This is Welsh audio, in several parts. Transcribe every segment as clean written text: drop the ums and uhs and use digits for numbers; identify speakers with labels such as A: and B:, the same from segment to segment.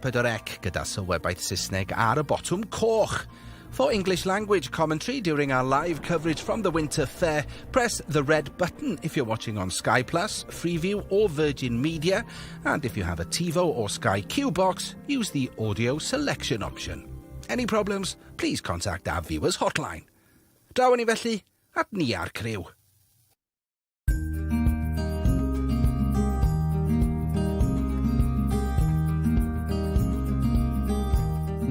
A: S4C gyda sylwebaeth Saesneg ar y botwm coch. For English language commentary during our live coverage from the Winter Fair, press the red button if you're watching on Sky Plus, Freeview or Virgin Media, and if you have a TiVo or Sky Q box, use the audio selection option. Any problems, please contact our viewers hotline. Draw ni felly at ni a'r criw.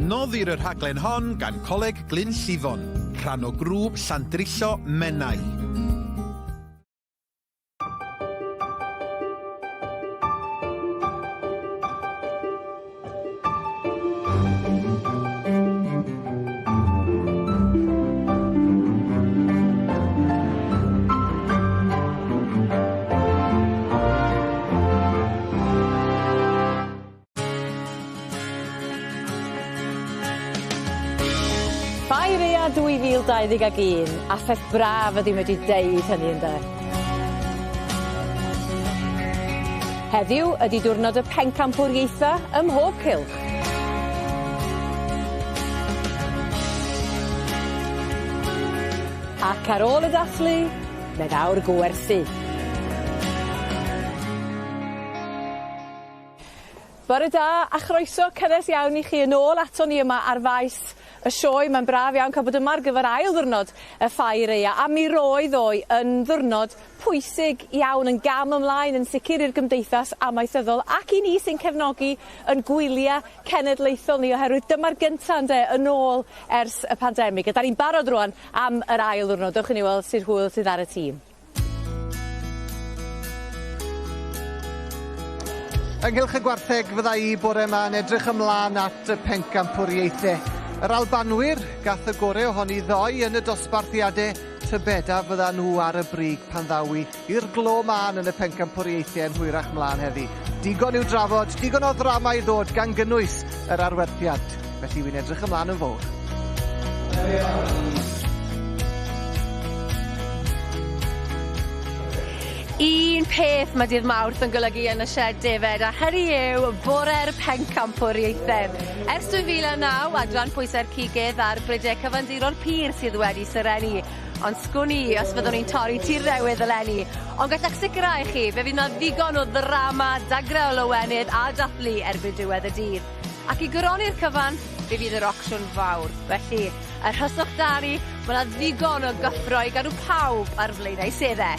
B: Noddir y rhaglen hon gan Coleg Glynllifon, rhan o grŵp Llandrillo Menai.
C: Ffair Aeaf 2021, a pheth braf ydi medru deud hynny ynde? Heddiw ydi diwrnod y pencampwriaetha ym mhob cylch. Ac ar ôl y dathlu, mae daw'r gwerthu. Bore da a chroeso cynnes iawn i chi yn ôl aton ni yma ar faes y sioe. Mae'n braf iawn cael bod yma ar gyfer ail ddiwrnod y ffair aea a mi roedd ddoe yn ddiwrnod pwysig iawn yn gam ymlaen yn sicr i'r gymdeithas amaethyddol ac i ni sy'n cefnogi yn gwylia cenedlaethol ni oherwydd dyma'r gynta ynde yn ôl ers y pandemig a 'dan ni'n barod rŵan am yr ail ddiwrnod. Dewch i ni weld sut hwyl sydd ar y tîm.
B: Ynghylch y gwartheg fydda i bore yma yn edrych ymlaen at y pencampwriaethau. Yr Albanwyr gath y gore ohoni ddoe yn y dosbarthiadau tybed a fydda nhw ar y brig pan ddaw i i'r glo mân yn y pencampwriaethau yn hwyrach mlaen heddi. Digon i'w drafod, digon o ddrama i ddod gan gynnwys yr arwerthiant. Felly wi'n edrych ymlaen yn fowr.
C: Un peth mae dydd Mawrth yn golygu yn y sied defed a hynny yw bore'r pencampwriaethe. Ers 2009, adran pwysau'r cigydd a'r brydiau cyfandirol pur sydd wedi serennu. Ond sgwn i os fyddwn ni'n torri tir newydd eleni. Ond galla'ch sicrhau chi, fe fydd 'na ddigon o ddrama, dagrau o lawenydd a dathlu erbyn diwedd y dydd. Ac i goroni'r cyfan, fe fydd yr ocsiwn fawr. Felly, y rhyswch da ni, ma' 'na ddigon o gyffro i gadw pawb ar flaenau sedde.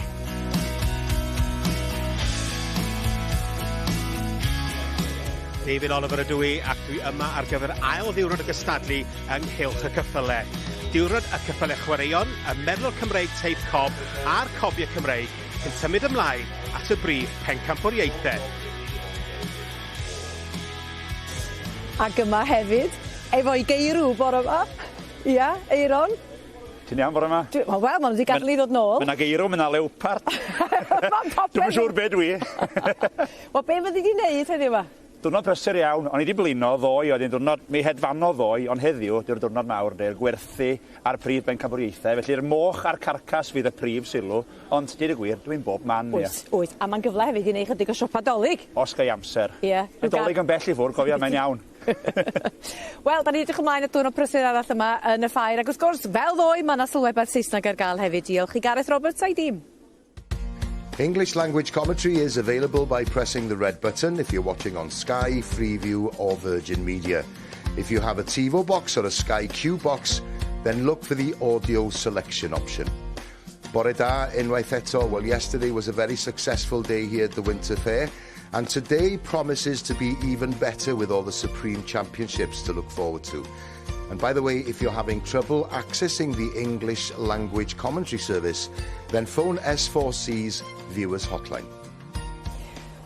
D: David Oliver ydw i ac dwi yma ar gyfer ail ddiwrnod y gystadlu yng nghylch y cyffyle. Diwrnod y cyffyle chwaraeon, y merlod Cymreig teip cob a'r cobiau Cymreig cyn symud ymlaen at y brif pencampwriaethau.
C: Ac yma hefyd, efo'i geirw bore 'ma. Ia, Euron?
E: Ti'n iawn bore 'ma?
C: Dwi wel ma' nw 'di gadel ni ddod nôl.
E: Ma' 'na geirw, ma' 'na lewpart.
C: Ma' popeth.
E: Dwi'm yn siŵr be' dwi.
C: Wel be' fyddi di neud heddiw 'ma?
E: Diwrnod prysur iawn. O'n i 'di blino ddoe oedd hi'n ddiwrnod mi hedfanodd ddoe ond heddiw 'di'r diwrnod mawr 'de, y gwerthu a'r prif bencampwriaethau. Felly'r moch a'r carcas fydd y prif sylw, ond deud y gwir, dwi'n bob man, ia.
C: Wyt, wyt, a ma'n gyfle hefyd i neu' chydig o siopa 'Dolig.
E: Os ga i amser.
C: Ie.
E: Ma' 'Dolig yn bell i ffwr', cofia, mae'n iawn.
C: Wel, 'dan ni edrych ymlaen at diwrnod prysur arall yma yn y ffair ac wrth gwrs, fel ddoe, ma' 'na sylwebaeth Saesneg ar ga'l hefyd, diolch i Gareth Roberts a'i dîm.
F: English language commentary is available by pressing the red button if you're watching on Sky, Freeview or Virgin Media. If you have a TiVo box or a Sky Q box, then look for the audio selection option. Bore da, unwaith eto. Well, yesterday was a very successful day here at the Winter Fair, and today promises to be even better with all the Supreme Championships to look forward to. And by the way, if you're having trouble accessing the English language commentary service, then phone S4C's viewers hotline.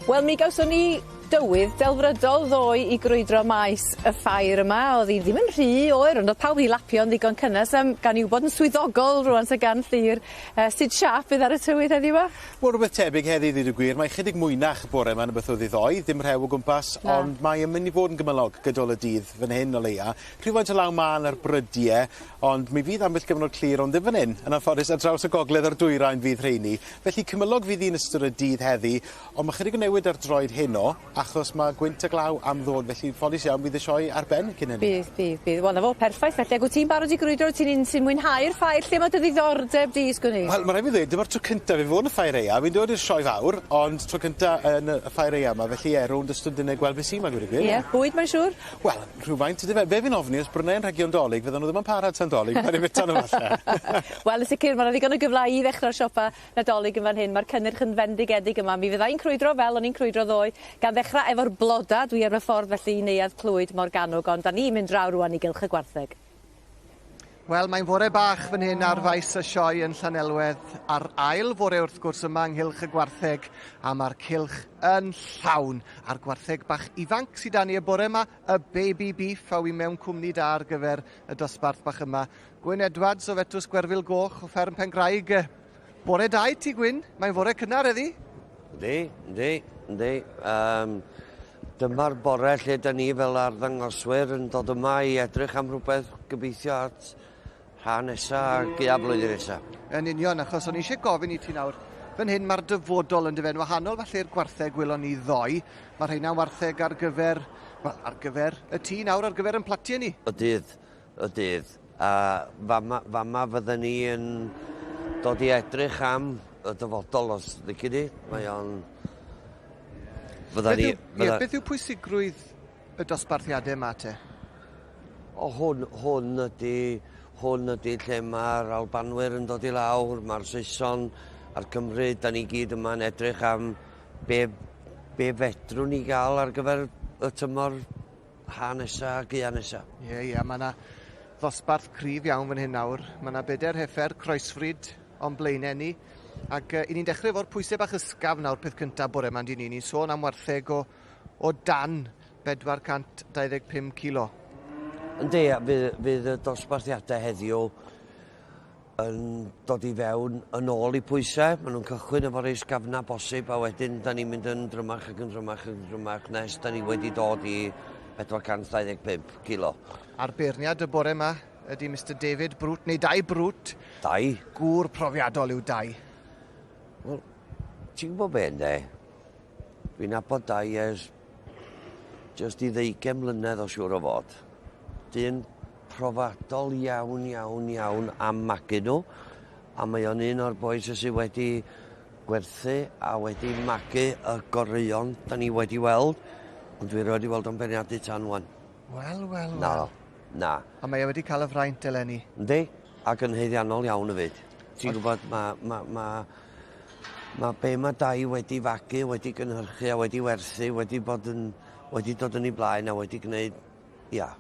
C: Wel, mi gawson ni dywydd delfrydol ddoe i grwydro maes y ffair yma. O'dd 'i ddim yn rhy oer ond o'dd pawb 'di lapio'n ddigon cynnes yym gawn ni wbod yn swyddogol rŵan 'te gan Llŷr yy sut siâp fydd ar y tywydd heddiw 'ma?
D: Wel rwbeth tebyg heddi ddeud y gwir. Mae chydig mwynach bore 'ma na beth oedd 'i ddoe, ddim rhew o gwmpas,
C: Na.
D: ond mae yn mynd i fod yn gymylog gydol y dydd fan hyn o leia. Rhywfaint o law mân ar brydie, ond mi fydd ambell gyfnod clir, ond ddim fan 'yn, yn anffodus, ar draws y gogledd a'r dwyrain fydd rheini. Felly cymylog fydd 'i'n ystod y dydd heddi, ond ma' chydig o newid ar droed heno,
G: achos mae gwynt a glaw am ddod, felly ffodus iawn bydd y sioe ar ben cyn hynny.
C: Bydd, bydd, bydd. Wel, 'na fo, perffaith felly. Ac wyt ti'n barod i grwydro? Wyt ti'n un sy'n mwynhau'r ffair? Lle mae dy ddiddordeb di, sgwn i?
G: Wel, mae rhaid fi ddweud, dyma'r tro cyntaf i fod yn y ffair aeaf. Fi'n dod i'r sioe fawr, ond tro cyntaf yn y ffair aeaf yma, felly ie, rownd y stondinau gweld beth sy'n ma, gweud y gwir.
C: Ie, bwyd mae'n siŵr?
G: Wel, rhywfaint, yndyfe? Be fi'n ofni, os brynai anrhegion 'Dolig, fydden nhw ddim yn para tan 'Dolig, paid â bita nhw falle.
C: Wel, yn sicr, ma' 'na ddigon o gyfle i ddechrau'r siopa Nadolig yn fan hyn. Mae'r cynnyrch yn fendigedig yma. Mi fydda i'n crwydro fel o'n i'n crwydro ddoe, gan ddechrau efo'r bloda. Dwi ar fy ffordd felly i Neuadd Clwyd Morgannwg, ond 'da ni'n mynd draw rŵan i Gylch y Gwartheg.
B: Wel, mae'n fore bach fan hyn ar faes y sioe yn Llanelwedd, a'r ail fore wrth gwrs yma ynghylch y gwartheg, a mae'r cylch yn llawn. A'r gwartheg bach ifanc sydd 'da ni y bore yma, y baby beef, a wi mewn cwmni da ar gyfer y dosbarth bach yma. Gwyn Edwards o Fetws Gwerfyl Goch o Fferm Pengraig. Bore da i ti, Gwyn. Mae'n fore cynnar heddi.
H: Yndi, yndi, yndi. Um, dyma'r bore lle da ni fel arddangoswyr yn dod yma i edrych am rhywbeth gobeithio at rha nesa a gaeaf blwyddyn nesa.
B: Yn union, achos o'n i eisiau gofyn i ti nawr, fan hyn mae'r dyfodol yn dyfe'n wahanol falle i'r gwartheg gwelon ni ddoe. Mae rheina'n wartheg ar gyfer, wel, ar gyfer y tŷ nawr, ar gyfer yn platiau ni.
H: Y dydd, y dydd. A fama, fama fydden ni yn dod i edrych am y dyfodol os lici di. Mae o'n...
B: Fydda ni... Beth, beth yw pwysigrwydd y dosbarthiadau yma te?
H: O, hwn, hwn ydy, hwn ydy lle mae'r Albanwyr yn dod i lawr, mae'r Saeson a'r Cymry, da ni gyd yma'n edrych am be, be fedrwn ni gael ar gyfer y tymor ha nesa a gaea nesa.
B: Ie, ie, mae yna ddosbarth cryf iawn fan hyn nawr. Mae yna bedair heffer croesfrid o'n blaenau ni. Ac uh, i ni'n dechrau efo'r pwysau bach ysgafn nawr peth cyntaf bore yma, ni. Ni'n sôn am wartheg o, o dan 425 kilo.
H: Yndi, fydd, fydd y dosbarthiadau heddiw yn dod i fewn yn ôl i pwysau. Maen nhw'n cychwyn efo'r rei sgafna bosib a wedyn da ni'n mynd yn drymach ac yn drymach ac yn drymach nes da ni wedi dod i 425 kilo.
B: A'r beirniad y bore yma ydy Mr David Brute, neu Dai Brute.
H: Dai.
B: Gŵr profiadol yw Dai.
H: Wel, ti'n gwybod be, ynde? Dwi'n nabod Dai ers jyst i ddeugain mlynedd o siŵr o fod. Dyn profadol iawn, iawn, iawn am magu nhw. A mae o'n un o'r bois sydd wedi gwerthu a wedi magu y goreuon da ni wedi weld. Ond dwi erioed wedi weld o'n beirniadu tan wan.
B: Wel, wel, wel.
H: Na, na.
B: A mae e wedi cael y fraint eleni.
H: Yndi, ac yn haeddiannol iawn hefyd. Ti'n gwybod, mae ma, ma, ma be mae Dai wedi fagu, wedi gynhyrchu a wedi werthu, wedi bod yn, wedi dod yn ei blaen a wedi gwneud, ia,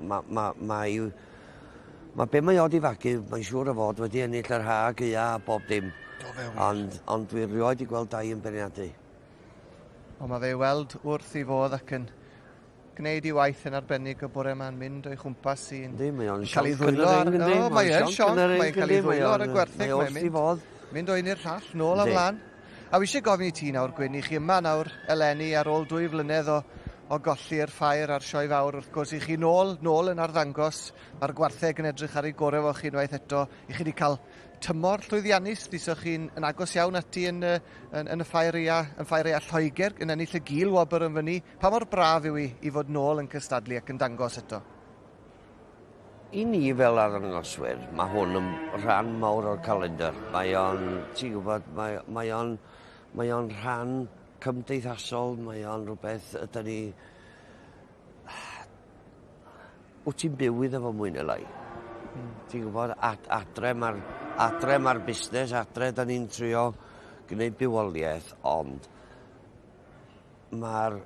H: mae ma, ma, ma be mae o di fagu, mae'n siŵr o fod wedi ennill yr ha, gaea a bob dim.
B: Do fe wir.
H: Ond, ond dwi rioed 'di gweld Dai yn beirniadu.
B: Ond mae fe i weld wrth ei fodd ac yn gwneud ei waith yn arbennig y bore yma'n mynd o'i chwmpas i yn
H: Yndi, mae o'n
B: cael ei
H: sionc yn
B: ddwylo
H: yr
B: ar...
H: ring, yndi?
B: O, mae o'n sionc, mae'n cael ei ddwylo ar y gwartheg,
H: Mae
B: mae'n
H: wrth ei fodd.
B: mynd o un i'r llall, nôl a
H: Yndi.
B: mlaen. A wi eisiau gofyn i ti nawr, Gwyn, i chi yma nawr eleni ar ôl dwy flynedd o, o golli'r ffair a'r sioe fawr, wrth gwrs, i chi nôl, nôl yn arddangos, mae'r gwartheg yn edrych ar ei gorau fo chi unwaith eto, i chi wedi cael tymor llwyddiannus, ddisoch chi'n yn agos iawn ati yn, yn, yn y ffair aea, yn ffair aea Lloegr, yn ennill y gil wobr yn fyny. Pa mor braf yw i i fod nôl yn cystadlu ac yn dangos eto?
H: I ni fel arddangoswyr, mae hwn yn rhan mawr o'r calendar. Mae o'n, ti'n gwybod, mae, mae o'n, mae o'n rhan cymdeithasol, mae o'n rhywbeth ydy ni... Wyt ti'n byw iddo fo mwy neu lai. Mm. Ti'n gwybod, ad, adre mae'r adre mae'r busnes, adre da ni'n trio gwneud bywoliaeth, ond mae'r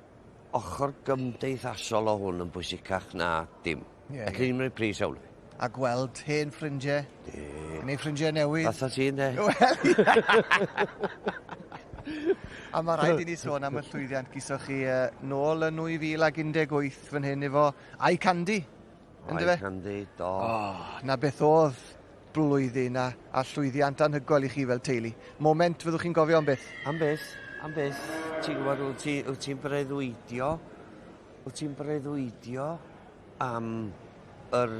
H: ochr gymdeithasol o hwn yn bwysicach na dim.
B: Ie,
H: Elli ni'm rhoi pris awn.
B: A gweld hen ffrindiau, gwneud ffrindiau newydd.
H: Fatha ti, ynde?
B: Wel, A mae rhaid i ni sôn am y llwyddiant gysoch chi uh, nôl yn 2018 fan hyn efo Eye Candy. Yndyfe?
H: Eye Candy, do.
B: Oh, na beth oedd blwyddyn a, a llwyddiant anhygoel i chi fel teulu. Moment fyddwch chi'n gofio am byth.
H: Am byth, am byth. Ti'n gwybod, wyt ti, wyt ti'n breuddwydio, wyt ti'n breuddwydio am yr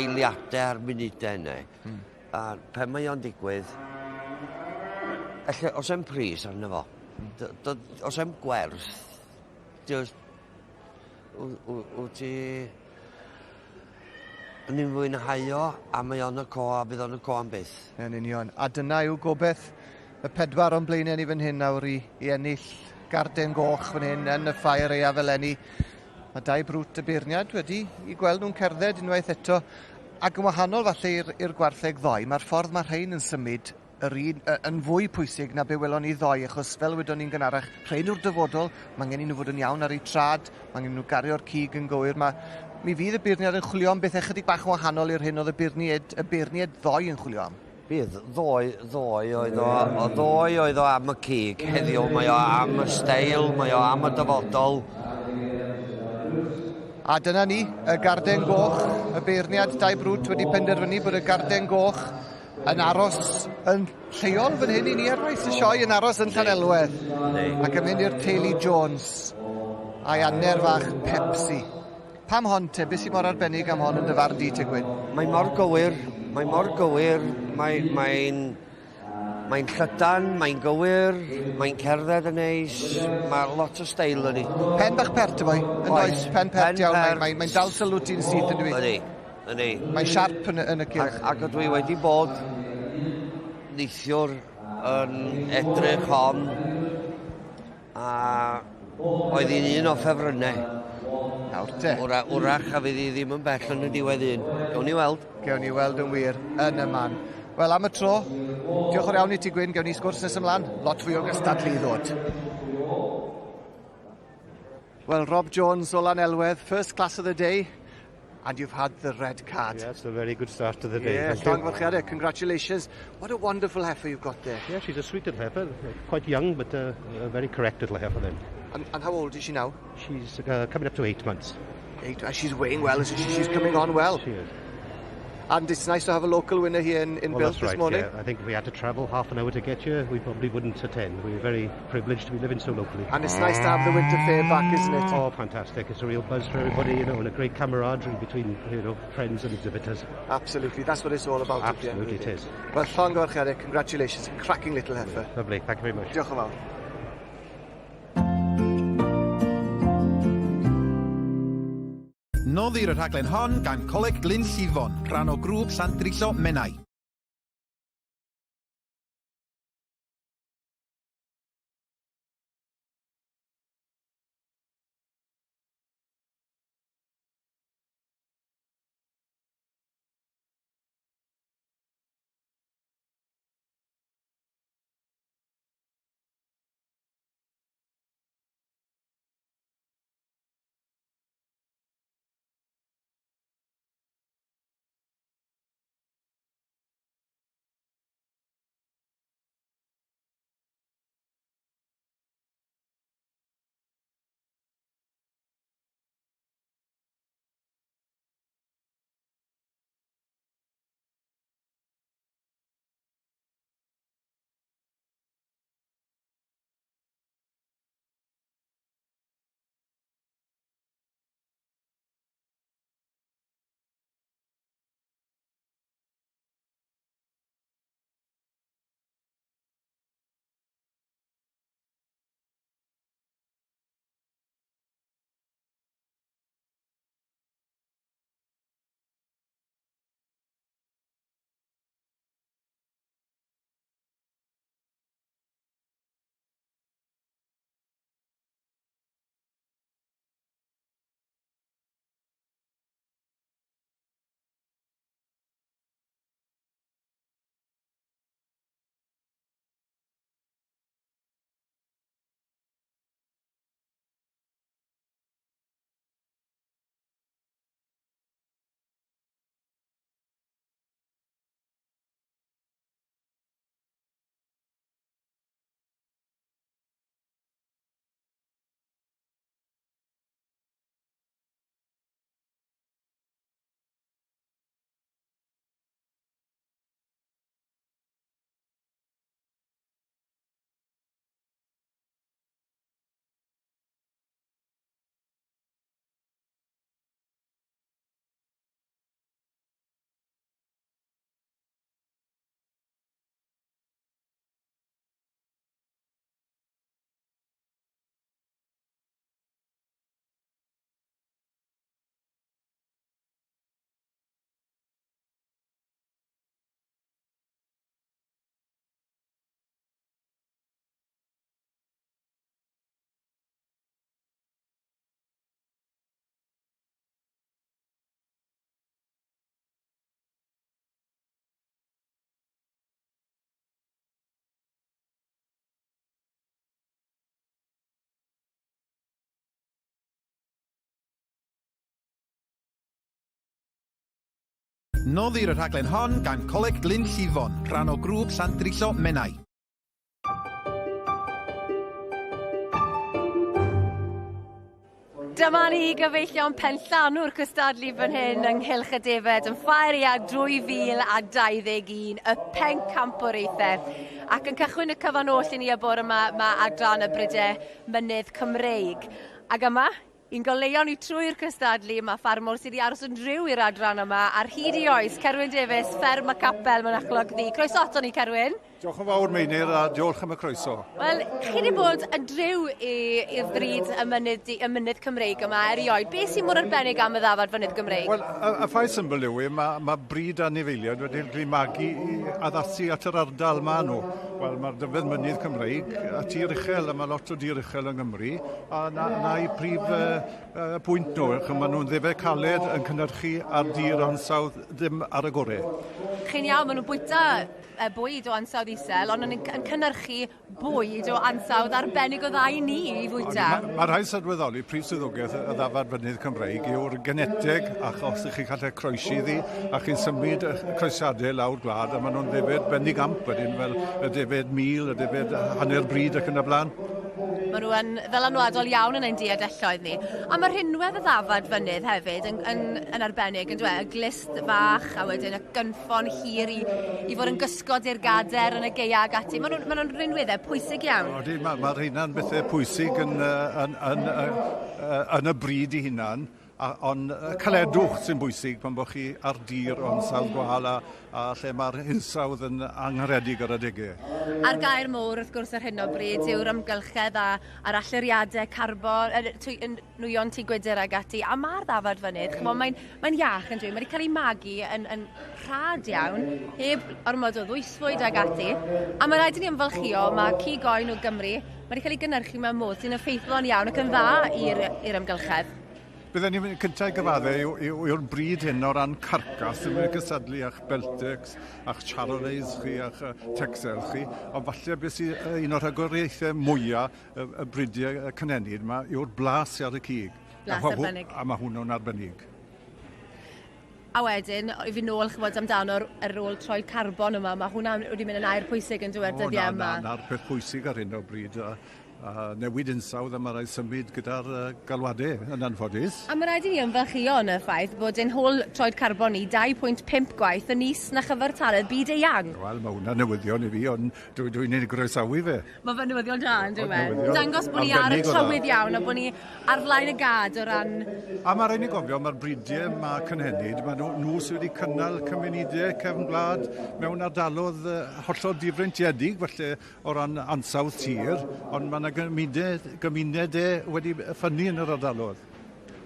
H: eiliadau a'r munudau yna. Mm. A pan mae o'n digwydd, elle, os e'n pris arno fo, mm. os e'n gwerth Just, wyt ti yn ei fwynhau o, a mae o'n y co, a bydd o'n y co am byth.
B: Yn union. A dyna yw gobeith y pedwar o'n blaenau ni fan hyn nawr i ennill garden goch fan hyn yn y ffair aeaf eleni. Mae dau brwt y beirniad wedi i gweld nhw'n cerdded unwaith eto. Ac yn wahanol falle i'r gwartheg ddoe, mae'r ffordd mae rhain yn symud yr un, yn fwy pwysig na be welon ni ddoe, achos fel wedon ni'n gynharach, rhain yw'r dyfodol, mae angen i nhw fod yn iawn ar eu trad, mae angen i nhw gario'r cig yn gywir. Mi fydd y beirniad yn chwilio am bethau chydig bach yn wahanol i'r hyn oedd y beirniad ddoe yn chwilio am.
H: Bydd, ddoe oedd o am y cig, heddiw mae o am y steil, mae o am y dyfodol.
B: A dyna ni, y garden goch, y beirniad Dau Brwt wedi penderfynu bod y garden goch yn aros yn lleol fan hyn i ni ar maes y sioe, yn aros yn Llanelwedd. Ac yn mynd i'r teulu Jones a'i aner fach Pepsi. Pam hon te? Beth sy'n mor arbennig am hon yn dy farn di te, Gwyn?
H: Mae mor gywir, mae mor gywir, mae'n llydan, mae'n gywir, mae'n cerdded yn neis, mae lot o steil yn hi.
B: Pen bach pert y boi, yn does? Pen pert iawn, mae'n dal sylw ti'n syth yn dwi.
H: Ydy, ydy.
B: Mae'n siarp yn y cylch.
H: Ac ydw i wedi bod neithiwr yn edrych hon a oedd hi'n un o ffefrynnau.
B: Nawr te.
H: Wrach a fydd hi ddim yn bell yn y diwedd un. Gewn ni weld.
B: Gewn ni weld yn wir yn y man. Wel, am y tro, diolch yn iawn i ti, Gwyn, gewn ni sgwrs nes ymlaen. Lot fwy o gystadlu i ddod. Well, Rob Jones o Lanelwedd, first class of the day, and you've had the red card.
D: Yes, a very good start to the day.
B: Yeah,
D: thank you.
B: Llongyfarchiadau, congratulations. What a wonderful heifer you've got there.
D: Yeah, she's a sweet little heifer, quite young, but a very correct little heifer then.
B: And how old is she now?
D: She's coming up to 8 months.
B: 8, and she's weighing well, isn't she? She's coming on well.
D: She is.
B: And it's nice to have a local winner here in
D: Well,
B: Builth
D: that's
B: this
D: right,
B: morning.
D: yeah. I think if we had to travel half an hour to get here, we probably wouldn't attend. We're very privileged to be living so locally.
B: And it's nice to have the winter fair back, isn't it?
D: Oh, fantastic. It's a real buzz for everybody, and a great camaraderie between friends and exhibitors.
B: Absolutely, that's what it's all about at the end of
D: Absolutely
B: the
D: it
B: day.
D: is.
B: Well, llongyfarchiadau, congratulations. Cracking little heifer.
D: Lovely, thank you very much.
B: Diolch yn fawr.
I: Noddir y rhaglen hon gan Coleg Glynllifon, rhan o grŵp Llandrillo Menai. Noddir y rhaglen hon gan Coleg Glynllifon, rhan o grŵp Llandrillo Menai.
C: Dyma ni gyfeillion penllanw'r cystadlu fan hyn yng Nghylch y Defed yn Ffair Aeaf 2021, y pencampwriaethau. Ac yn cychwyn y cyfan oll i ni y bore yma, mae adran y Brydau Mynydd Cymreig. Ac yma, i'n goleuo ni trwy'r cystadlu, mae ffarmwr sydd wedi aros yn driw i'r adran yma ar hyd ei oes, Cerwyn Davies, fferm y capel Mynachlog Ddu. Croeso ato ni, Cerwyn.
J: Diolch yn fawr, Meinir, a diolch am y croeso.
C: Wel, chi wedi bod yn driw i'r bryd y mynydd, y mynydd Cymreig yma erioed. Beth sy'n mor arbennig am y ddafad fynydd Gymreig?
J: Wel, y, y ffaith syml yw e, mae, mae bryd anifeiliaid wedi'r glymagu i addasu at yr ardal ma nhw. Wel, mae'r dyfed mynydd Cymreig a tir uchel, a mae lot o dir uchel yng Nghymru, a na, na i prif uh, uh, pwynt nhw, chymod, maen nhw'n ddefed caled yn cynnyrchu ar dir ansawdd ddim ar y gorau.
C: Chi'n iawn, maen nhw'n bwyta bwyd o ansawdd isel, ond yn, yn cynnyrchu bwyd o ansawdd arbennig o dda i ni i fwyta.
J: Mae ma rhaid sylweddoli, prif swyddogaeth y ddafad fynydd Cymreig yw'r geneteg, achos ych chi'n cael croesi iddi, a chi'n symud y croesiadau lawr gwlad, a maen nhw'n ddefed bendigamp wedyn, fel y defed mil, y defed hanner bryd ac yn y blaen.
C: Maen nhw yn ddylanwadol iawn yn ein diadelloedd ni. A mae rhinwedd y ddafad fynydd hefyd yn, yn, yn arbennig, yn dweud, y glist fach a wedyn y gynffon hir i, i fod yn gysgod i'r gader yn y gaeaf ac ati. Maen nhw'n ma nhw rinweddau pwysig iawn.
J: Odi, mae ma rheina'n bethau pwysig yn, yn, yn, yn, yn y bryd i hunan. A, ond caledwch sy'n bwysig pan bod chi ar dir o ansawdd gwael a, a lle mae'r hinsawdd yn angharedig ar adegau.
C: A'r gair mowr wrth gwrs ar hyn o bryd yw'r amgylchedd a, a'r allyriadau carbon, y, y, nwyon tŷ gwydr ag ati, a mae'r ddafad fynydd, chymod, mae'n mae iach yn dweud, mae wedi cael ei magu yn, yn rhad iawn, heb ormod o ddwysfwyd ag ati, a mae rhaid i ni ymfalchio, mae cig oen o Gymru, mae wedi cael ei gynhyrchu mewn modd sy'n effeithlon iawn ac yn dda i'r amgylchedd.
J: Bydden ni'n cyntaf i gyfadde yw, yw, yw'r bryd hyn o ran carcas sy'n mynd i gysadlu â'ch Beltex, a'ch Charolais chi, a'ch Texel chi, ond falle beth sy'n un o'r rhagoriaethau mwyaf y, y bridiau y cynhenid yma yw'r blas ar y cig.
C: Blas arbennig.
J: A mae hwnnw'n arbennig.
C: A wedyn, i fi nôl chybod amdano'r yr ôl troed carbon yma, mae hwnna wedi mynd yn air pwysig yn dweud dyddiau yma.
J: Na, na'r peth pwysig ar hyn o bryd. A, a newid hinsawdd a mae rhaid symud gyda'r galwadau yn anffodus.
C: A mae rhaid i ni ymfalchïo yn y ffaith bod ein hôl troed carbon ni 2.5 gwaith yn is na chyfartaledd byd eang.
J: Wel, mae hwnna newyddion i fi, ond dwi'n dwi ei groesawu fe.
C: Mae fe'n newyddion da, yn dyw e? Dangos bod ni ar y trywydd iawn a bod ni ar flaen y gad o ran...
J: A mae rhaid ni gofio, mae'r bridiau mae cynhenid, mae nhw, nhw sydd wedi cynnal cymunedau cefn gwlad mewn ardalodd hollol difreintiedig, felly o ran ansawdd tir, ond mae yna gymuned, gymunedau wedi ffynnu yn yr ardalodd.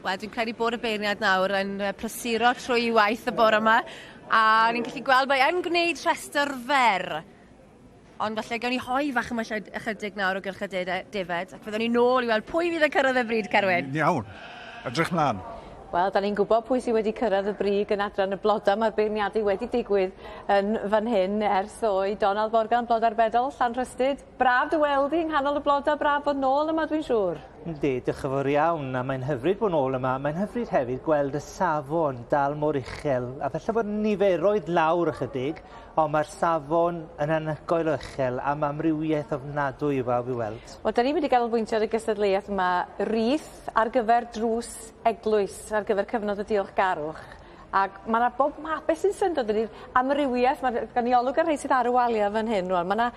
C: Wel, dwi'n credu bod y beirniad nawr yn prysuro trwy waith y bore yma, a ni'n gallu gweld mae yn gwneud rhestr fer. Ond falle gawn ni hoi fach yma ychydig nawr o gylch y defed, ac fyddwn ni nôl i weld pwy fydd yn cyrraedd y bryd, Carwyn.
J: Iawn, edrych mlaen.
K: Wel, da ni'n gwybod pwy sydd wedi cyrraedd y brig yn adran y blodau. Mae'r beirniadu wedi digwydd yn fan hyn ers ddoe. Donald Morgan, Blodau'r Bedol, Llanrhystud. Braf dy weld i yng nghanol y blodau, braf bod nôl yma dwi'n siŵr.
L: Yndi, diolch yn fawr iawn, a mae'n hyfryd bod nôl yma. Mae'n hyfryd hefyd gweld y safon dal mor uchel, a falle bod niferoedd lawr ychydig, ond mae'r safon yn anhygoel o uchel a mae amrywiaeth ofnadwy i bawb i weld.
K: Wel, da ni'n mynd i ganolbwyntio ar y gystadleuaeth yma, wreath ar gyfer drws eglwys, ar gyfer cyfnod y diolchgarwch. Ac mae yna bob math, beth sy'n syndod ydy'r amrywiaeth, mae gan i olwg ar rhai sydd ar y waliau fan hyn rwan, mae yna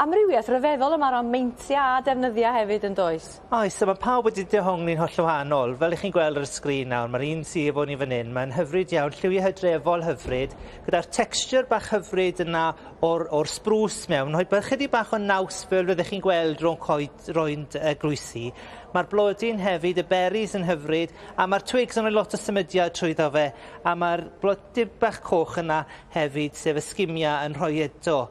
K: amrywiaeth ryfeddol yma o ran meintiau a defnyddiau hefyd yn does?
L: Oes, a mae pawb wedi dehongli'n hollol wahanol. Fel ych chi'n gweld ar y sgrin nawr, mae'r un sydd efo ni fan hyn, mae'n hyfryd iawn, lliwiau hydrefol hyfryd, gyda'r texture bach hyfryd yna o'r, or spruce mewn, rhoi chydig bach o naws fel fyddech chi'n gweld rhwng coed roind eglwysi. Mae'r blodyn hefyd, y berries yn hyfryd, a mae'r twigs yn rhoi lot o symudiad trwyddo fe, a mae'r blodyn bach coch yna hefyd, sef y sgimia, yn rhoi eto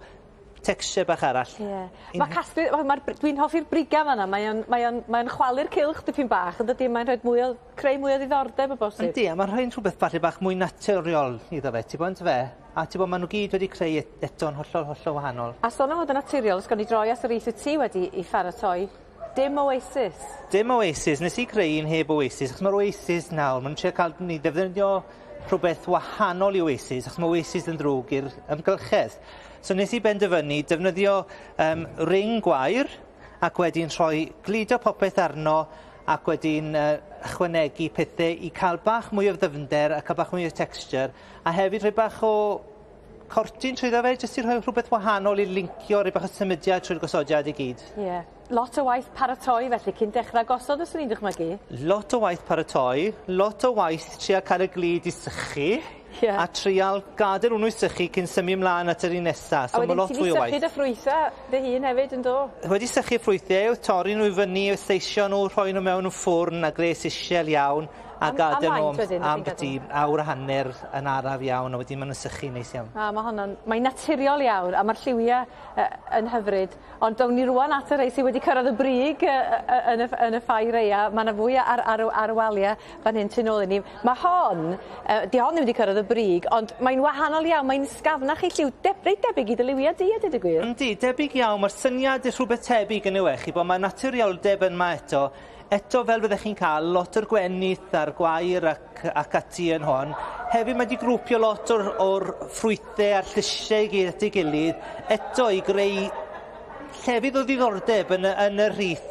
L: texture bach arall.
K: Ie. Yeah. Mae casglu, ma dwi'n hoffi'r briga fanna, mae o'n mae o'n mae o'n chwalu'r cylch dipyn bach, yn dydi? Mae'n rhoi mwy o creu mwy o ddiddordeb o bosib.
L: Yndi, a mae'n rhoi rhywbeth falle bach mwy naturiol iddo fe, ti'n bod fe? A ti'n bod, maen nhw gyd wedi creu eto'n hollol, hollol wahanol.
K: A sôn am fod yn naturiol, os gawn ni droi at yr wyt ti wedi ei pharatoi, dim Oasis.
L: Dim Oasis. Nes i creu un heb Oasis, achos mae'r Oasis nawr, maen nhw'n trio cael ni ddefnyddio rhywbeth wahanol i Oasis, achos mae Oasis yn ddrwg i'r amgylchedd. So nes i benderfynu defnyddio um, ring gwair ac wedyn rhoi gludo popeth arno ac wedyn uh, ychwanegu pethau i cael bach mwy o ddyfnder a cael bach mwy o texture a hefyd rhoi bach o cortyn trwyddo fe jyst i rhoi rhywbeth wahanol i lincio rhoi bach o symudiad trwy'r gosodiad i gyd.
K: Ie. Yeah. Lot o waith paratoi felly cyn dechrau gosod os o'n i'n dychmygu.
L: Lot o waith paratoi, lot o waith trio cael y glud i sychu.
K: Yeah.
L: A trial gadael hwnnw i sychu cyn symud mlaen at yr un nesa.
K: So mae lot fwy o waith. A wedyn ti 'di sychu dy ffrwythe dy hun hefyd yn do?
L: Wedi sychu ffrwythau, torri nhw i fyny, sleisio nhw, rhoi nhw mewn y ffwrn a gres isiel iawn a gadael nhw am, am byti awr a hanner yn araf iawn a wedyn maen nhw'n sychu neis iawn.
K: A mae honno'n, mae'n naturiol iawn a mae'r lliwiau uh, yn hyfryd. Ond down ni rwan at y rei sydd wedi cyrraedd y brig yn y, yn y ffair eia. Mae yna fwy ar, ar, ar y waliau fan hyn tu nôl i ni. Mae hon, uh, di hon ddim wedi cyrraedd y brig, ond mae'n wahanol iawn, mae'n sgafnach i lliw, deb, reit debyg i dy liwiau di, a dweud y gwir.
L: Yndi, debyg iawn. Mae'r syniad rhywbeth tebyg yn yw e, chi, bod mae naturioldeb yma eto. Eto, fel byddech chi'n cael, lot o'r gwenith a'r gwair ac, ac ati yn hon. Hefyd mae wedi grwpio lot o'r, or ffrwythau a'r llysiau i gyd at ei gilydd, eto i greu llefydd o ddiddordeb yn y, yn y rhith.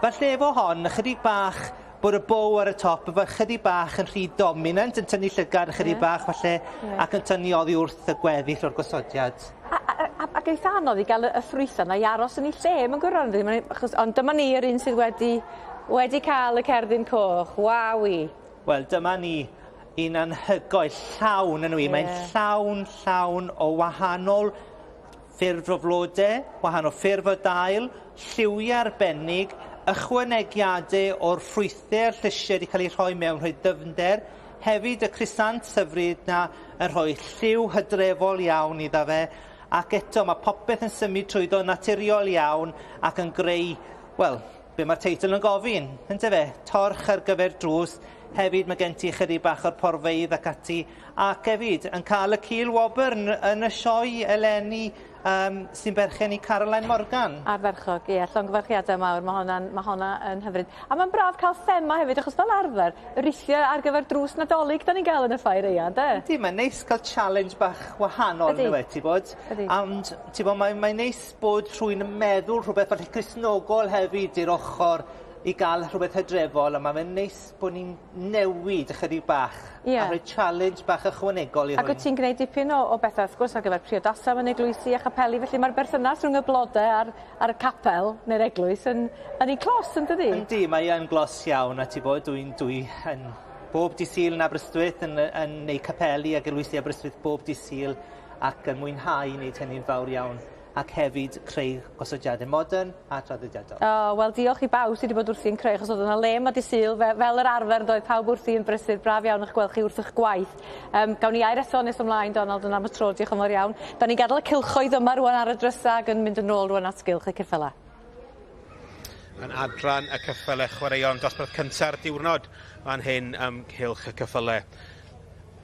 L: Falle efo hon, ychydig bach bod y bow ar y top efo ychydig bach yn rhy dominant, yn tynnu llygad ychydig yeah. bach falle, yeah. ac yn tynnu oddi wrth y gweddill o'r gosodiad.
K: A, a, a, ac eitha anodd i gael y, y ffrwythau yna i aros yn ei lle, mae'n gwirionedd, achos, ond dyma ni yr un sydd wedi, wedi cael y cerdyn coch, wawi.
L: Wel, dyma ni un anhygoel, llawn yn yw i. Yeah. Mae'n llawn, llawn o wahanol ffurf o flode, wahanol ffurf o dail, lliwiau arbennig, ychwanegiadau o'r ffrwythau a'r llysiau wedi cael eu rhoi mewn, rhoi dyfnder, hefyd y crisant hyfryd 'na yn rhoi lliw hydrefol iawn iddo fe, ac eto mae popeth yn symud trwyddo naturiol iawn ac yn greu, wel, be mae'r teitl yn gofyn, ynte fe? Torch ar gyfer drws, hefyd mae gen ti chydig bach o'r porfeydd ac ati, ac hefyd yn cael y cil wobr yn, yn y sioe eleni um, sy'n berchen i Caroline Morgan.
K: Ardderchog, ie, llongyfarchiadau mawr, mae hwnna'n ma honna yn hyfryd. A mae'n braf cael thema hefyd, achos fel arfer, rithiau ar gyfer drws Nadolig da ni'n gael yn y ffair eia, de?
L: Ydy, mae'n neis cael challenge bach wahanol,
K: Ydy.
L: ynddo ti bod?
K: Ydy.
L: Ond, ti bod, mae'n mae neis bod rhywun yn meddwl rhywbeth falle Cristnogol hefyd i'r ochr i gael rhywbeth hydrefol, a mae'n neis bod ni'n newid ychydig bach.
K: Ie.
L: A rhoi challenge bach ychwanegol i
K: Ac wyt ti'n gwneud dipyn o, o bethau, wrth gwrs, ar gyfer priodasau yn eglwysi a chapeli, felly mae'r berthynas rhwng y blodau a'r, ar y capel neu'r eglwys yn, yn ei clos, yn dydi?
L: Yndi, mae yn glos iawn, a ti bod, dwi'n dwi yn bob di Sul yn Aberystwyth, yn, yn neu capeli ac eglwysi Aberystwyth bob di Sul, ac yn mwynhau wneud hynny'n fawr iawn ac hefyd creu gosodiadau modern a traddodiadol.
K: O, wel diolch i bawb sydd wedi bod wrthi'n creu, achos oedd yna le yma di Sul, fe, fel yr arfer doedd pawb wrthi yn brysur, braf iawn eich gweld chi wrth eich gwaith. Um, gawn ni air eto nes ymlaen, Donald, yn am y tro, diolch yn fawr iawn. Da ni'n gadael y cylchoedd yma rwan ar y drysau ac yn mynd yn ôl rwan at gylch y ceffylau.
D: Yn adran y ceffylau chwaraeon dosbarth cynta'r diwrnod fan hyn ym nghylch y ceffylau.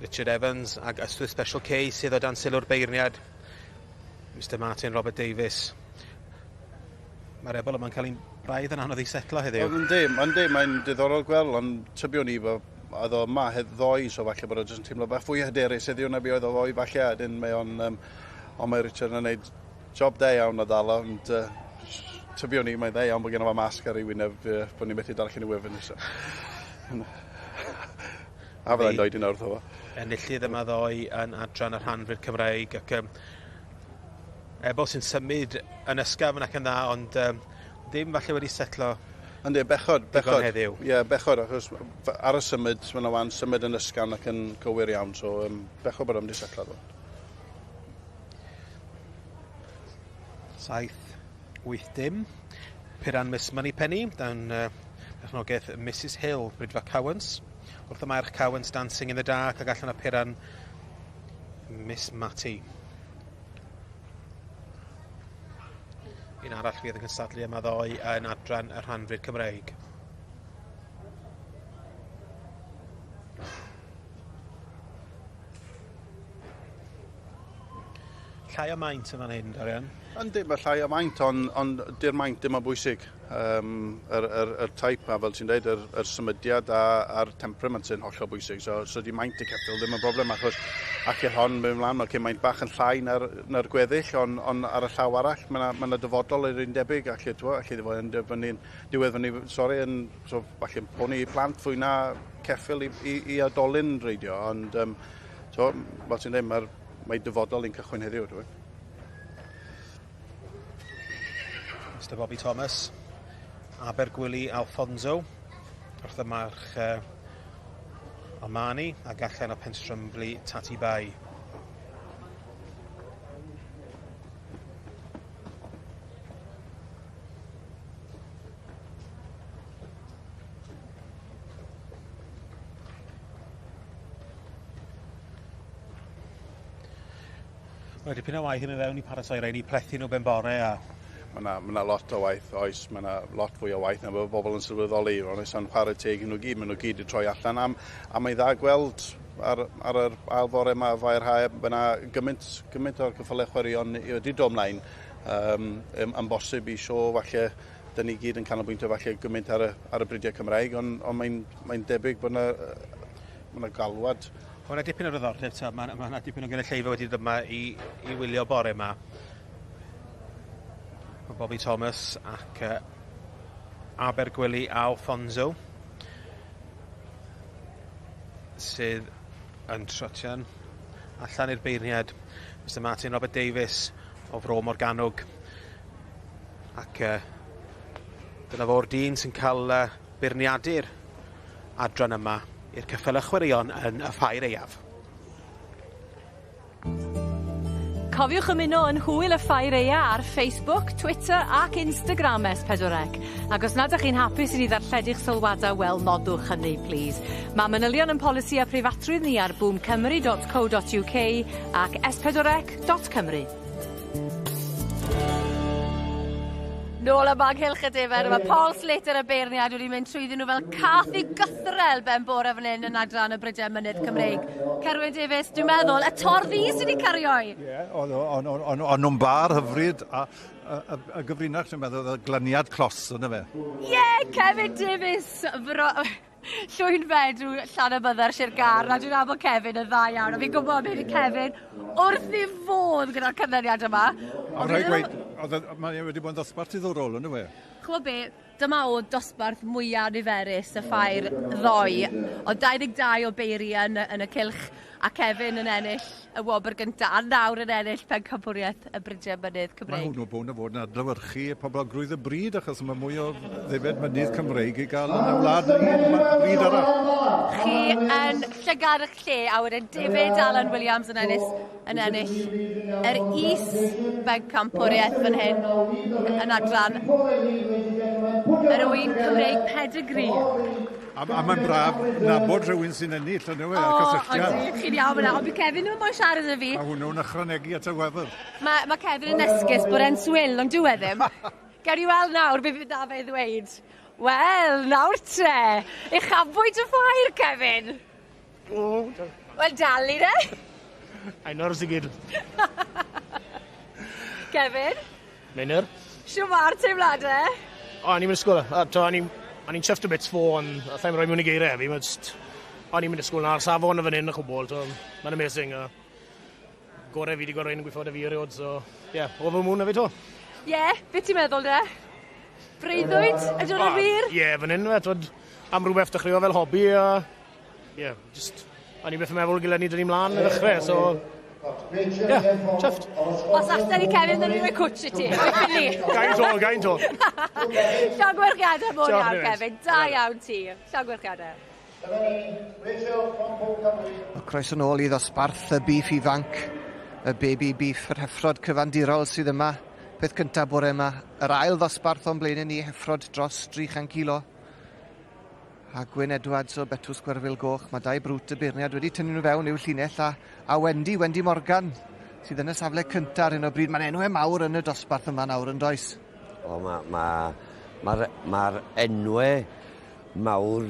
D: Richard Evans ag Ystwyth Special K sydd o dan sylw'r beirniad. Mr Martin Robert Davies. Mae'r ebol yma'n cael ein braidd yn anodd i setlo heddiw.
J: Yndi, yndi, mae'n diddorol gweld, ond tybiwn i bod oedd o yma hedd ddoe, so falle bod o jyst yn teimlo bach fwy hyderus heddiw na be oedd o ddoe falle, a dyn mae o'n, um, ond mae Richard yn gwneud job da iawn o ddal o, ond uh, tybiwn i, mae'n dda iawn bod gen fo masg ar ei wyneb, uh, bod ni'n methu darllen ei wefan. So. A fyddai'n dweud un wrtho fo.
D: Enillydd yma ddoe yn adran y rhanfrid Cymreig ac um, ebol sy'n symud yn ysgafn ac yn dda, ond um, ddim falle wedi setlo
J: Yndi, bechod, bechod.
D: heddiw.
J: Ie, yeah, bechod, achos ar y symud, mae'n wan symud yn ysgafn ac yn gywir iawn, so um, bechod bod o'n wedi setlo ddo.
D: 7, 8 dim. Piran Miss Moneypenny, dan uh, perchnogaeth Mrs Hill, Bridfa Cowans. Wrth y mae'r Cowans Dancing in the Dark ac allan o Piran Miss Matty. Un arall fydd yn cystadlu yma ddoe yn adran y rhanfrid Cymreig. Llai o maint yn fan hyn, Dorian.
J: Yndi, mae llai o maint, ond on, di'r maint ddim yn bwysig. Um, yr, yr, yr type a fel ti'n dweud, yr, yr symudiad a, a'r temperament sy'n hollol bwysig. So, so di maint y ceffyl ddim yn broblem achos ac i'r hon mynd mlaen, mae maint bach yn llai na'r, na gweddill, ond on ar y llaw arall mae yna ma dyfodol i'r un debyg, allu, twa, allu fod yn fyny, diwedd fyny, sori, yn so, falle poni plant fwy na ceffyl i, i, i oedolyn reidio, ond um, so, fel ti'n dweud, mae'r mae dyfodol i'n cychwyn heddiw, dwi'n.
D: Mr Bobby Thomas, Abergwili Alfonso, wrth y march uh, Almani ac allan o Penstrymflu Tati Bay. Mae dipyn o waith yn mynd fewn i paratoi rhein i plethu nhw ben bore a...
J: Mae yna ma lot o waith, oes, mae yna lot fwy o waith na bod bobl yn sylweddoli, ond oes yn chwarae teg i nhw gyd, maen nhw gyd i troi allan am, a mae'n dda gweld ar, ar yr ail fore yma Fair Hae, mae yna gymaint, gymaint o'r cyffylau chwaraeon wedi dod ymlaen, um, yn bosib i sio falle dyn ni gyd yn canolbwyntio falle gymaint ar y, ar y bridiau Cymraeg, ond on mae'n mae debyg bod yna, ma galwad.
D: Mae yna dipyn o ddiddordeb, ta. Mae yna ma dipyn o gynulleidfa wedi dod yma i, i wylio bore yma. Mae Bobby Thomas ac uh, Abergwili Alfonso sydd yn trotian allan i'r beirniad Mr Martin Robert Davies o Fro Morgannwg. Ac uh, dyna fo'r dyn sy'n cael uh, beirniadu'r adran yma i'r ceffylau chwaraeon yn y Ffair Aeaf.
C: Cofiwch ymuno yn hwyl y Ffair Aea ar Facebook, Twitter ac Instagram S4C. Ac os nad ydych chi'n hapus i ni ddarlledu'ch sylwadau, wel, nodwch hynny, plîs. Mae manylion yn polisi a preifatrwydd ni ar boomcymru.co.uk ac s4c.cymru. Nôl yma ynghylch y defaid, mae Paul Slater y beirniad wedi mynd trwyddyn nhw fel cath i gythrel ben bore fan hyn yn adran y Brydiau Mynydd Cymreig. Cerwyn Davies, dwi'n meddwl, y tordd i sydd wedi cario i.
J: Ie, o'n nhw'n bar hyfryd a, a, a, a gyfrinach, dwi'n meddwl, y glaniad clos yna fe.
C: Ie, yeah, Kevin Davies, fro... Llwyn Fedw, Llanybydder, Sir Gâr, a dwi'n nabod Kevin yn dda iawn, a fi'n gwybod beth yw Kevin wrth ei fodd gyda'r canlyniad yma.
J: Ond rhaid gweud, mae e wedi bod yn ddosbarth diddorol, yn y
C: Ch'mo be, dyma o dosbarth mwyaf niferus y ffair ddoe. O 22 o beiri yn, yn y cylch a Kevin yn ennill y wobr gyntaf a nawr yn ennill pencampwriaeth y Brydiau Mynydd Cymreig.
J: Mae hwnnw bod yn fod yn adlewyrchu poblogrwydd y bryd achos mae mwy o ddefed mynydd Cymreig i gael yn y wlad na un bryd arall.
C: Chi yn llygad eich lle a wedyn David Alan Williams yn ennill, yn ennill yr is bencampwriaeth fan hyn yn adran yr ŵyn Cymreig pedigree.
J: A, a mae'n braf nabod rhywun sy'n ennill, yn yw e, a cysylltiad.
C: O, chi'n iawn fyna, ond bydd Kevin ddim yn moyn siarad â fi.
J: A hwnnw'n ychwanegu at y wefr.
C: Mae, mae Kevin yn esgus bod e'n swil, ond dyw e ddim. Gewn ni weld nawr beth fydd da fe i ddweud. Wel, nawr te, uchafbwynt y ffair, Kevin. Wel, dal i de.
M: Ainor sy'n gyd.
C: Kevin?
M: Meinir?
C: Shwma'r teimladau?
M: O, o'n i'n mynd ysgol. O'n i'n chuffed to bits fo, ond allai'm rhoi mewn i geiriau fi. Mae just... O'n i'n mynd ysgol na'r safon o fan hyn a chwbl, so mae'n amazing. A gorau fi wedi gweld rhain yn gweithio 'da fi erioed, so ie, yeah, over the moon na fi to.
C: Ie, yeah, beth ti'n meddwl de? Breuddwyd, ydy hwn yn wir?
M: Ie, yeah, fan hyn, twyd, am rhywbeth dechreuo fel hobi, a ie, yeah, just, o'n i byth yn meddwl gyda ni dyn ni mlaen i ddechrau, so ie, yeah, chuffed.
C: Os allan ni Kevin, dyn ni'n rhoi cwtsh i ti. Ffili.
M: Gain to, gain to.
C: Llongyfarchiadau mawr iawn, Kevin. Da iawn ti. Llongyfarchiadau.
B: Croeso nôl i ddosbarth y beef ifanc, y baby beef, yr heffrod cyfandirol sydd yma. Peth cyntaf bore yma, yr ail ddosbarth o'n blaenau ni, heffrod dros 300 kilo. A Gwyn Edwards o Betws Gwerfyl Goch, mae dau brwt y beirniad wedi tynnu nhw fewn i'w llinell a, a Wendy, Wendy Morgan, sydd yn y safle cyntaf ar hyn o bryd. Mae'n enwau mawr yn y dosbarth yma nawr yn does?
H: O, mae'r ma, ma, ma, ma enwau mawr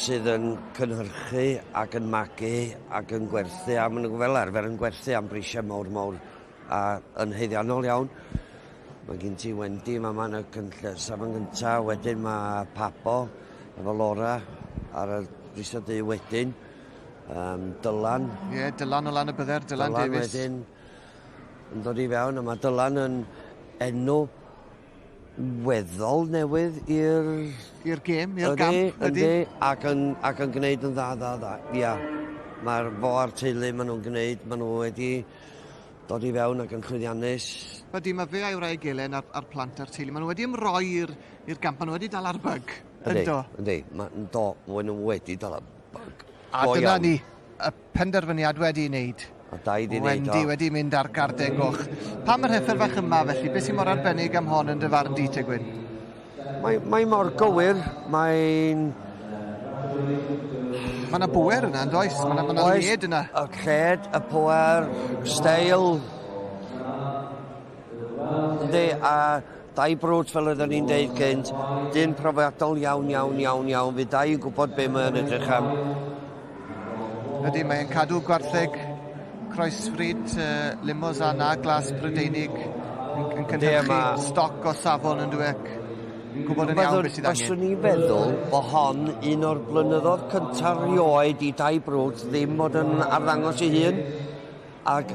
H: sydd yn cynhyrchu ac yn magu ac yn gwerthu, a maen nhw fel arfer yn gwerthu am brisiau mawr mawr a yn haeddiannol iawn. Mae gen ti Wendy ma yn y safon gynta, wedyn mae Pabo efo Laura ar y Risa Du wedyn. Dylan.
B: Ie, yeah, Dylan o lan y bydder, Dylan Davies.
H: Wedyn yn dod i fewn, a mae Dylan yn enw weddol newydd i'r...
B: I'r gêm, i'r gamp,
H: ydy. Ac yn gwneud yn dda. Ia, mae'r fo a'r teulu maen nhw'n gwneud, maen nhw wedi dod i fewn ac yn llwyddiannus.
B: Ydy, mae fe a'i wraig Elen a'r plant a'r teulu, maen nhw wedi ymroi i'r gamp, maen nhw wedi dal ar byg.
H: Ynddo? Yndi, maen nhw wedi dal ar byg.
B: A dyna ni, y penderfyniad wedi wneud.
H: A dau di wneud o.
B: Wendy wedi mynd ar garden goch. Pam yr heffer fach yma felly? Beth sy'n mor arbennig am hon yn dy farn di, Tegwyn?
H: Mae mor gywir, mae'n...
B: Mae yna bwer yna, yn does? Mae yna led yna.
H: Y lled, y pwer, steil. Yndi, a dau brwt fel oedden ni'n deud gynt, dyn profiadol iawn. Fydd dau yn gwybod be mae'n edrych am.
B: Ydy, mae'n cadw gwartheg croesfryd, Limousin a glas Prydeinig yn cynhyrchu stoc o safon yn dweud. Yn gwybod yn iawn beth sydd angen.
H: Fyswn i'n feddwl bod hon un o'r blynyddoedd cyntaf rioed i Dai Brwt ddim bod yn arddangos ei hun, ac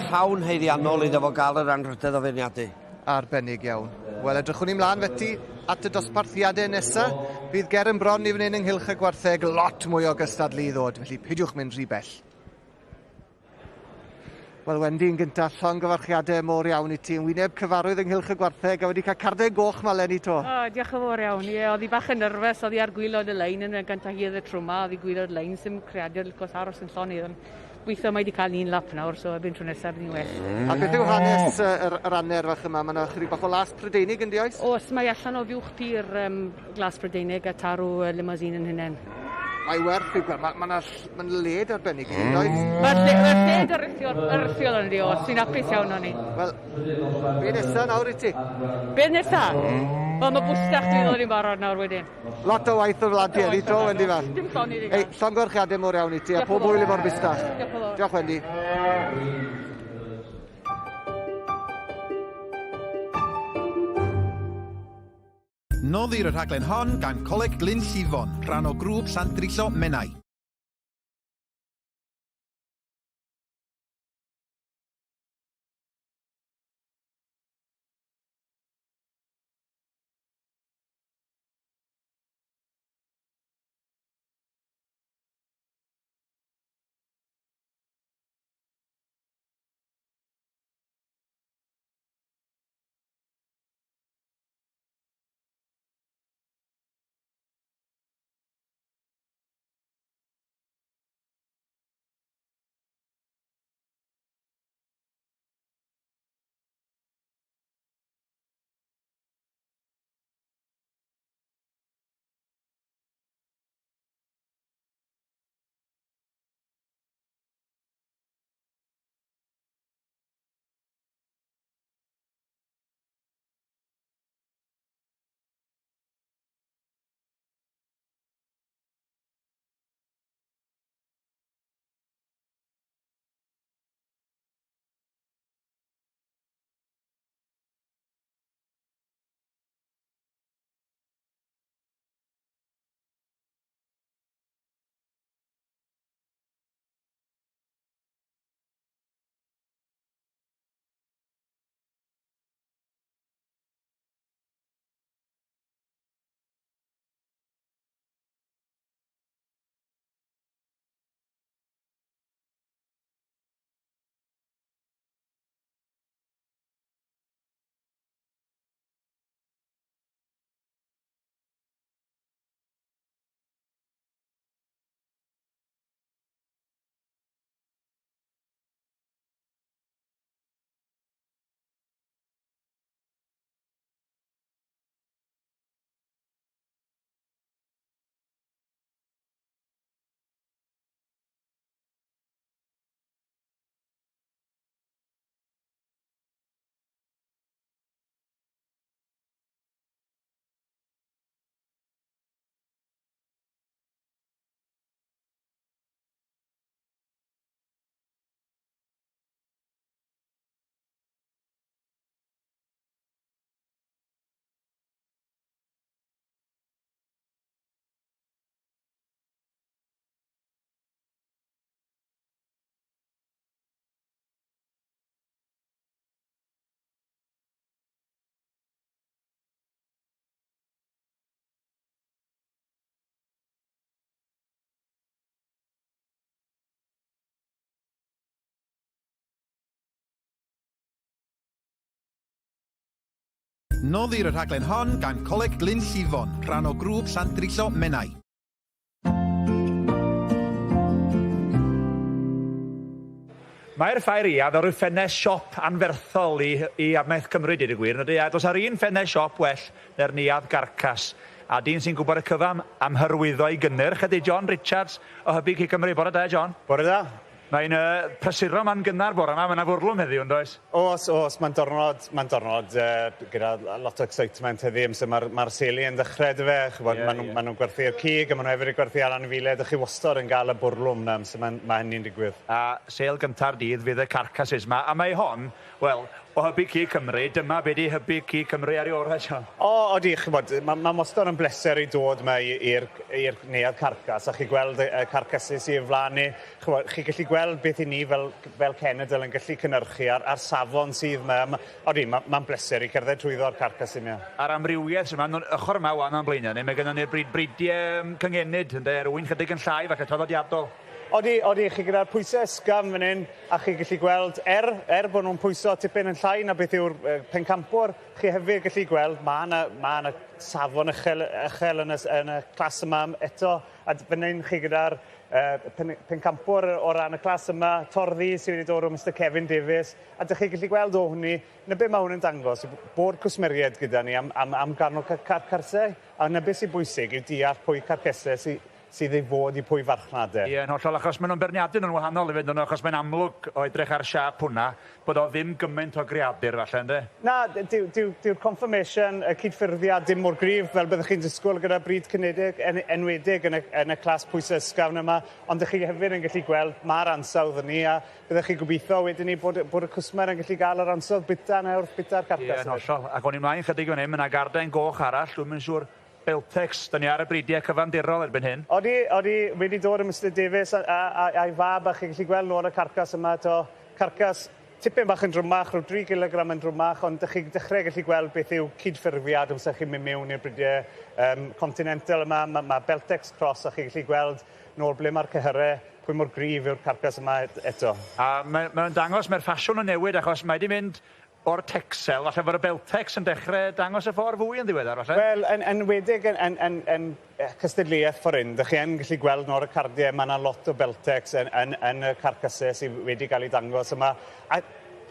H: llawn haeddiannol iddo fo gael yr anrhydedd o feirniadu.
B: Arbennig iawn. Wel, edrychwn ni mlaen felly at y dosbarthiadau nesaf. Bydd ger yn bron i fan hyn ynghylch y gwartheg lot mwy o gystadlu i ddod, felly peidiwch mynd rhy bell. Wel, Wendy, yn gyntaf, llongyfarchiadau mor iawn i ti. Yn wyneb cyfarwydd ynghylch y gwartheg a wedi cael carden goch ma leni to.
N: O, diolch yn fawr iawn. Ie, oedd hi bach yn nerfus, oedd hi ar gwylod y lein yn gyntaf hi oedd y trwma, oedd hi gwylod y lein, sy'n creadur licos aros yn llonydd. Ond weithio mae wedi cael un lap nawr, so erbyn tro nesaf bydd hi'n well.
B: A beth yw hanes yr aner fach yma? Mae yna chydig bach o las Prydeinig yn oes?
N: Oes, mae allan o fuwch pur glas Prydeinig a tarw Limousin yn hunain.
B: Mae werth i'w gweld. Mae yna led arbennig i ni, oes?
N: Mae'r led aruthiol yn di, oes. Dwi'n hapus iawn o'n i.
B: Wel, be nesa nawr i ti?
N: Be nesa? Wel, mae bwstach dwi'n ddod i'n barod nawr wedyn.
B: Lot o waith o flaen ti heddi to, Wendy fach.
N: Dim llon i ddigon.
B: Ei, llongyfarchiadau mor iawn i ti, a pob hwyl efo'r bwstach.
N: Diolch yn fawr.
B: Diolch, Wendy.
I: Noddir y rhaglen hon gan Coleg Glynllifon, rhan o grŵp Llandrillo Menai. Noddir y rhaglen hon gan Coleg Glynllifon, rhan o Grŵp Llandrillo Menai.
E: Mae'r Ffair Aeaf fel rhyw ffenest siop anferthol i i Amaeth Cymru, deud y gwir, yn dydi? A does 'a'r un ffenest siop well na'r Neuadd Garcas. A dyn sy'n gwybod y cyfan am hyrwyddo ei gynnyrch ydy John Richards o Hybu Cig Cymru. Bore da, John.
O: Bore da.
E: Mae'n uh, prysuro ma'n gynnar bore yma, mae yna fwrlwm heddiw, yn does?
O: Oes, oes, mae'n diwrnod, mae'n diwrnod uh, gyda lot o excitement heddi, amser mae'r ma seli yn dechrau, dy fe, chybod, yeah, maen nhw'n yeah. ma nhw gwerthu'r cig, a maen nhw hefyd yn gwerthu ar anifeiliaid, a chi wastad yn gael y bwrlwm na, amser mae'n ma hynny'n digwydd.
E: A sêl gynta'r dydd fydd y carcasses ma, a mae hon, wel, O Hybu Cig Cymru, dyma be 'di Hybu Cig Cymru ar ei orau, John.
O: O, odi, ch'mod, ma' ma' wastad yn bleser i dod 'ma i i'r i'r neuadd carcas a chi gweld y y carcases sy o flan ni. Ch'mo' chi gallu gweld beth 'yn ni fel fel cenedl yn gallu cynyrchu a'r a'r safon sydd 'ma. A ma' odi, ma' ma'n bleser i cerdded trwyddo'r carcas 'ma.
E: A'r amrywiaeth sy 'ma, nw'n ochor yma ŵan o'n blaenau ni, mae gynnon ni'r brid bridie yym cyngenid ynde, yr ŵyn chydig yn llai falle traddodiadol.
O: Odi, odi, chi gyda'r pwyse ysgafn fan 'yn, a chi gallu gweld, er, er bod nhw'n pwyso tipyn yn llai na beth yw'r pencampwr, chi hefyd gallu gweld ma' 'na, ma' 'na safon uchel, uchel yn y, yn y clas yma eto, a fan 'yn chi gyda'r uh, pen, pencampwr o ran y clas yma, Torddi sydd wedi dod o Mister Kevin Davies, a dych chi gallu gweld o hwnni, na be mae hwn yn dangos, bod cwsmeriaid gyda ni am, am, am ganol carcasau, a na beth sy'n bwysig yw deall pwy carcasau sydd sydd ei fod i pwy farchnad e.
E: Ie, yn hollol, achos maen nhw'n beirniadu nhw'n wahanol hefyd, nhw, achos mae'n amlwg o edrych ar siâp hwnna, bod o ddim gymaint o greadur falle, ynde?
O: Na, dyw, dyw, dyw'r conformation, y cydffurfiad dim mor gryf fel byddwch chi'n disgwyl gyda brîd cynedig, en, enwedig yn y, yn y clas pwysau ysgafn yma, ond dych chi hefyd yn gallu gweld mae'r ansawdd yn ni, a byddwch chi'n gobeithio wedyn ni bod, bod y cwsmer yn gallu gael yr ansawdd bita yna wrth bita'r carcas.
E: Ie, yn hollol. Ac o'n i mlaen chydig fan hyn, mae yna garden goch arall, dwi'm yn siŵr Beltex, da ni ar y bridiau cyfandirol erbyn hyn.
O: Odi, odi, wedi dod y Mister Davies a, a, a, a'i fab, a chi'n gallu gweld nôl y carcas yma eto. Carcas tipyn bach yn drwmach, rhyw 3 kilogram yn drwmach, ond dych chi'n dechrau gallu gweld beth yw cydffurfiad amser chi'n mynd mewn i'r bridiau um, continental yma. Mae ma Beltex Cross, a chi'n gallu gweld nôl ble mae'r cyhyrau, pwy mor gryf yw'r carcas yma eto.
E: A mae'n mae dangos, mae'r ffasiwn yn newid achos mae wedi mynd o'r Texel, falle fod y Beltex yn dechrau dangos y ffordd fwy yn ddiweddar, falle?
O: Wel, yn enwedig yn, yn, yn, yn cystadleuaeth ffordd hyn, dych chi yn gallu gweld nôr y cardiau, mae yna lot o Beltex yn, yn, yn y carcasau sydd wedi cael ei dangos yma. A,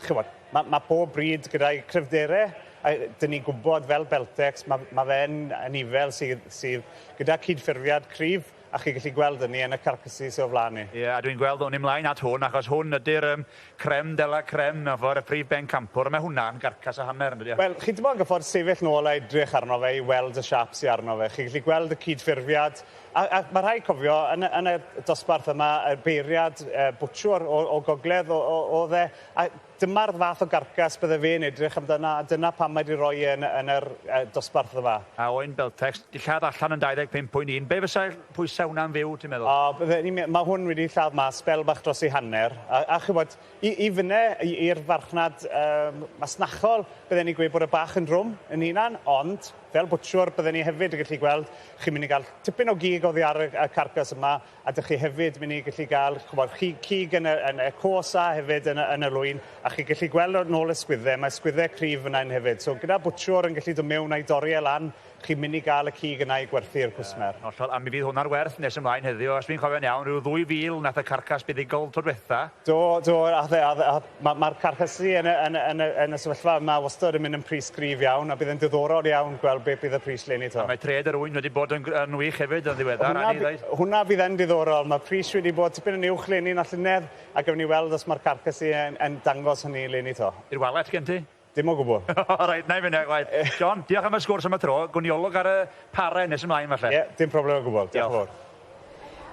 O: chymod, mae, mae pob bryd gyda'i cryfderau, a dyn ni'n gwybod fel Beltex, mae, mae fe'n anifel sydd, sydd gyda cydffurfiad cryf, A chi gallu gweld hynny yn y carcasses sy o flaen ni.
E: Ie, a dwi'n gweld o'n i mlaen at hwn, achos hwn ydy'r um, creme de la creme mewn ffordd, y prif bencampwr, a mae hwnna'n garcas a hanner, yn dydi?
O: Wel, chi dim ond yn gorfod sefyll nôl a edrych arno fe i weld y siâp sy arno fe. Chi gallu gweld y cydffurfiad, a, a mae rhaid cofio, yn, yn y dosbarth yma, y beiriad uh, bwtsiwr o, o gogledd oedd e, a Dyma'r fath o garcas bydde fe'n edrych amdana, a dyna pam mae 'di roi e yn yn yr yy dosbarth yma.
E: A oen Beltex, 'di lladd allan yn 25.1. Be fysa pwyse hwnna'n fyw, ti'n meddwl?
O: O, bydde ni'n me-... Ma' hwn wedi lladd mas sbel bach dros ei hanner, a a ch'mod, i i fynne i i'r farchnad yym masnachol, bydden i'n gweud bod e bach yn drwm yn hunan, ond fel bwtsiwr bydden i hefyd yn gallu gweld chi'n myn' i ga'l tipyn o gig oddi ar y y carcas yma, A dych chi hefyd mynd i gallu gael, ch'mod, chi- cig yn y yn y cos a hefyd yn y yn y lwyn, a chi gallu gweld o nôl y sgwydde, mae sgwydde cryf fyna un hefyd. So gyda bwtsiwr yn gallu dod mewn a'i dorri e lan, chi'n mynd i gael y cig yna i gwerthu i'r cwsmer.
E: Ie, hollol, a mi fydd hwnna'r werth nes ymlaen heddiw, os dwi'n cofio'n iawn, rhyw 2,000 nath y carcas buddugol tro dwetha.
O: Do, do, a the, a the, a ma' ma'r carcasu yn y yn y yn y yn y sefyllfa yma wastod yn mynd yn pris gryf iawn, a bydd e'n diddorol iawn gweld beth bydd y pris leni 'to.
E: A mae trêd yr ŵyn wedi bod yn yn wych hefyd yn ddiweddar,
O: a ni ddeud. Hwnna fydd yn diddorol, mae pris wedi bod tipyn yn uwch leni na llynedd, a gawn ni weld os mae'r carcasu yn yn dangos hynny leni 'to.
E: I'r walet gen ti?
O: Dim o gwbwl.
E: Reit, 'na i fynd waeth. John, diolch am y sgwrs am y tro. Gwn i olwg ar y pare nes ymlaen falle.
O: Ie, dim problem o gwbwl. Diolch yn fowr.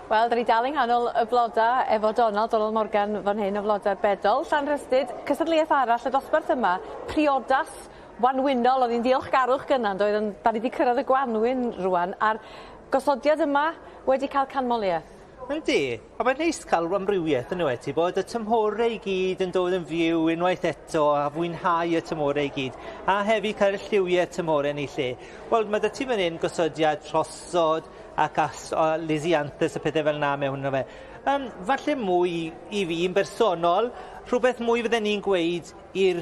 K: Wel, 'dan ni dal yng nghanol y bloda efo Donald, Donald Morgan fan hyn o floda'r Bedol. Llanrhystud, cystadleuaeth arall y dosbarth yma, priodas wanwynol, o'dd 'i'n ddiolchgarwch gynna yndoedd ond 'dan ni 'di cyrraedd y gwanwyn rŵan a'r gosodiad yma wedi cael canmolieth.
L: Yndi, a mae'n neis cael amrywiaeth yn yw e, ti bod y tymhorau i gyd yn dod yn fyw unwaith eto a fwynhau y tymhorau i gyd, a hefyd cael y lliwiau tymhorau yn ei lle. Wel, mae 'da ti fan hyn gosodiad trosod ac as, o, lisianthus a pethau fel 'na mewn yno fe. Um, falle mwy i fi yn bersonol, rhywbeth mwy fydden ni'n gweud i'r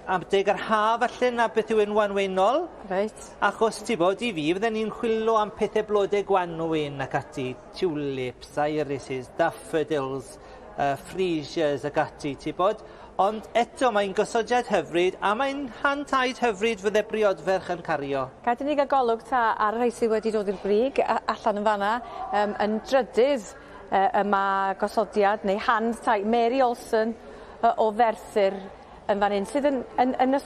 L: adeg yr haf falle na beth yw e'n wanwynol.
K: Reit.
L: Achos ti bod i fi, fydden ni'n chwilio am pethau blodau gwanwyn ac ati, tulips, irises, daffodils, freesias ac ati, ti bod. Ond eto mae'n gosodiad hyfryd a mae'n hand-tied hyfryd fydde briodferch yn cario.
K: Gad i ni gael golwg ta ar y rhai sydd wedi dod i'r brig allan yn fanna yn drydydd y ma gosodiad neu hand-tied Mary Olsen o Ferthyr yn fan hyn sydd yn yn yn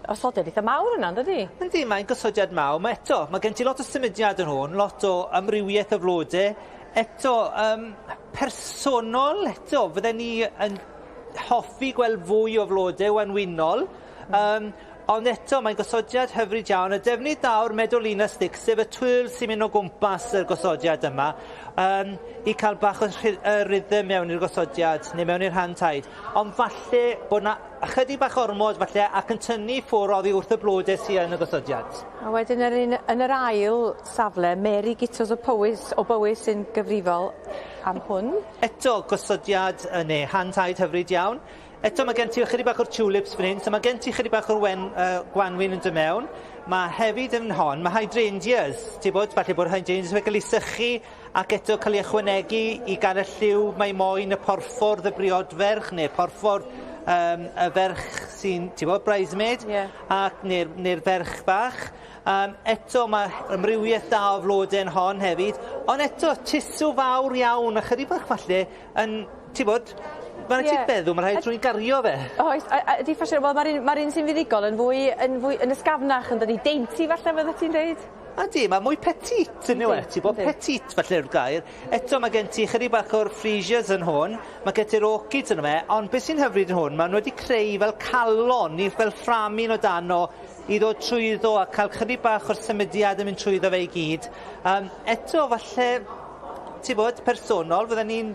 K: osodiad eitha mawr yna, yndydi?
L: Yndi, mae'n gosodiad mawr. Mae eto, mae gen ti lot o symudiad yn hwn, lot o amrywiaeth o flode. Eto, personol eto, fydden ni yn hoffi gweld fwy o flode wanwynol. Ond eto, mae'n gosodiad hyfryd iawn. Y defnydd da o'r Medolina Stick, sef y twirl sy'n mynd o gwmpas y gosodiad yma, i cael bach o rhythm mewn i'r gosodiad, neu mewn i'r hand-tied. Ond falle bod na ychydig bach ormod, falle, ac yn tynnu ffwrdd oddi wrth y blodau sydd yn y gosodiad.
K: A wedyn yr un, yn yr ail safle, Mary Gittos o Powys, o Bowys sy'n gyfrifol am hwn.
L: Eto, gosodiad neu hand-tied hyfryd iawn. Eto mae gen ti ychydig bach o'r tulips fan hyn, so mae gen ti ychydig bach o'r gwanwyn yn dod mewn. Mae hefyd yn hon, mae hydrangeas, ti'n bod, falle bod hydrangeas wedi cael ei sychu ac eto cael ei ychwanegu i gael y lliw mae moyn y porffordd y briodferch neu porffordd y ferch sy'n, ti'n bod, bridesmaid, ac neu'r ferch bach. Eto mae amrywiaeth da o flodau yn hon hefyd, ond eto tusw fawr iawn, ychydig bach falle yn, ti'n bod, mae'n rhaid ti feddwl, mae'n rhaid rhywun gario fe.
K: Oes, ydy ffasiwn, wel mae'r un sy'n fuddugol yn fwy, yn ysgafnach yn dydi, dainty falle fydde ti'n dweud?
L: Ydy, mae mwy petit yn yw e, ti'n bod, petit falle yw'r gair. Eto mae gen ti chydig bach o'r freesias yn hwn, mae gen ti'r orchids yn yma, ond beth sy'n hyfryd yn hwn, maen nhw wedi creu fel calon, neu fel fframin o dan o, i ddod trwyddo a cael chydig bach o'r symudiad yn mynd trwyddo fe i gyd. Eto falle, ti'n bod, personol, fydden ni'n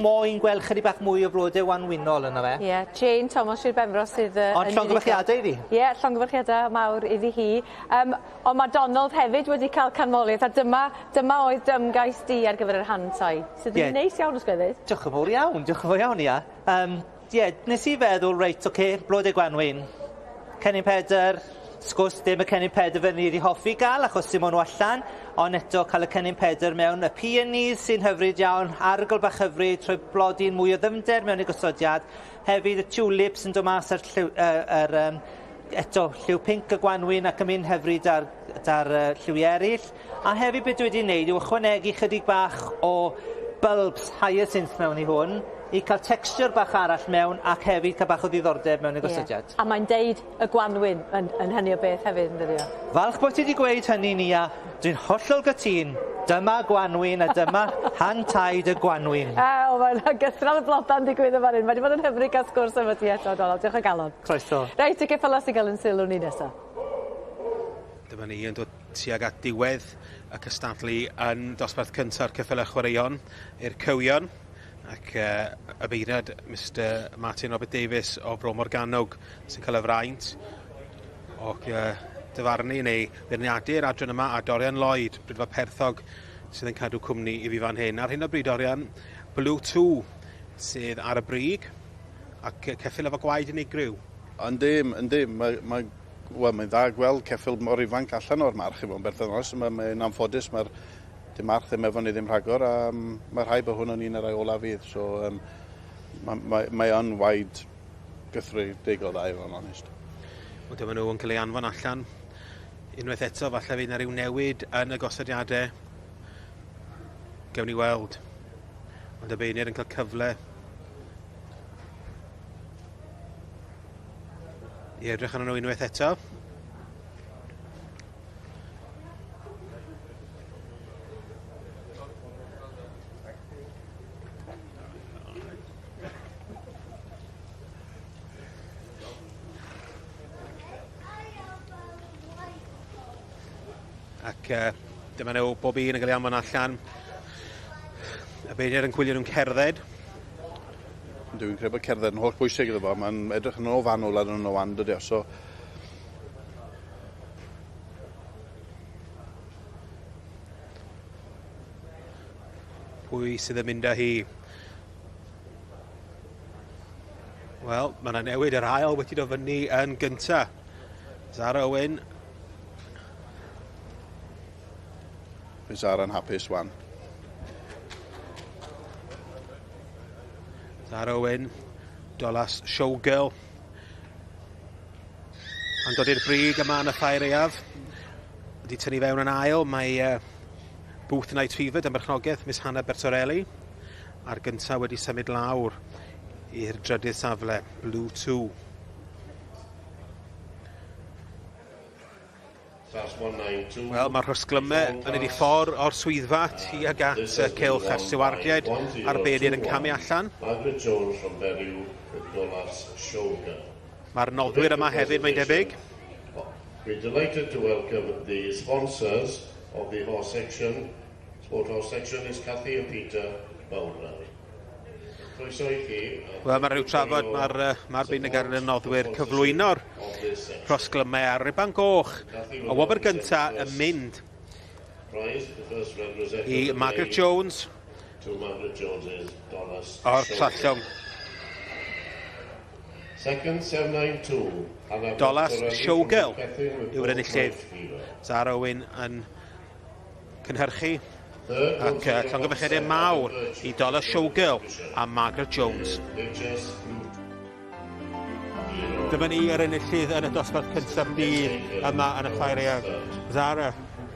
L: moyn gweld chydig bach mwy o flodau wanwynol yna fe.
K: Ie, Jane Thomas Sir Benfro sydd
L: Ond llongyfarchiadau iddi.
K: Ie, llongyfarchiadau mawr iddi hi. Ond mae Donald hefyd wedi cael canmoliaeth, a dyma oedd dymgais di ar gyfer yr hand-tie, sydd yn neis iawn os gweddyd.
L: Diolch yn fawr iawn, diolch yn fawr iawn, ia. Ie, nes i feddwl, reit, oce, blodau gwanwyn. Cennin Pedr, sgwrs dim y Cennin Pedr fe ni wedi hoffi gael, achos dim ond nhw allan, ond eto cael y Cennin Pedr mewn y peonies sy'n hyfryd iawn, arogl bach hyfryd, trwy blodi'n mwy o ddyfnder mewn i gosodiad. Hefyd y tulips yn dod mas ar lliw, eto lliw pinc y gwanwyn ac yn mynd hyfryd ar lliwiau eraill. A hefyd beth dwi wedi wneud yw ychwanegu chydig bach o bulbs hyacinth mewn i hwn, i cael texture bach arall mewn ac hefyd cael bach o ddiddordeb mewn y gosodiad.
K: A mae'n deud y gwanwyn yn hynny o beth hefyd, yn dydi o?
L: Falch bod ti wedi gweud hynny, Nia. Dwi'n hollol gytûn. Dyma gwanwyn a dyma hand-tied y gwanwyn.
K: O, mae'n gythral y blodau'n digwydd yn fan hyn. Mae wedi bod yn hyfryd cael sgwrs efo ti eto, Donald. Diolch o galon.
L: Croeso.
K: Reit, y ceffylau sy'n cael yn sylw ni nesaf.
D: Dyma ni yn dod tuag at diwedd y cystadlu yn dosbarth cynta'r ceffylau chwaraeon i'r cywion. Ac y beirniad Mr Martin Robert Davies o Bro Morgannwg sy'n cael y fraint o dyfarnu neu beirniadu'r adran yma, a Dorian Lloyd, Brydfa Perthog, sydd yn cadw cwmni i fi fan hyn. Ar hyn o bryd, Dorian, Blue 2 sydd ar y brig ac ceffyl efo gwaed unigryw.
J: Yndi, yndi. Mae'n dda gweld ceffyl mor ifanc allan o'r march i fod yn berthynas. Mae'n anffodus, mae'r march ddim efo ni ddim rhagor, a mae rhaid bod hwn yn un o'r rhai olaf fydd. So, mae yn waed gythrydig o dda i fod yn onest.
D: Wel, dyma nhw yn cael ei anfon allan. Unwaith eto, falle fydd yna ryw newid yn y gosodiadau. Gewn ni weld. Ond y beirniaid yn cael cyfle i edrych arnyn nhw unwaith eto. Ac dyma nhw bob un yn cael ei anfon allan. Y beirniaid yn gwylio nhw'n cerdded.
J: Dwi'n credu bod cerdded yn holl bwysig iddo fo. Mae'n edrych yn o fanwl ar nhw wan, dydy o. So...
D: Pwy sydd yn mynd â hi? Wel, mae yna newid yr ail wedi dod fyny yn gynta. Zara Owen.
P: Mae Zara'n hapus wan.
D: Zara Owen, Dolas Showgirl. Yn dod i'r brig yma yn y ffair aeaf. Wedi tynnu fewn yn ail, mae Booth Night Fever dan berchnogaeth Miss Hannah Bertorelli. A'r gyntaf wedi symud lawr i'r drydydd safle, Blue 2. Wel, mae'r rhosglymau yn ei ffordd o'r swyddfa tuag at y cylch a'r stiwardiaid a'r beirniaid yn camu allan.
Q: Margaret Jones from Berriew with Dolas Showgirl.
D: Mae'r noddwyr yma hefyd, mae'n debyg.
Q: We're delighted to welcome the sponsors of the horse section. Sport horse section is Cathy and Peter Bowler. Croeso i chi.
D: Wel, mae rhyw trafod, mae'r ma beirniaid y noddwyr cyflwyno'r rhosglymau ar riban goch. Y wobr gyntaf yn mynd i Margaret Jones o'r Trallwng.
Q: Second, 792.
D: Dolas Showgirl yw'r enillydd. Zara Owen yn cynhyrchu ac llongyfarchiadau mawr i Dolas Showgirl a Margaret Jones. Dyma ni yr enillydd yn y dosbarth cyntaf dydd yma yn y ffair aeaf. Zara,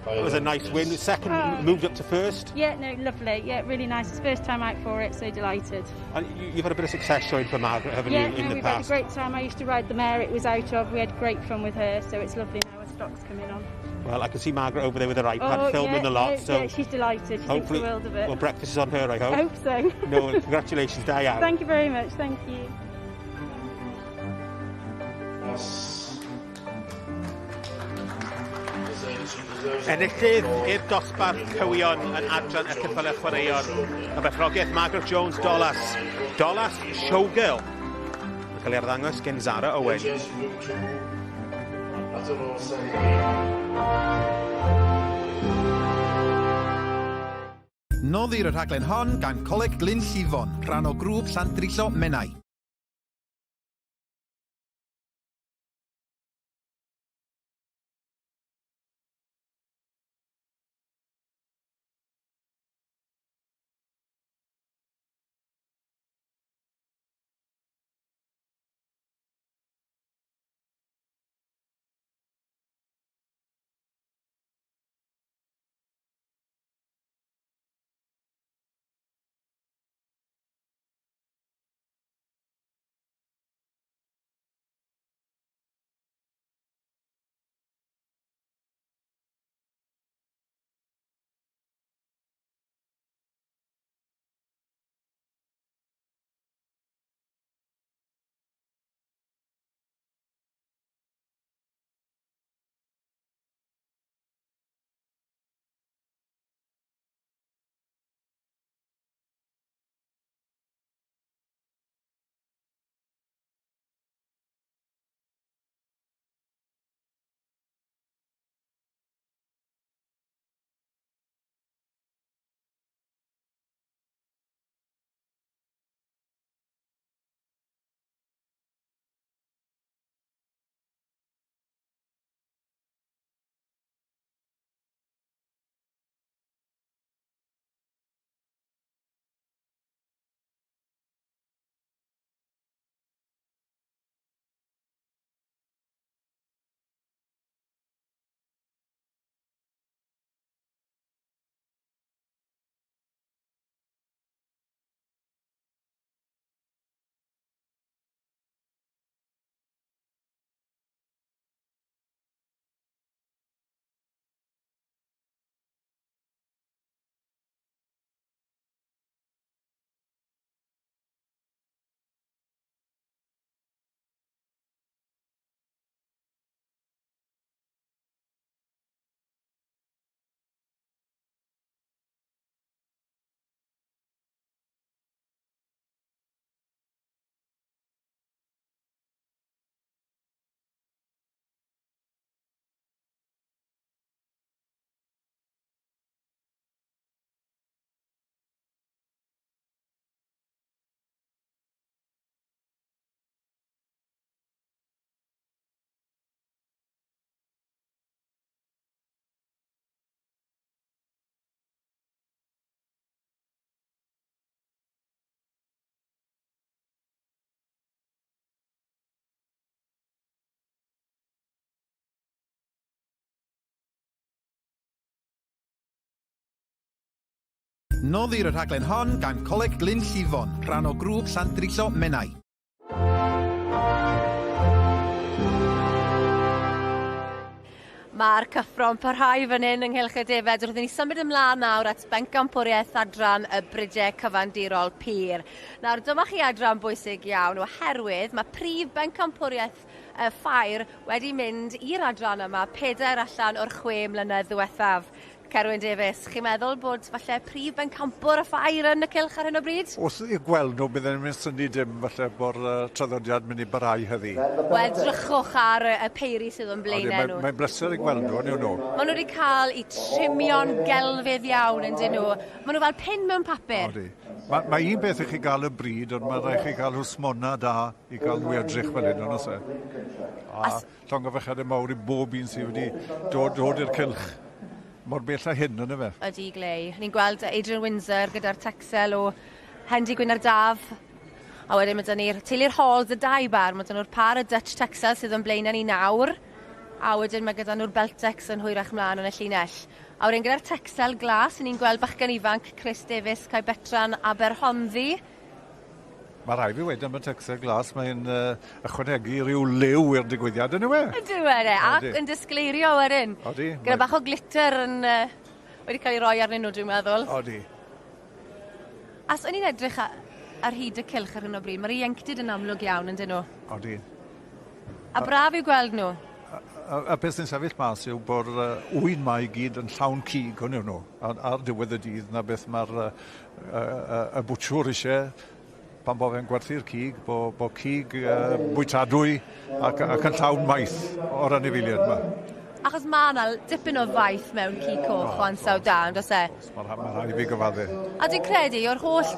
D: it was a nice win. Second, moved up to first.
N: Yeah, no, lovely. Yeah, really nice. It's first time out for it, so delighted.
D: And you've had a bit of success showing for Margaret, haven't
N: yeah,
D: you, in
N: no,
D: the
N: we've
D: past?
N: had a great time. I used to ride the mare it was out of. We had great fun with her, so it's lovely now her stock's coming on.
D: Well, I can see Margaret over there with her iPad
N: oh,
D: filming
N: yeah,
D: the lot.
N: No,
D: so
N: yeah, she's delighted. She thinks the
D: hopefully,
N: world of it.
D: well, breakfast is on her, I hope.
N: I hope so.
D: No, congratulations, da iawn.
N: Thank you very much. Thank you.
Q: Os
D: Enillydd i'r dosbarth cywion yn adran y ceffylau chwaraeon. Y berchnogaeth Margaret Jones Dolas. Dolas Showgirl. Yn cael ei arddangos gen Zara Owen.
Q: HS Group 2 at yr ôl Sunday.
I: Noddir y rhaglen hon gan Coleg Glynllifon, rhan o grŵp Llandrillo Menai. Noddir y rhaglen hon gan Coleg Glynllifon, rhan o grŵp Llandrillo Menai.
C: Mae'r cyffro'n parhau fan hyn ynghylch y defaid wrth i ni symud ymlaen nawr at bencampwriaeth adran y Bridiau Cyfandirol Pur. Nawr dyma chi adran bwysig iawn oherwydd mae prif bencampwriaeth y ffair wedi mynd i'r adran yma pedair allan o'r chwe mlynedd ddiwethaf. Cerwyn Davies, chi'n meddwl bod falle prif bencampwr y ffair yn y cylch ar hyn o bryd?
J: Wrth i gweld nhw, bydden ni'n synnu dim falle bod uh, traddodiad mynd i barhau heddi.
C: Wel, drychwch ar y, y peiri sydd o'n blaenau nhw.
J: Mae'n bleser i gweld nhw, yn nhw.
C: Maen nhw wedi cael eu trimio'n gelfydd iawn yn dyn nhw. Maen nhw fel pin mewn papur.
J: Odi. Mae, mae un beth i chi gael y bryd, ond mae rhaid chi gael hwsmona da i gael nhw edrych fel hyn, ond oes e? A llongyfarchiadau mawr i bob un sydd wedi dod, dod i'r cylch mor bell â hyn, yna fe?
C: Ydy, Glei. Ni'n gweld Adrian Windsor gyda'r Texel o Hendy Gwyn ar Daf. A wedyn mae 'da ni'r teulu'r Halls, y dau bar. Mae 'da nhw'r par y Dutch Texel sydd yn blaenau ni nawr. A wedyn mae gyda nhw'r Beltex yn hwyrach mlaen yn y llinell. A wedyn gyda'r Texel glas, ni'n gweld bachgen ifanc Chris Davies, Cae Betran, Aberhonddu.
J: Mae rhaid fi weud am y Texel glas, mae'n uh, ychwanegu rhyw liw i'r digwyddiad, yn yw e?
C: Ydyw e, ac yn disgleirio wedyn.
J: Odi.
C: Gyda bach o glitter yn, uh, wedi cael ei roi arnyn nhw, dwi'n meddwl.
J: Odi.
C: A os o'n i'n edrych ar hyd y cylch ar hyn o bryd, mae'r ieuenctid yn amlwg iawn, yn dyn nhw?
J: Odi.
C: A braf i'w gweld nhw.
J: A, a beth sy'n sefyll mas yw bod uh, ŵyn ma i gyd yn llawn cig o'n nhw. Ar, ar diwedd y dydd, na beth mae'r uh, uh, y bwtshwr eisiau pan bo fe'n gwerthu'r cig, bo, bo cig uh, bwytadwy ac, ac yn llawn maeth o'r anifeiliaid yma.
C: Achos mae yna dipyn o faeth mewn cig coch o ansawdd da, yn does e?
J: Mae ma rhaid i fi gyfadde.
C: A dwi'n credu, o'r holl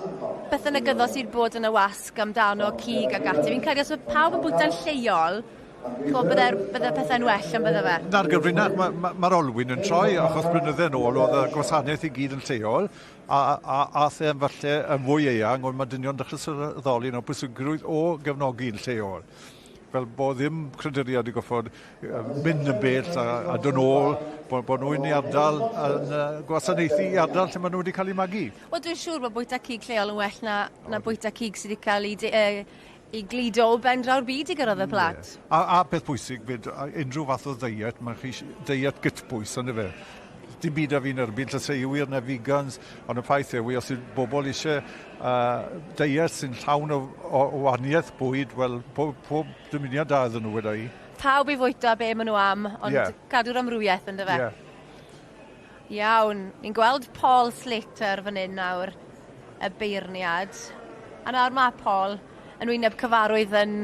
C: bethau negyddol sydd bod yn y wasg amdano cig ac ati, fi'n credu os mae pawb yn bwyta'n lleol, Ch'mo' bydde'r bydde pethe'n well yn bydde fe?
J: Na'r gyfrinach, mae'r ma, ma, ma olwyn yn troi, achos blynydde yn ôl oedd y gwasanaeth i gyd yn lleol, a, a, a the yn falle yn fwy eang, ond mae dynion dechrau sylweddoli nawr pwysigrwydd o gefnogi'n lleol. Fel bod ddim creduriad i goffod mynd yn bell a, a dod nôl, bod, bod nhw'n i ardal yn gwasanaethu i ardal lle maen nhw wedi cael eu magu.
C: Wel, dwi'n siŵr bod bwyta cig lleol yn well na, na bwyta cig sydd wedi cael ei uh, i gludo o ben draw'r byd i gyrraedd y plat.
J: Yeah. A, a peth pwysig fyd, unrhyw fath o ddeiet, mae chi deiet gytbwys ond efe. Dim byd a fi'n erbyn llysieuwyr na vegans, ond y ffaith yw, os yw bobl eisiau uh, deiet sy'n llawn o, o, o wahaniaeth bwyd, wel, pob, pob dymuniad da iddyn nhw weda i.
C: Pawb i fwyta be maen nhw am, ond yeah. cadw'r amrywiaeth ynddo fe.
J: Yeah.
C: Iawn, ni'n gweld Paul Slater fan hyn nawr, y beirniad. A nawr mae Paul yn wyneb cyfarwydd yn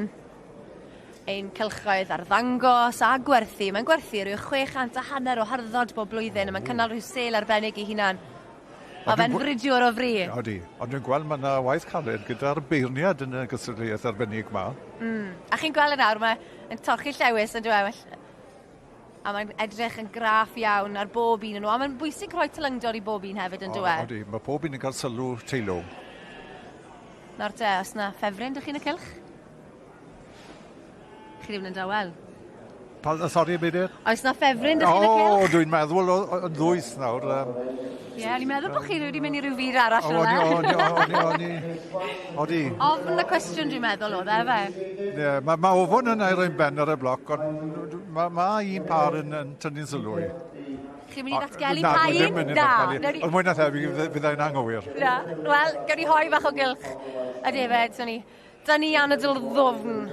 C: ein cylchoedd arddangos a gwerthu. Mae'n gwerthu rhyw 600 a hanner o harddod bob blwyddyn a mae'n cynnal rhyw sêl arbennig i hunan. Mae fe'n fridiwr o fri.
J: Odi, ond dwi'n gweld mae yna waith caled gyda'r beirniad yn y gystadleuaeth arbennig ma.
C: Mm. A chi'n gweld yn awr, mae'n torchi llewis yn dweud, A mae'n edrych yn graff iawn ar bob un o'n nhw. A mae'n bwysig rhoi teilyngdod i bob un hefyd yn dyw e?
J: Odi, mae pob un yn cael sylw teilwng.
C: Nawr te, os na ffefryn, dych chi'n y cylch? Chi ddim yn dawel.
J: Pa, sori, beth yw'r?
C: Oes na ffefryn, dych chi'n y cylch?
J: O, dwi'n meddwl yn ddwys nawr.
C: Ie, yeah, ni'n meddwl bod chi wedi mynd i ryw fyd arall
J: yna. O'n i, o'n i, o'n i, odi.
C: Ofn y cwestiwn dwi'n meddwl oedd e, fe?
J: Ie, yeah, mae ma ofon yn air ein ben ar y bloc, ond mae ma un par yn, yn tynnu'n sylw i.
C: Chi'n mynd i ddatgelu pa un?
J: Na. Ond mwy na thebyg, fyddai'n anghywir.
C: Na. Wel, gawn ni hoi bach o gylch y defaid, so ni. Da ni anadl ddwfn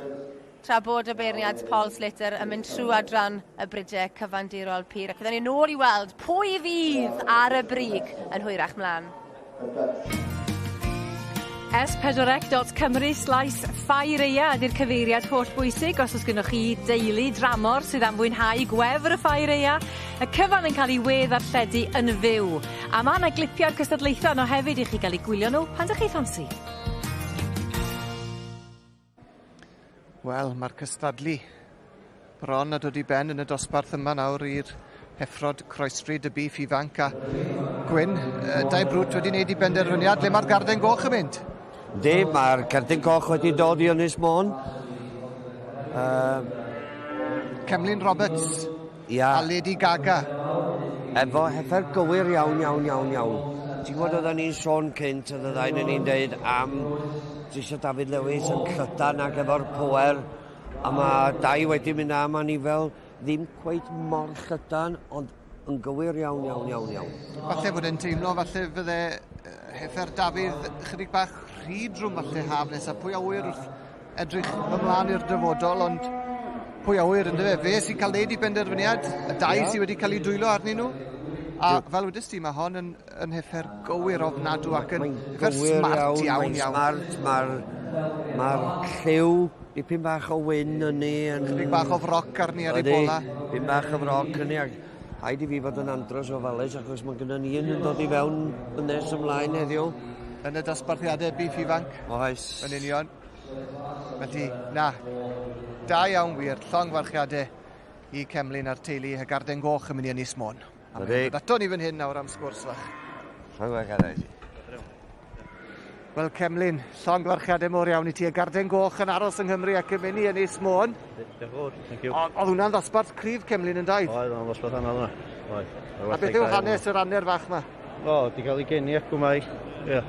C: tra bod y beirniad Paul Slater yn mynd trwy adran y bridiau cyfandirol pur. Ac fydden ni nôl i weld pwy fydd ar y brig yn hwyrach mlaen.
R: S4C.Cymru slaes Ffair Eia ydy'r cyfeiriad holl bwysig os oes gynnoch chi deulu dramor sydd am fwynhau gwefr y Ffair Eia. Y cyfan yn cael ei we-ddarlledu yn fyw. A ma' 'na glipiau'r cystadlaethau yno hefyd i chi gael eu gwylio nhw pan 'dych chi ffansi.
B: Wel, mae'r cystadlu bron a dod i ben yn y dosbarth yma nawr i'r heffrod Croesfryd y bîff ifanc a Gwyn, Dai Brwt wedi wneud i benderfyniad le mae'r garden goch yn mynd.
H: Yndi, mae'r cerdyn coch wedi dod i Ynys Môn.
B: Cemlyn Roberts
H: Ia.
B: a Lady Gaga.
H: Efo heffer gywir iawn, iawn, iawn, iawn. Ti'n gwybod oedden ni'n sôn cynt, oedd y ddau yn ni'n deud am Trisha David Lewis yn llydan ac efo'r power, a mae Dai wedi mynd am anifail ddim cweit mor llydan, ond yn gywir iawn, iawn, iawn, iawn.
B: Falle bod e'n teimlo, falle fydde heffer Dafydd chydig bach rhy drwm falle haf nesaf. Pwy a ŵyr wrth edrych ymlaen i'r dyfodol, ond pwy a ŵyr yndyfe? Fe sy'n cael neud i benderfyniad, y dau yeah. sydd wedi cael ei dwylo arnyn nhw. A fel wedys ti, mae hon yn, yn heffer gywir ofnadw ac yn heffer smart iawn, iawn.
H: Mae'n smart, mae'r ma lliw dipyn bach o wyn yn ni. Yn...
B: Chydig bach o froc arni ar ei bola.
H: Dipyn bach o froc yn ni. Ac rhaid i fi fod yn andros o ofalus achos mae gennym ni un yn dod i fewn yn nes ymlaen heddiw.
B: Yn y dosbarthiadau biff ifanc.
H: Oes.
B: Yn union. Felly, na, da iawn wir, llongyfarchiadau i Cemlyn a'r teulu y Garden Goch yn mynd i Ynys Môn. A mae'n dod ato ni fan hyn nawr am sgwrs fach.
H: Llongyfarchiadau i ti.
B: Wel, Cemlyn, llongyfarchiadau mor iawn i ti. Y Garden Goch yn aros yng Nghymru ac yn mynd i Ynys Môn.
S: Diolch yn fawr, thank you.
B: Oedd hwnna'n ddosbarth cryf, Cemlyn, yn daith?
S: Oedd, o'n ddosbarth anodd yna. Oedd.
B: A beth yw hanes yr aner fach yma?
S: O, di cael ei geni acw mai. Ie.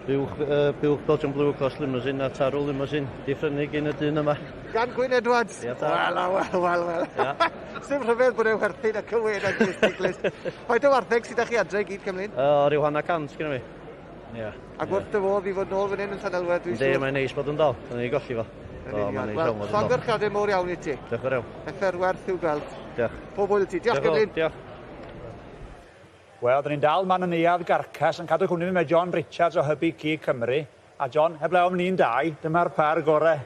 S: Buwch, uh, buwch Belgian Blue Cross Limousine a Tarw Limousine. Di phrynu gyn y dyn yma.
B: Gan Gwyn Edwards?
S: Ia, ta.
B: Wel, wel, wel, wel.
S: Ia.
B: Sim rhyfedd bod e'n werthu na cywir a glust i glust. Faint o wartheg sydd â chi adre i gyd, Cymlyn?
S: O, rhyw hanner cant gyda fi. Ia.
B: Ac wrth dy fodd i fod nôl fan hyn yn Llanelwedd, dwi'n
S: siŵr. Yndi, mae'n neis bod yn dal. Dyna ni golli fo.
B: Yn union. Wel, llongyfarchiadau mowr iawn i ti.
S: Diolch yn fawr iawn.
B: Heffer werth i'w gweld.
S: Diolch.
B: Pob hwyl i ti. Diolch, Cymlyn.
S: Diolch.
E: Wel, dyn ni'n dal man y neuadd Garcas yn cadw cwmni fi mae John Richards o Hybu Cig Cymru. A John, heblaw am ni'n dau, dyma'r par gore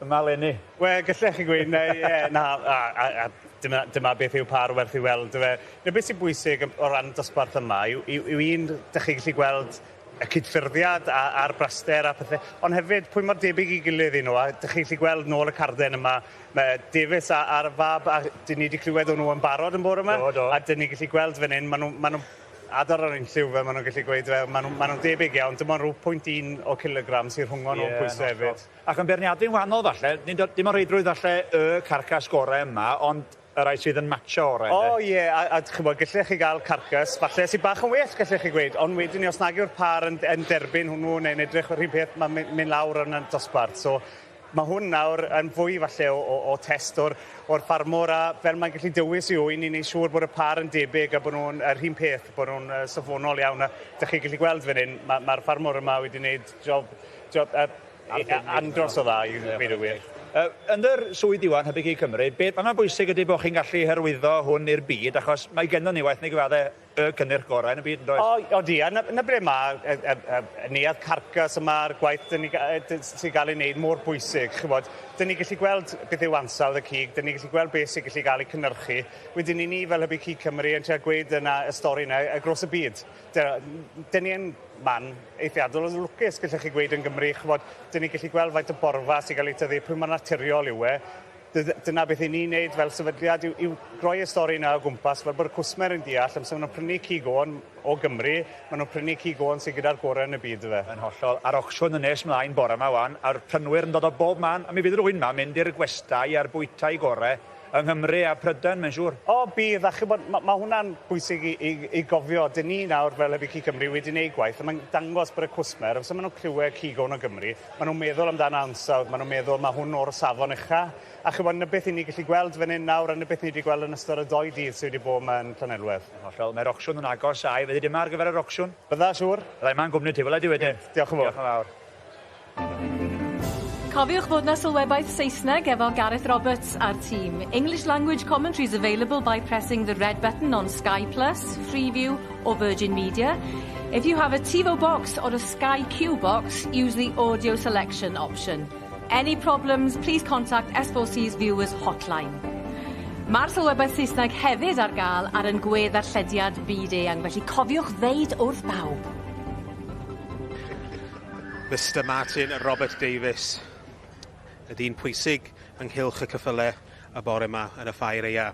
E: yma leni.
O: Wel, gallech chi gweud, neu, ie, na, a, a, a dyma, dyma beth yw par werth i weld, dyfe. Na beth sy'n bwysig o ran dosbarth yma yw, yw, yw un, dych chi gallu gweld y cydffurfiad a, a'r braster a pethau, ond hefyd pwy mor debyg i gilydd i nhw, a dych chi'n gallu gweld nôl y carden yma, mae Davies a, a'r fab, a dyn ni wedi clywed o'n nhw yn barod yn bore yma,
E: Do, do.
O: a dyn ni gallu gweld fan hyn, maen nhw, maen nhw adar ar un lliw fel maen nhw'n gallu gweud, fel, maen nhw, maen nhw'n debyg iawn, dim ond rhyw 0.1 o kilogram sy'n rhwng nhw
E: Ie,
O: pwysau hefyd.
E: Ac yn beirniadu'n wahanol falle, nid o- dim ond reidrwydd falle y carcas gorau yma, ond y rai sydd yn matcho orau.
O: O ie, a, a ch'mod, gallech chi gael carcas, falle sydd bach yn well, gallech chi gweud, ond wedyn ni, os nag yw'r par yn, yn derbyn hwnnw neu'n edrych yr un peth, mae'n mynd, mynd lawr yn y dosbarth. So mae hwn nawr yn fwy falle o, o, o test o'r, or ffarmwr a fel mae'n gallu dewis i ŵyn i wneud siŵr bod y par yn debyg a bod nhw'n yr un peth, bod nhw'n uh, safonol iawn. A dych chi'n gallu gweld fan hyn, mae'r ma, ma ffarmwr yma wedi gwneud job, job uh, andros o dda i ddweud y gwir.
E: Uh, yn yr swydd diwan, Hybu Cig Cymru, beth mae'n bwysig ydy bod chi'n gallu hyrwyddo hwn i'r byd, achos mae gennym ni waith neu gyfadde y cynnyrch gorau yn y byd, yn does?
O: O, odi, a na, na ble mae y, y, y, y neuadd carcas yma'r gwaith dyn ni, sy'n gael ei wneud mor bwysig, ch'mod. Dyn ni gallu gweld beth yw ansawdd y cig, dyn ni gallu gweld beth sy'n gallu gael ei cynhyrchu. Wedyn ni ni fel Hybu Cig Cymru yn trio gweud yna y stori yna y gros y byd. Dyn ni yn man eithriadol o lwcus, gallech chi gweud yn Gymru, ch'mod, dyn ni gallu gweld faint o borfa sy'n cael ei tyfu, pwy mor naturiol yw e. Dyna beth i ni'n neud fel sefydliad yw, yw roi y stori yna o gwmpas fel bod y cwsmer yn deall amser maen nhw'n prynu cig oen o Gymru, maen nhw'n prynu cig oen sydd gyda'r gorau yn y byd yfe.
E: Yn hollol. A'r ocsiwn yn nes mlaen bore yma wan, a'r prynwyr yn dod o bob man, a mi fydd rhywun yma mynd i'r gwestai a'r bwytai gorau yng Nghymru a Prydain, mae'n siŵr.
O: O, bydd, a ch'mod, ma' ma' hwnna'n bwysig i, i, i gofio. Dyn ni nawr fel Hybu Cig Cymru wedi wneud gwaith, a mae'n dangos bod y cwsmer, amser maen nhw'n clywed cig oen o Gymru, maen nhw'n meddwl amdano ansawdd, maen nhw'n meddwl mae hwn o'r safon ucha. A ch'mod, 'na beth 'yn ni gallu gweld fan hyn nawr, a 'na beth ni wedi gweld yn ystod y doi dydd sydd wedi bod yma yn Llanelwedd.
E: Yn hollol. Mae'r ocsiwn yn agos, a fyddi di yma ar gyfer yr ocsiwn?
O: Bydda, siŵr.
E: Bydda i 'ma'n gwmni ti, wela i di wedyn.
O: Diolch yn fawr.
E: Diolch yn fawr.
R: Cofiwch fod 'na sylwebaeth Saesneg efo Gareth Roberts a'r tîm. English language commentary is available by pressing the red button on Sky Plus, Freeview or Virgin Media. If you have a TiVo box or a Sky Q box, use the audio selection option. Any problems, please contact S4C's viewers hotline. Mae'r sylwebaeth Saesneg hefyd ar gael ar yn gwe-ddarllediad byd eang, felly cofiwch ddeud wrth bawb.
D: Mr Martin Robert Davies, y dyn pwysig ynghylch y cyffyle y bore yma yn y ffair eia.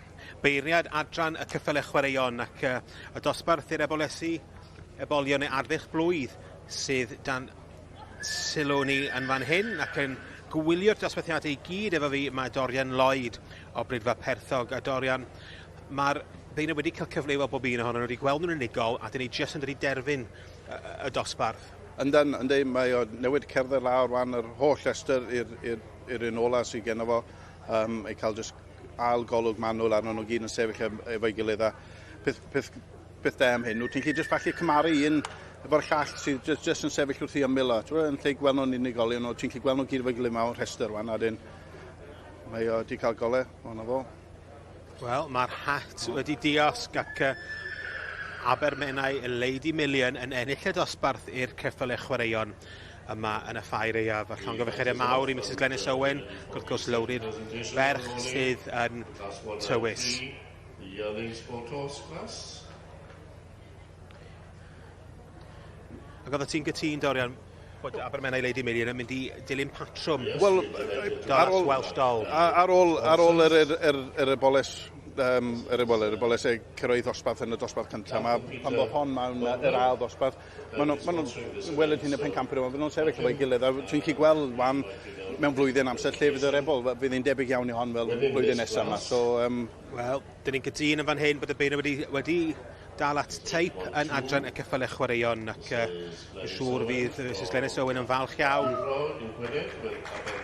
D: Beirniad adran y cyffyle chwaraeon ac y dosbarth i'r ebolesi, ebolion neu arddull blwydd sydd dan sylw ni yn fan hyn ac yn gwylio'r dosbarthiadau i gyd efo fi mae Dorian Lloyd o Bridfa Perthog. A Dorian, mae'r Beina wedi cael cyfle i weld bob un ohonyn nhw, wedi gweld nhw'n unigol, a dyn ni jyst yn dod i derfyn y dosbarth.
P: Yndan, yndi, mae o newid cerdded lawr wan yr holl rhestr i'r un ola sydd genno fo, i cael jyst ail golwg manwl arno nhw gyd yn sefyll efo'i gilydd a peth da am hyn, wyt ti'n gallu jyst falle cymharu un efo'r llall sydd jyst yn sefyll wrth i ymyl o, ti'n yn lle gweld nhw'n unigolion, ti'n gallu gweld nhw gyd efo'i gilydd mewn rhestr wan, a dyn mae o wedi cael gole, o'na fo.
D: Wel, mae'r hat wedi diosg ac Abermenai Lady Million yn ennill y dosbarth i'r ceffylau chwaraeon yma yn y ffair aeaf. A llongyfarchiadau mawr i Mrs Glenys Owen, ac wrth gwrs Lowri'r ferch sydd yn tywys.
Q: The yearling sport horse class.
D: Ac oeddet ti'n gytûn, Dorian, bod Abermenai Lady Million yn mynd i dilyn patrwm
P: Wel,
D: ar ôl Welsh Doll.
P: Ar ôl yr eboles, yr eboles e cyrraedd dosbarth yn y dosbarth cyntaf, ma, pan ddoth hon mewn yr ail ddosbarth, maen nhw, ma nhw'n weled hi'n y pencampwyr yma, fydden nhw'n sefyll efo'i gilydd, a ti'n gallu gweld wan mewn flwyddyn amser lle fydd yr ebol, fydd hi'n debyg iawn i hon fel blwyddyn nesaf yma. So,
D: Wel, dyn ni'n gytûn yn fan hyn bod y beirniaid wedi dal at teip yn adran y ceffylau chwaraeon ac yn siŵr fydd Mrs Glenys Owen yn falch iawn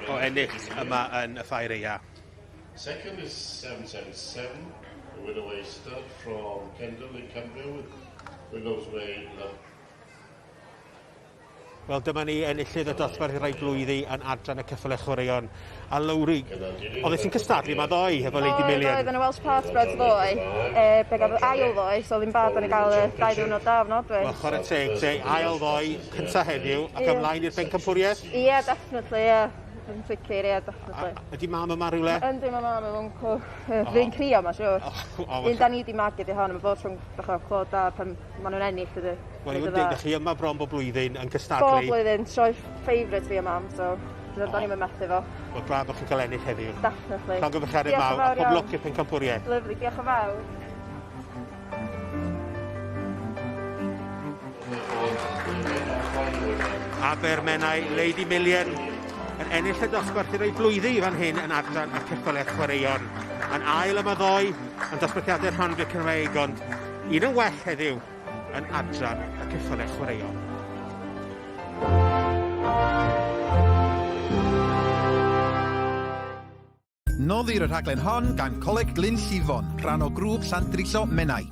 D: o ennill yma yn y ffair aeaf.
Q: Second is 777, the Willoway stud from Kendal in Cumbria with Willows Way.
D: Wel, dyma ni enillydd y dosbarth i rai blwyddi yn adran y ceffylau chwaraeon. A Lowri, oedd ti'n cystadlu yma ddoe efo Lady Million?
T: Oedd, yn y Welsh Part Breds ddoe. Be gafodd ail ddoe, so oedd hi'n bad o'n i gael y 2 diwrnod da ofnadwy.
D: Wel, chwarae teg, te, ail ddoe, cynta heddiw, ac ymlaen i'r bencampwriaeth?
T: Ie, yeah, definitely, ie. Yeah. Yn sicr, ie, definitely.
D: Ydy mam yma rhywle?
T: Yndi, mae mam efo uncle. Fi'n crio, mae'n siŵr.
D: Oh,
T: Un da ni di magu di hon, mae bod rhwng bach o clod da pan maen nhw'n ennill, ydy.
D: Wel, i fod yn deg, chi yma bron bob blwyddyn yn cystadlu.
T: Bob blwyddyn, sioe favourite fi a mam, so da ni'n methu fo.
D: Wel, braf bod chi'n cael ennill heddiw.
T: Definitely.
D: Llongyfarchiadau mawr, a pob lwc i'r pencampwriaeth.
T: Lovely, diolch yn fawr.
D: Abermenai Lady Million yn ennill y dosbarth i roi blwyddi fan hyn yn adran y ceffylau chwaraeon. Yn ail yma ddoe yn dosbarthiadau rhanfyd Cymreig, ond un yn well heddiw yn adran y ceffylau chwaraeon.
I: Noddir y rhaglen hon gan Coleg Glynllifon, rhan o grŵp Llandrillo Menai.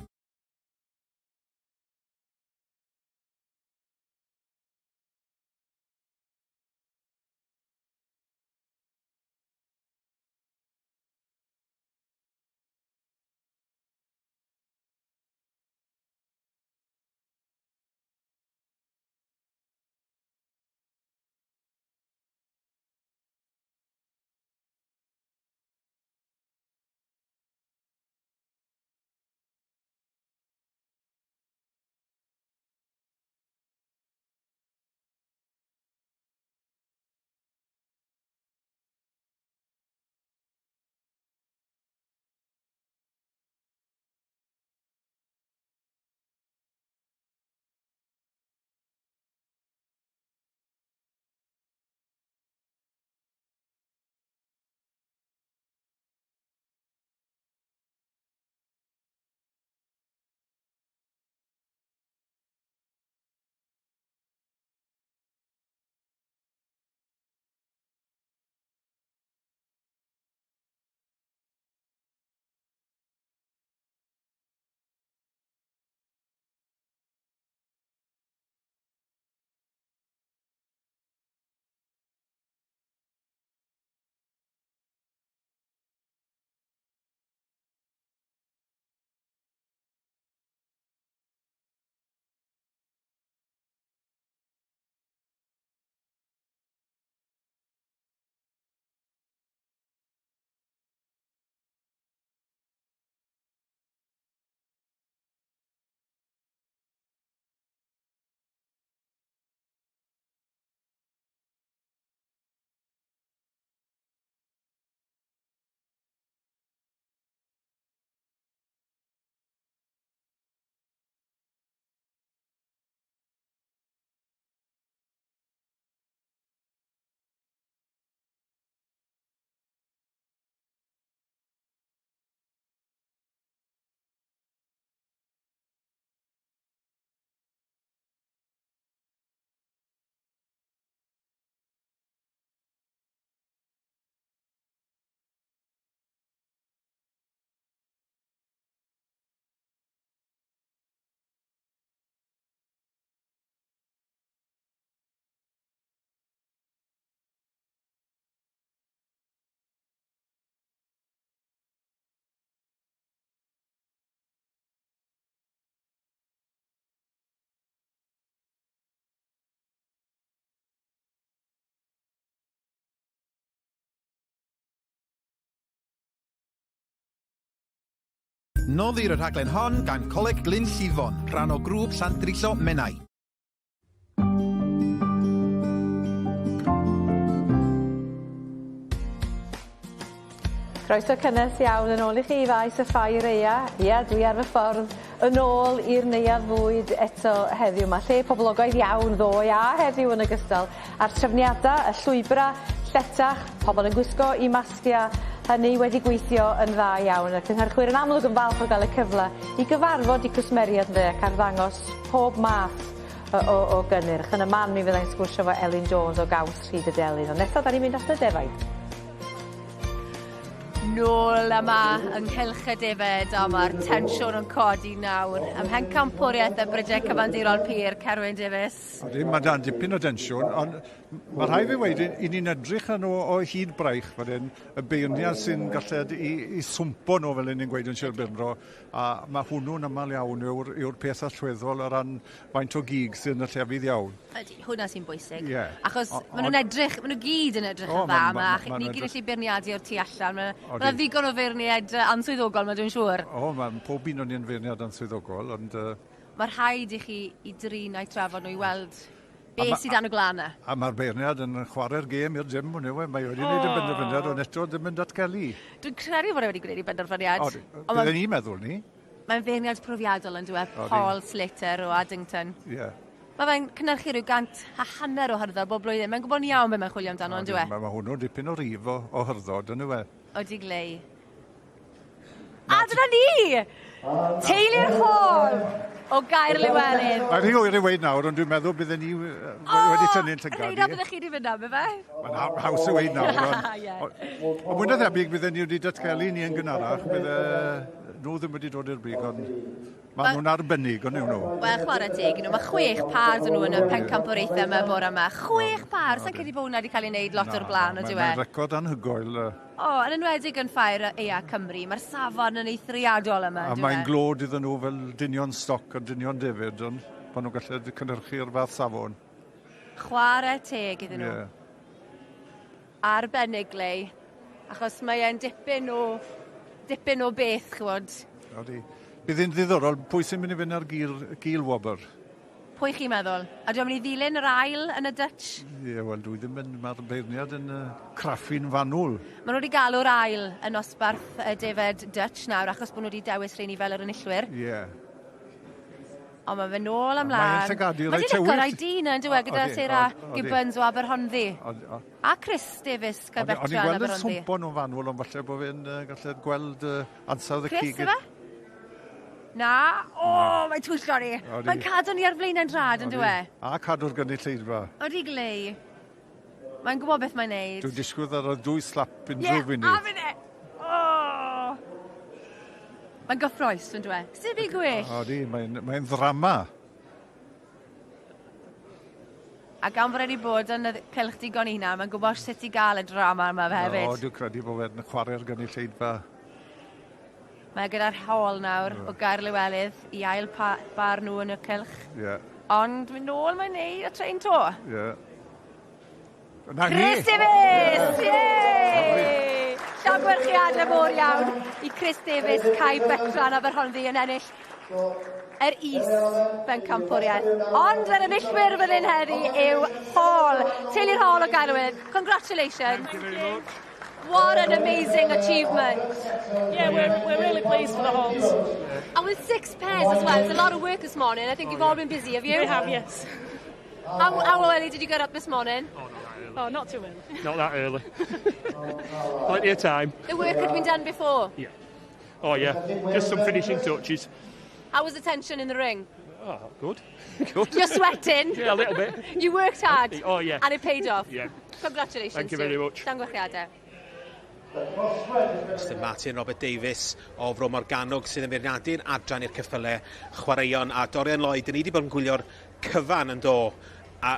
I: Noddir y rhaglen hon gan Coleg Glynllifon, rhan o grŵp Llandrillo Menai.
K: Croeso cynnes iawn yn ôl i chi i faes y ffair aea. Ia, dwi ar fy ffordd yn ôl i'r neuadd fwyd eto heddiw. Mae lle poblogaidd iawn ddoe a heddiw yn ogystal a'r trefniada, y llwybra lletach, pobl yn gwisgo 'u masgia, hynny wedi gweithio yn dda iawn. Y cynhyrchwyr yn amlwg yn falch o gael y cyfle i gyfarfod 'u cwsmeriaid ynde ac arddangos pob math o o o gynnyrch. Yn y man mi fyddai'n sgwrsio efo Elin Jones o Gaws Rhyd y Delyn. Ond nesa 'dan ni'n mynd at y defaid.
C: Nôl yma yng nghylch y defed a mae'r tensiwn yn codi nawr ym mhencampwriaeth y Brydiau Cyfandirol Pur, Cerwyn Davies.
J: Odi, mae dan dipyn o densiwn, ond mae rhaid fi weud, i ni'n edrych ar nhw o hyd braich fan hyn, y beirniad sy'n galled i, i swmpo nhw, fel ni'n gweud yn Sir Benfro, a mae hwnnw'n aml iawn yw'r yw peth allweddol o ran faint o gig sydd yn y llefydd iawn.
C: Ydy, hwnna sy'n bwysig.
J: Yeah.
C: Achos maen nhw'n edrych, maen nhw gyd yn edrych yn dda, ma, ma, ni gyd yn gallu beirniadu o'r tu allan. Mae ma ddigon o feirniad answyddogol, mae dwi'n siŵr.
J: O, mae pob un o'n i'n feirniad answyddogol, ond...
C: Mae rhaid i chi i drin a'i trafod nhw i weld beth sydd dan y gwlân 'na.
J: A mae'r beirniad yn chwarae'r gêm i'r dim hwn yw e. Mae wedi gwneud y benderfyniad ond eto ddim yn datgelu.
C: Dwi'n credu bod e wedi gwneud ei benderfyniad.
J: O, bydden ni'n meddwl ni.
C: Mae'n feirniad profiadol yn dyw e, Paul Slater o Addington.
J: Ie. Yeah.
C: Mae fe'n cynhyrchu rhyw 150 o hyrddod bob blwyddyn. Mae'n gwybod yn iawn beth mae'n chwilio amdano, yn dyw e?
J: Mae ma hwnnw'n dipyn o rif o, o hyrddod, yn yw e?
C: Odi glei. A dyna ni! Teulu'r Hall o Gaer Lywelyn.
J: Mae'n rhy oer i weud nawr, ond dwi'n meddwl bydden ni wedi tynnu'n llygad
C: i. Rhaid byddech chi wedi fynd am, efe?
J: Mae'n haws i weud nawr. Ond mwy na thebyg bydden ni wedi datgelu ni yn gynharach, bydde nhw ddim wedi dod i'r brig, ond Maen nhw'n arbennig, ond nhw.
C: Wel, chwarae teg i nhw. Mae chwech pâr 'dyn nhw yn y pencampwriaethau yma bore yma. Chwech pâr! Sa'n credu bod hwnna wedi cael ei wneud lot o'r blaen, ydyw e?
J: Mae'n record anhygoel.
C: O, yn enwedig yn ffair Aea Cymru. Mae'r safon yn eithriadol yma,
J: A mae'n glod iddyn nhw fel dynion stoc a dynion defyd, ond maen nhw'n gallu cynhyrchu'r fath safon.
C: Chwarae teg iddyn nhw. Yeah. Arbennig, Lei. Achos mae e'n dipyn o, dipyn o beth, ch'wod.
J: Odi. Bydd hi'n ddiddorol, pwy sy'n mynd i fynd ar gil, gil wobr?
C: Pwy chi'n meddwl? A dwi'n mynd i ddilyn yr ail yn y Dutch?
J: Ie, yeah, wel, dwi ddim yn... Mae'r beirniad yn craffu'n fanwl.
C: Maen nhw wedi galw'r ail yn nosbarth y defed Dutch nawr, achos bod nhw wedi dewis rheini fel yr enillwyr.
J: Ie. Yeah.
C: Ond mae fe nôl ymlaen.
J: Mae'n llygadu
C: reit tywyll. Mae wedi licio'r ID na, yn dyw e, gyda Sarah Gibbons o Aberhonddu. A Chris Davies, Caerfetran,
J: O'n i'n gweld y swmpo nhw'n fanwl, ond falle bod fi'n gallu gweld ansawdd y cig.
C: Chris, yfe? Na. O, mae'n twyllo ni. Mae'n cadw ni ar flaenau'n drad, yn dyw e?
J: A cadw'r gynulleidfa.
C: Odi glei. Mae'n gwybod beth mae'n neud.
J: Dwi'n disgwyl ar y dwy slap unrhyw funud.
C: Ie, a finne! O! Mae'n gyffroes, yn dyw e? Sdim byd gwell.
J: Odi, mae'n mae ddrama.
C: A gan fod e wedi bod yn y cylch digon i hynna, mae'n gwybod sut i gael y drama yma fe hefyd.
J: O, dwi'n credu bod fe'n chwarae'r gynulleidfa.
C: Mae gyda'r hawl nawr o Gaer Lywelydd i ail pa bar nhw yn y cylch.
J: Ie. Yeah.
C: Ond mynd nôl mae'n neud y trein to.
J: Ie. Yeah. Na
C: Chris Davies! Yay! Llongyfarchiadau mowr iawn i Chris Davies, Kai Betran Aberhonddu yn ennill yr is bencampwriaeth. Ond yr enillwyr fan hyn heddi yw Hall. Teulu'r Hall o Gaerwyn. Congratulations.
U: Thank you very much.
C: What an amazing achievement.
U: Yeah, we're really pleased for the Halls.
C: And with six pairs as well, it's a lot of work this morning. I think you've all been busy, have you?
U: We have, yes.
C: How early did you get up this morning?
U: Oh, not too early.
V: Not that early. Plenty of time.
C: The work had been done before?
V: Yeah. Oh, yeah. Just some finishing touches.
C: How was the tension in the ring?
V: Oh, good. Good.
C: You're sweating.
V: Yeah, a little bit.
C: You worked hard.
V: Oh, yeah.
C: And it paid off.
V: Yeah.
C: Congratulations.
V: Thank you very much.
C: Llongyfarchiadau.
D: Mr Martin Robert Davies o Fro Morgannwg sydd yn beirniadu'r adran i'r ceffylau chwaraeon a Dorian Lloyd, dyn ni wedi bod yn gwylio'r cyfan yn do a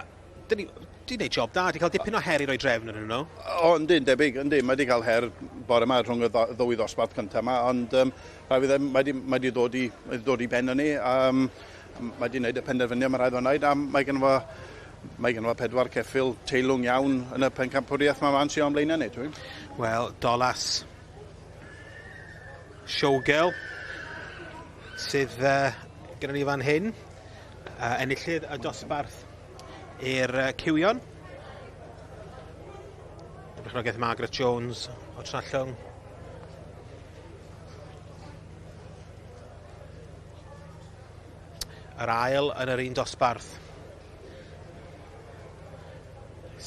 D: dyn ni wedi gwneud job da, wedi cael dipyn o her i roi drefn yn nhw.
P: O, yndyn, debyg, yndyn. Mae wedi cael her bore yma rhwng y ddwy ddosbarth cyntaf yma, ond rhaid fi ddweud, mae wedi dod i, mae wedi dod i ben yn ni. Mae wedi gwneud y penderfyniad mae rhaid o'n wneud, a mae gen fo pedwar ceffyl teilwng iawn yn y pencampwriaeth mae ma'n sy'n o'n blaenau ni, dwi'n.
D: Wel, Dolas. Showgirl. sydd uh, gyda ni fan hyn. Uh, enillydd y dosbarth i'r uh, Cywion. Berchnogaeth Margaret Jones o Trallwng. Yr ail yn yr un dosbarth.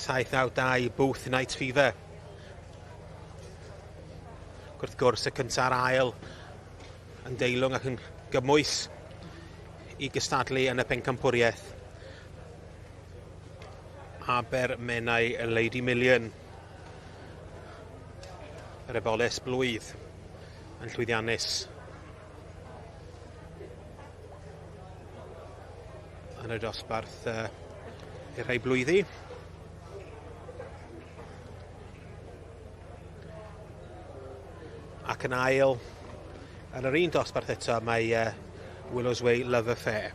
D: 792 Booth Night Fever. Wrth gwrs y cyntaf a'r ail yn deilwng ac yn gymwys i gystadlu yn y pencampwriaeth. Aber Menai y Lady Million. Yr eboles blwydd yn llwyddiannus. Yn y dosbarth uh, i'r rhai blwyddi. Ac yn ail, yn yr un dosbarth eto, mae uh, Willows Way Love Affair.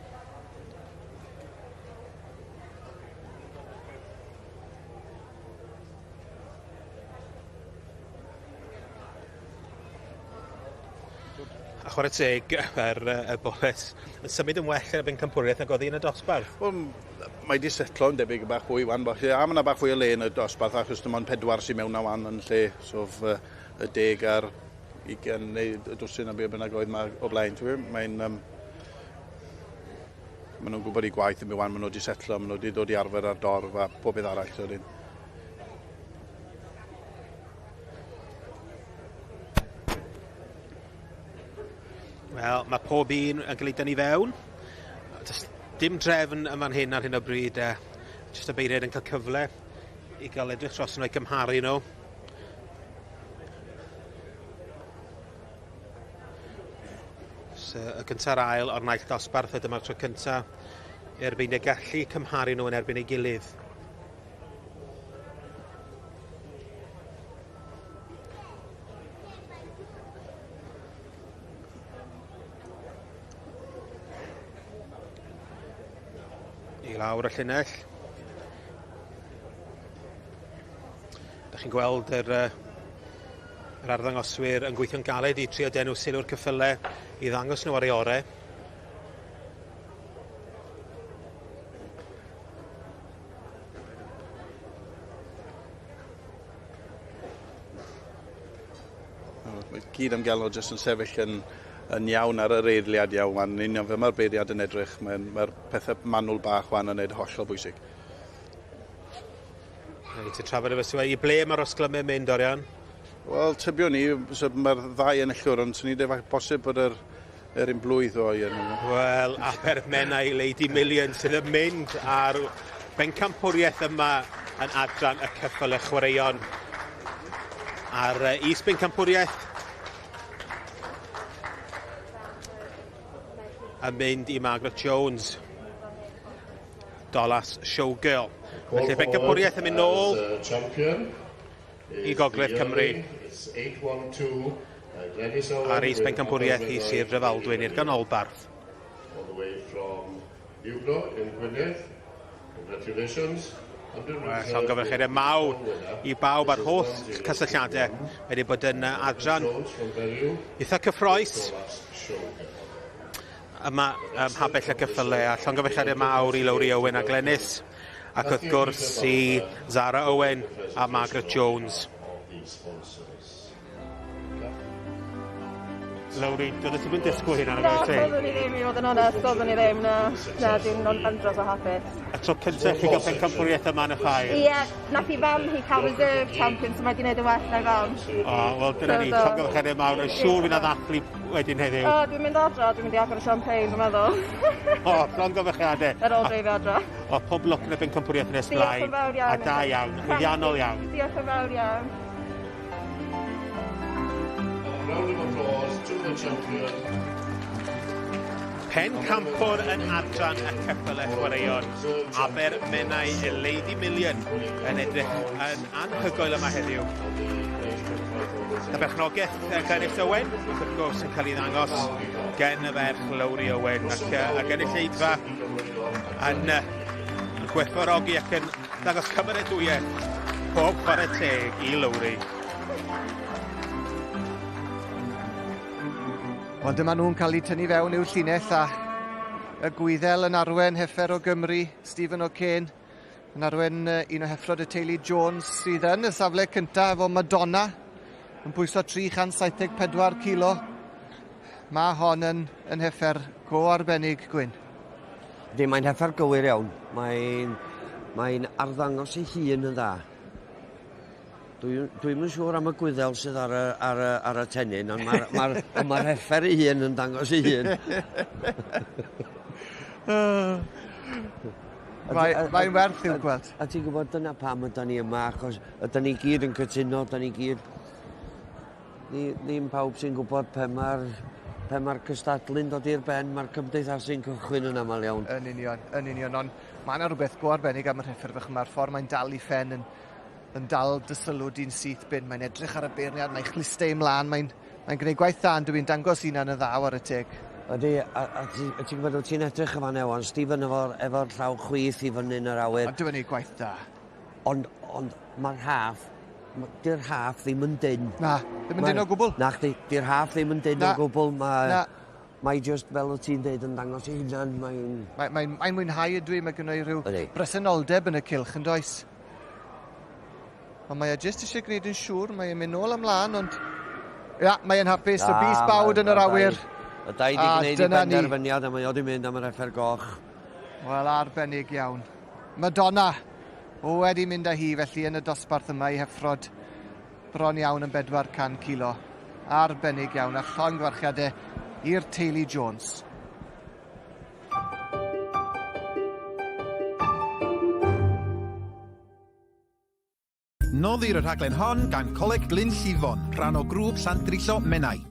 D: A chwarae teg, yr, y boles yn symud yn well yn y bencampwriaeth nag oedd hi yn y dosbarth.
P: Wel, mae wedi setlo yn debyg bach fwy wan. Bach, a mae yna bach fwy o le yn y dosbarth achos dim ond pedwar sy'n mewn na wan yn lle. So, y deg a'r ugain neu y dwsin a be bynnag oedd ma o blaen. Mae'n um, maen nhw'n gwybod eu gwaith yn wan, maen nhw wedi setlo, maen nhw wedi dod i arfer ar dorf a pob beth arall. So,
D: Wel, mae pob un yn cael ei dynnu fewn. Does dim drefn yn fan hyn ar hyn o bryd. Eh. Jyst y beiriad yn cael cyfle i gael edrych dros nhw i gymharu nhw. So, y cynta'r ail o'r naill dosbarth, a dyma'r tro cyntaf i'r beiriad gallu cymharu nhw yn erbyn ei gilydd. I lawr y llinell. Da chi'n gweld yr, yr arddangoswyr yn gweithio'n galed i trio denu sylw'r cyffyle i ddangos nhw ar ei orau.
P: Mae gyd am gael nhw jyst yn sefyll yn, yn iawn ar yr eiliad iawn wan. Yn union fel mae'r beiriad yn edrych, mae'r mae pethau manwl bach wan yn neud hollol bwysig.
D: Reit, y trafod efo Siwa, i ble mae'r osglymau mynd, Orian?
P: Wel, tybio ni, so mae'r ddau enillwr, ond swn i'n dweud bosib bod yr, yr un blwydd o'i yn.
D: Wel, Abermenai Lady Million sydd yn mynd ar bencampwriaeth yma yn adran y cyffyle chwaraeon. Ar is bencampwriaeth yn mynd i Margaret Jones. Dolas Showgirl. Felly bencampwriaeth yn mynd nôl i Gogledd Cymru. A'r is bencampwriaeth i Sir Drefaldwyn i'r ganolbarth.
Q: All the way from Newbro in Gwynedd. Congratulations.
D: Llongyfarchiadau mawr i bawb ar holl cysylltiadau wedi bod yn adran eitha cyffroes yma ym Mhabell y Cyffyle a llongyfarchiadau mawr i Lowri Owen a Glenys ac wrth gwrs i Zara Owen a Margaret Jones. Lowri, doeddet ti'm yn disgwyl hynna nag oeddet ti?
T: Na, doeddwn i ddim i fod yn onest, doeddwn i ddim, na. Na, dwi'n andros o hapus.
D: Y tro cyntaf i chi gael pencampwriaeth yma yn y ffair?
T: Ie, yeah, nath i fam hi cael reserve champion, so mae wedi gwneud yn well na'i fam.
D: O, wel dyna ni, llongyfarchiadau mawr, yn siŵr fydd 'na ddathlu wedyn heddiw.
T: O, dwi'n mynd adra, dwi'n mynd i agor y champagne, dwi'n meddwl.
D: O, llongyfarchiadau.
T: Ar ôl dreifio adra.
D: O, pob lwc yn y bencampwriaeth nes mlaen.
T: Diolch yn fawr iawn.
D: A da iawn, llwyddiannol iawn.
T: Diolch yn fawr iawn.
Q: Round of applause to the champion.
D: Pencampwr yn adran y ceffyle chwaraeon. Aber Menai y Lady Million yn edrych yn anhygoel yma heddiw. Y berchnogaeth Glenys Owen, wrth gwrs yn cael ei ddangos gen y ferch Lowri Owen ac y gynulleidfa yn gwerthfawrogi ac yn dangos cymeradwyaeth pob chwarae teg i Lowri.
B: Wel, dyma nhw'n cael eu tynnu fewn i'w llinell a y Gwyddel yn arwen heffer o Gymru, Stephen O'Kane, yn arwen un o heffrod y teulu Jones sydd yn y safle cyntaf efo Madonna yn pwyso 374 kilo. Mae hon yn heffer go arbennig, Gwyn.
H: Ydy, mae'n heffer gywir iawn. Mae'n arddangos ei hun yn dda. Dwi'm yn siŵr am y gwyddel sydd ar y tennyn, ond mae'r ma heffer ei hun yn dangos ei hun.
B: Mae'n werth i'w gweld.
H: A ti'n gwybod, dyna pam ydy ni yma, achos ydy ni gyd yn cytuno, ydy ni gyd... Ddim pawb sy'n gwybod pe mae'r cystadlu'n dod i'r ben, mae'r cymdeithasu'n cychwyn yn aml iawn.
B: Yn union, yn union, ond mae yna rhywbeth go arbennig am yr heffer fach yma'r ffordd mae'n dal i ffen yn dal dy sylw di'n syth bin. Mae'n edrych ar y beirniad, mae'n chlustau ymlaen, mae'n gwneud gwaith dda, ond dwi'n dangos hunan y ddaw ar y teg.
H: Ydy, a ti'n gwybod, ti'n edrych yma newan, Stephen efo'r llaw chwith i fyny yn yr awyr.
B: Ond dwi'n gwneud gwaith da.
H: Ond mae'r rhaff, di'r rhaff ddim yn dyn.
B: Na, ddim yn dyn o gwbl.
H: Na chdi, di'r rhaff ddim yn dyn o gwbl. Mae just fel o ti'n deud yn dangos ei hunan.
B: Mae'n mwynhau ydw i, mae gynno i rhyw bresenoldeb yn y cylch, yn does? Ond mae e jyst eisiau gwneud yn siŵr, mae e'n mynd nôl ymlaen, ond... Ia, mae e'n hapus, y bys bawd yn yr awyr.
H: Y dau di gwneud i benderfyniad a mae o di mynd am yr heffer goch.
B: Wel, arbennig iawn. Madonna wedi mynd â hi felly yn y dosbarth yma i heffrod bron iawn yn 400 kilo. Arbennig iawn, a llongyfarchiadau i'r teulu Jones.
I: Noddir y rhaglen hon gan Coleg Glynllifon, rhan o grŵp Llandrillo Menai.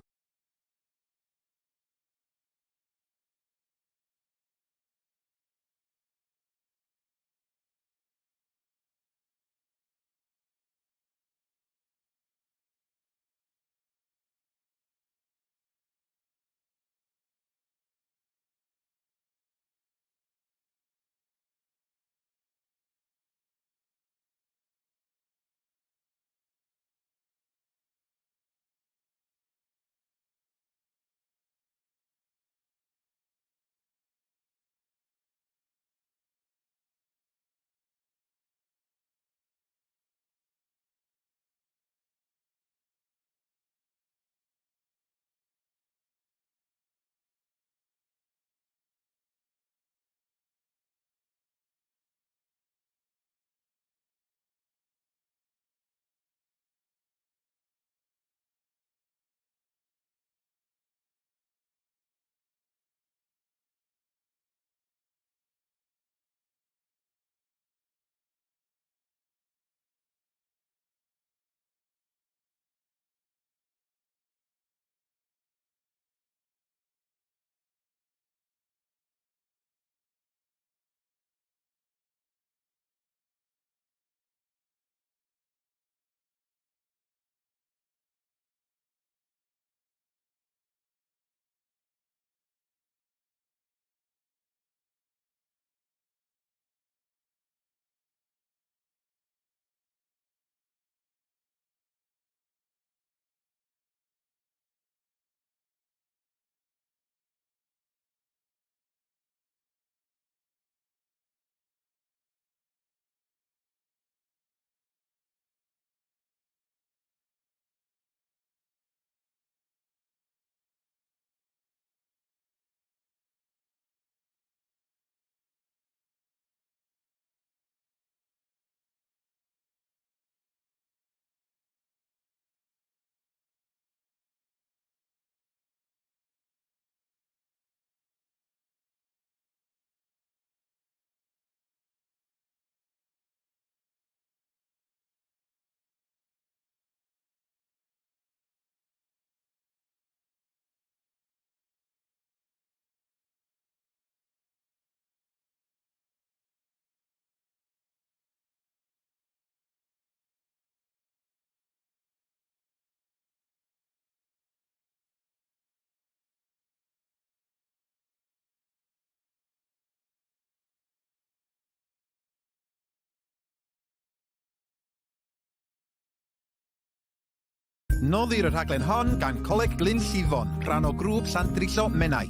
I: Noddir y rhaglen hon gan Coleg Glyn Llifon, rhan o grŵp Llandrillo Menai.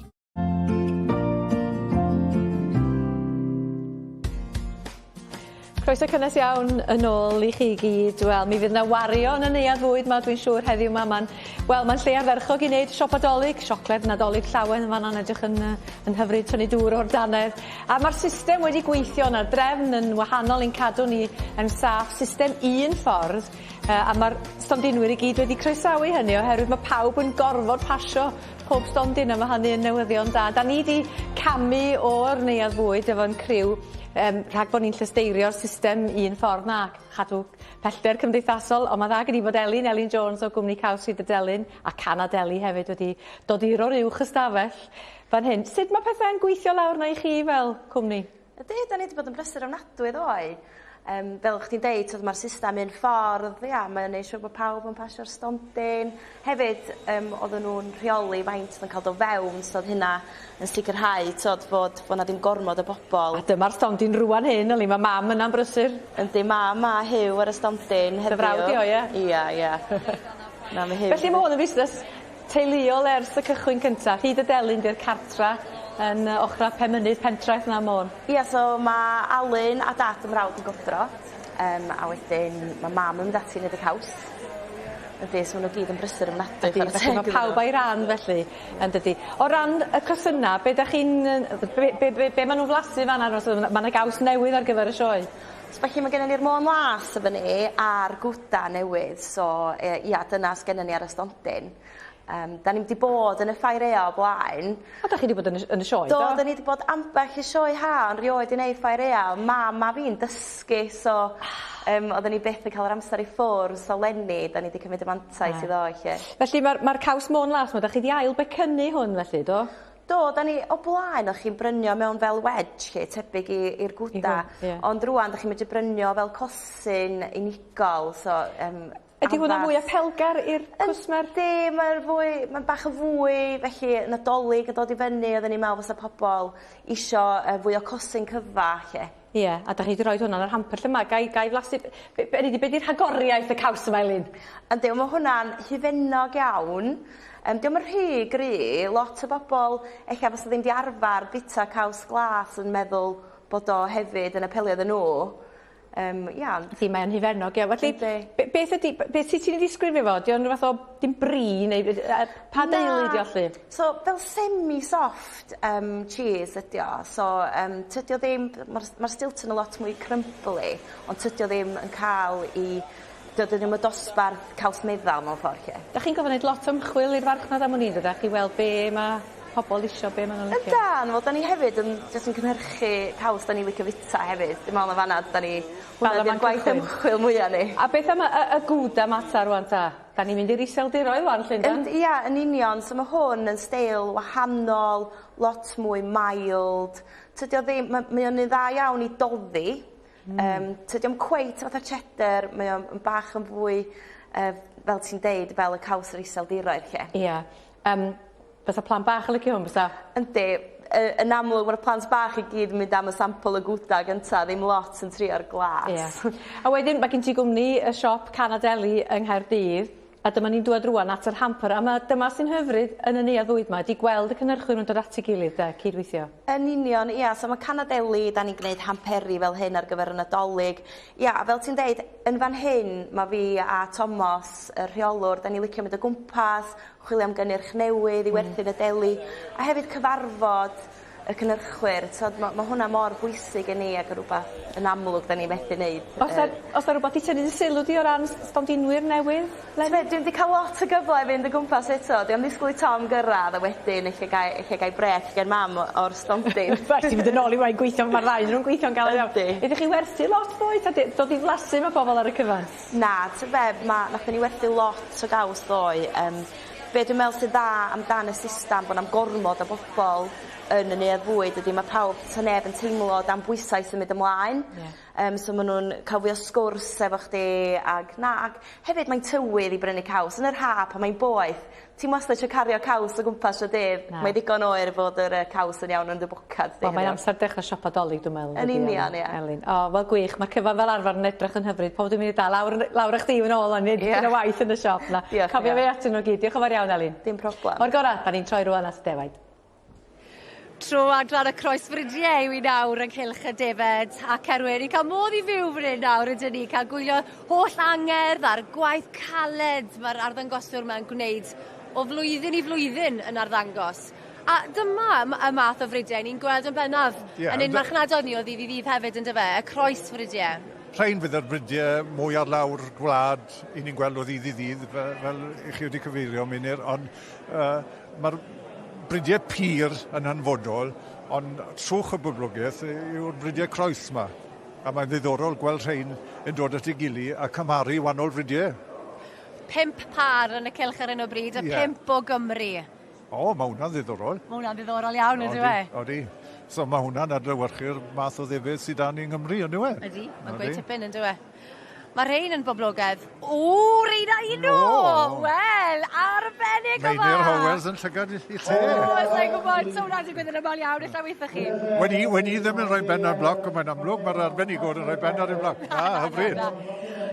R: Croeso cynnes iawn yn ôl i chi gyd. Wel, mi fydd 'na wario yn y neuadd fwyd 'ma dwi'n siŵr heddiw 'ma ma'n wel ma'n lle ardderchog i neud siopa 'Dolig, siocled Nadolig llawen yn fan 'na'n edrych yn yy yn hyfryd tynnu dŵr o'r dannedd. A ma'r system wedi gweithio na'r drefn yn wahanol i'n cadw ni yn saff, system un ffordd yy a ma'r stondinwyr i gyd wedi croesawu hynny oherwydd ma' pawb yn gorfod pasio pob stondin a ma' hynny yn newyddion da. 'Dan ni 'di camu o'r neuadd fwyd efo'n criw yym rhag bo' ni'n llesteirio'r system un ffordd 'na chadw pellter cymdeithasol on' ma' dda gen i fod Elin, Elin Jones o gwmni Caws Hyd y Delyn a Cana Deli hefyd wedi dod i ro'r uwch ystafell fan hyn. Sut ma' pethe'n gweithio lawr 'na i chi fel cwmni?
A: Ydy, da ni wedi bod yn brysur ofnadwy ddoe. Um, fel o'ch chdi'n deud, t'od ma'r system un ffordd, ia, mae'n neud siŵr bod pawb yn pasio'r stondin. Hefyd, um, oedden nhw'n rheoli faint oedd yn cael dod fewn, so oedd hynna yn sicrhau, t'od, fod, fod 'na ddim gormod o bobl.
R: A dyma'r stondin rŵan hyn, yli, mae mam yna'n brysur.
A: Yndi, mam a Huw ar y stondin heddiw.
R: Dy frawd di o, ie?
A: Ia, ia. Na, ma' Huw...
R: Felly ma' hwn yn fusnes teuluol ers y cychwyn cynta. Rhyd y Delyn 'di'r cartra yn yy ochra Penmynydd Pentraeth 'na ym Môn.
A: Ia so ma' Alun a dad 'y mrawd yn godro yym a wedyn ma' mam yn mynd ati i neud y caws. Yndi so ma' n'w gyd yn brysur ofnadwy
R: Ydi felly ma' pawb a'i ran felly yndydi? O ran y cosynna be' 'dach chi'n yy be' be' be' be' ma' nw'n flasu fan 'na ma' 'na gaws newydd ar gyfer y sioe.
A: So felly ma' gennyn ni'r Môn Las efo ni a'r Gwda newydd so yy ia dyna sgennyn ni ar y stondin. Yym 'dan ni'm 'di bod yn y ffair aea o blaen.
R: O 'dach chi 'di bod yn y yn y sioe do?
A: Do 'dan ni 'di bod ambell i sioe ha ond rioed 'di neud ffair aea on' mam a fi'n dysgu so yym odden ni byth yn ca'l yr amser i ffwrdd so leni 'dan ni 'di cymryd y mantais i ddo' 'lly.
R: Felly ma'r ma'r caws Môn Las 'ma 'dach chi 'di ail becynnu hwn felly do?
A: Do 'dan ni o blaen o'ch chi'n brynio mewn fel wedge 'lly tebyg i i'r gwda.
R: Ie.
A: Ond rŵan 'dach chi'n medru brynio fel cosyn unigol so yym
R: Ydi hwnna fwy apelgar i'r cwsmer?
A: Yndi mae'r fwy ma'n bach yn fwy felly Nadolig yn dod i fyny odden ni'n me'wl fysa pobol isio yy fwy o cosyn cyfa 'lly.
R: Ie a 'dach chi 'di roid hwnna yn yr hamper lle 'ma gai gai flasu be' be' 'di be' 'di rhagoriaeth y caws yma Elin?
A: Yndi wel ma' hwnna'n hufennog iawn. Yym 'di o'm yn rhy gry lot o bobol ella fysa ddim 'di arfar bita caws glas yn meddwl bod o hefyd yn apelio iddyn n'w. Yym ia ond...
R: Ydi mae o'n hufennog ia felly...
A: Yndi.
R: be- beth ydi be' sut ti'n 'i ddisgrifio fo? 'Di o'n ryw fath o dim brie neu yy pa deulu 'di o 'lly?
A: So fel semi-soft yym cheese ydi o so yym tydi o ddim ma'r ma'r Stilton yn lot mwy crumbly ond tydi o ddim yn ca'l 'i dydi o ddim y dosbarth caws meddal mewn ffor 'lly.
R: 'Dach chi'n gorfo neud lot o ymchwil i'r farchnad am wn i dydach i weld be' ma' pobol isio be' ma' nw'n licio.
A: Yndan wel 'dan ni hefyd yn jyst yn cynhyrchu caws 'dan ni licio fita hefyd dwi me'wl yn fan 'na 'dan ni hwnna 'di'r gwaith ymchwil mwya ni.
R: A beth am y y y Gouda Mata rŵan 'ta? 'Dan ni'n mynd i'r Iseldiroedd ŵan 'lly yndan?
A: Ynd- ia yn union so ma' hwn yn steil wahanol lot mwy mild tydi o ddim ma' mae o'n un dda iawn i doddi. Hmm. Yym tydi o'm cweit fatha cheddar mae o'n yn bach yn fwy yy fel ti'n deud fel y caws yr Iseldiroedd 'lly.
R: Ia. Yym fysa plant bach yn licio hwn bysa?
A: Yndi yy yn amlwg ma'r plant bach i gyd yn mynd am y sampl y Gouda gynta ddim lot yn trio'r glas.
R: Ia. A wedyn ma' gen ti gwmni y siop Canadeli yng Nghaerdydd a dyma ni'n dŵad rŵan at yr hamper a ma' dyma sy'n hyfryd yn y neuadd fwyd 'ma ydi gweld y cynhyrchwyr yn dod at 'i gilydd 'de cydweithio.
A: Yn union ia so ma' Canadeli 'dan ni'n gneud hamperi fel hyn ar gyfer y Nadolig. Ia a fel ti'n deud yn fan hyn ma' fi a Tomos y rheolwr 'dan ni licio mynd o gwmpas chwilio am gynnyrch newydd i werthu yn y deli a hefyd cyfarfod y cynyrchwyr t'od ma' ma' hwnna mor bwysig i ni ag yn rwbath yn amlwg 'dan ni methu neud
R: O's 'a o's 'a rwbath 'di tynnu dy sylw di o ran stondinwyr newydd leni?
A: T'be' dwi'm 'di ca'l lot o gyfle i fynd o gwmpas eto dwi am ddisgwl i Tom gyrradd a wedyn ella gai ella gai brêc gen mam o'r stondin.
R: Rhaid ti fynd yn ôl i waith gweithio ma'r ddau onyn nw'n gweithio'n galed iawn.
A: Yndi.
R: Ydych chi werthu lot ddoe 'ta di- dod i flasu ma' pobol ar y cyfan?
A: Na t'be' ma' nathon ni werthu lot o gaws ddoe yym be' dwi'n me'wl sy'n dda amdan y systam bo' na'm gormod o bobol yn y neuadd fwyd ydi ma' pawb sa neb yn teimlo dan bwysau i symud ymlaen.
R: Ie.
A: So maen nhw'n cael fwy o sgwrs efo chdi ag na, ac hefyd mae'n tywydd i brynu caws. Yn yr ha, pan mae'n boeth, ti'n wastad eisiau cario caws o gwmpas y dydd. Mae'n ddigon oer fod yr caws yn iawn yn dy bocad.
K: Wel, mae'n amser dechrau siopa Dolig, dwi'n meddwl.
A: Yn union, ie.
K: Elin. O, wel gwych, mae'r cyfan fel arfer yn edrych yn hyfryd. Pob dwi'n mynd i dal lawr, lawr â chdi yn ôl, ond nid yeah. waith yn y siop na.
A: Diolch.
K: Cofio fi atyn nhw gyd. Diolch yn fawr iawn, Elin.
A: Dim problem.
K: O'r gorau, da ni'n troi rwan at y defaid.
C: Tro adran y croesfridiau yw i nawr ynghylch y defed a Cerwyn. Ni'n cael modd i fyw fan hyn nawr ydyn ni, cael gwylio holl angerdd a'r gwaith caled mae'r arddangoswyr yma'n gwneud o flwyddyn i flwyddyn yn arddangos. A dyma y math o fridiau ni'n gweld yn bennaf yn ein marchnadoedd ni o ddydd i ddydd hefyd yn dyfe, y croesfridiau.
J: Rhain fydd yr bridiau mwy ar lawr gwlad i ni'n gweld o ddydd i ddydd, fel i chi wedi cyfeirio, Meinir, ond mae'r bridiau pur yn hanfodol, ond trwch y boblogaeth yw'r bridiau croes yma. A mae'n ddiddorol gweld rhain yn dod at ei gilydd a cymharu wahanol fridiau.
C: 5 pâr yn y cylch ar hyn o bryd, a 5 o Gymru.
J: O, mae hwnna'n ddiddorol.
C: Mae hwnna'n ddiddorol iawn, ydy we?
J: Odi. So mae hwnna'n adlewyrchu'r math o ddefyd sydd 'da ni yng Nghymru, on'd yw e?
C: Ydy, mae'n gweud tipyn, on'd yw e? Mae rhain yn boblogaidd. O, rheina un nhw! Wel, arbennig o dda!
J: Meinir Howells yn llygad i lle.
C: O, sa'n gwybod, so hwnna'n digwydd yn aml iawn, ella weithoch chi.
J: Wen i ddim yn rhoi ben ar bloc, ond mae'n amlwg mae'r arbenigwr yn rhoi ben ar y bloc. Na, hyfryd.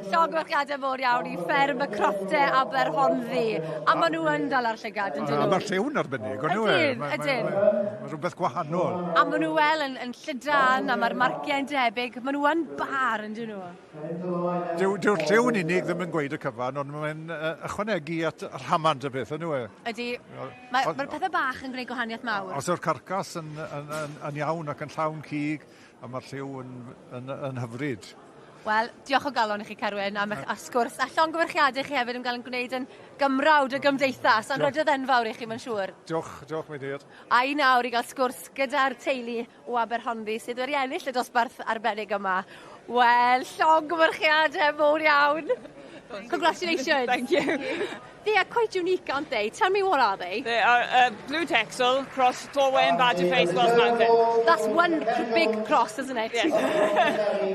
C: Llongyfarchiadau mowr iawn i fferm y Crofftau Aberhonddu. A maen nhw yn dal ar llygad, yn dyn nhw?
J: A mae'r lliw'n arbennig, ond yw e?
C: Ydyn, ydyn.
J: Mae rhywbeth gwahanol.
C: A maen nhw wel yn llydan, a mae'r marciau'n debyg. Maen nhw yn bar, yn dyn nhw?
J: Dyw'r lliw'n unig ddim yn gweud y cyfan, ond mae'n ychwanegu at rhamant y peth, yn yw e?
C: Ydy. Mae'r pethau bach yn gwneud gwahaniaeth mawr.
J: Os yw'r carcas yn iawn ac yn llawn cig, a mae'r lliw yn hyfryd.
C: Wel, diolch o galon i chi, Carwyn, am eich sgwrs. A llongyfarchiadau chi hefyd am gael yn gwneud yn gymrawd y gymdeithas. Anrhydedd enfawr i chi, mae'n siŵr.
J: Diolch, diolch, Meinir.
C: A i nawr i gael sgwrs gyda'r teulu o Aberhonddu sydd wedi ennill y dosbarth arbennig yma. Wel, llongyfarchiadau mowr iawn. Congratulations.
F: Thank you.
C: They are quite unique, aren't they? Tell me, what are they?
F: They are blue Texel cross Torwen Badger Face Welsh Mountain.
C: That's one big cross, isn't it?
F: Yes.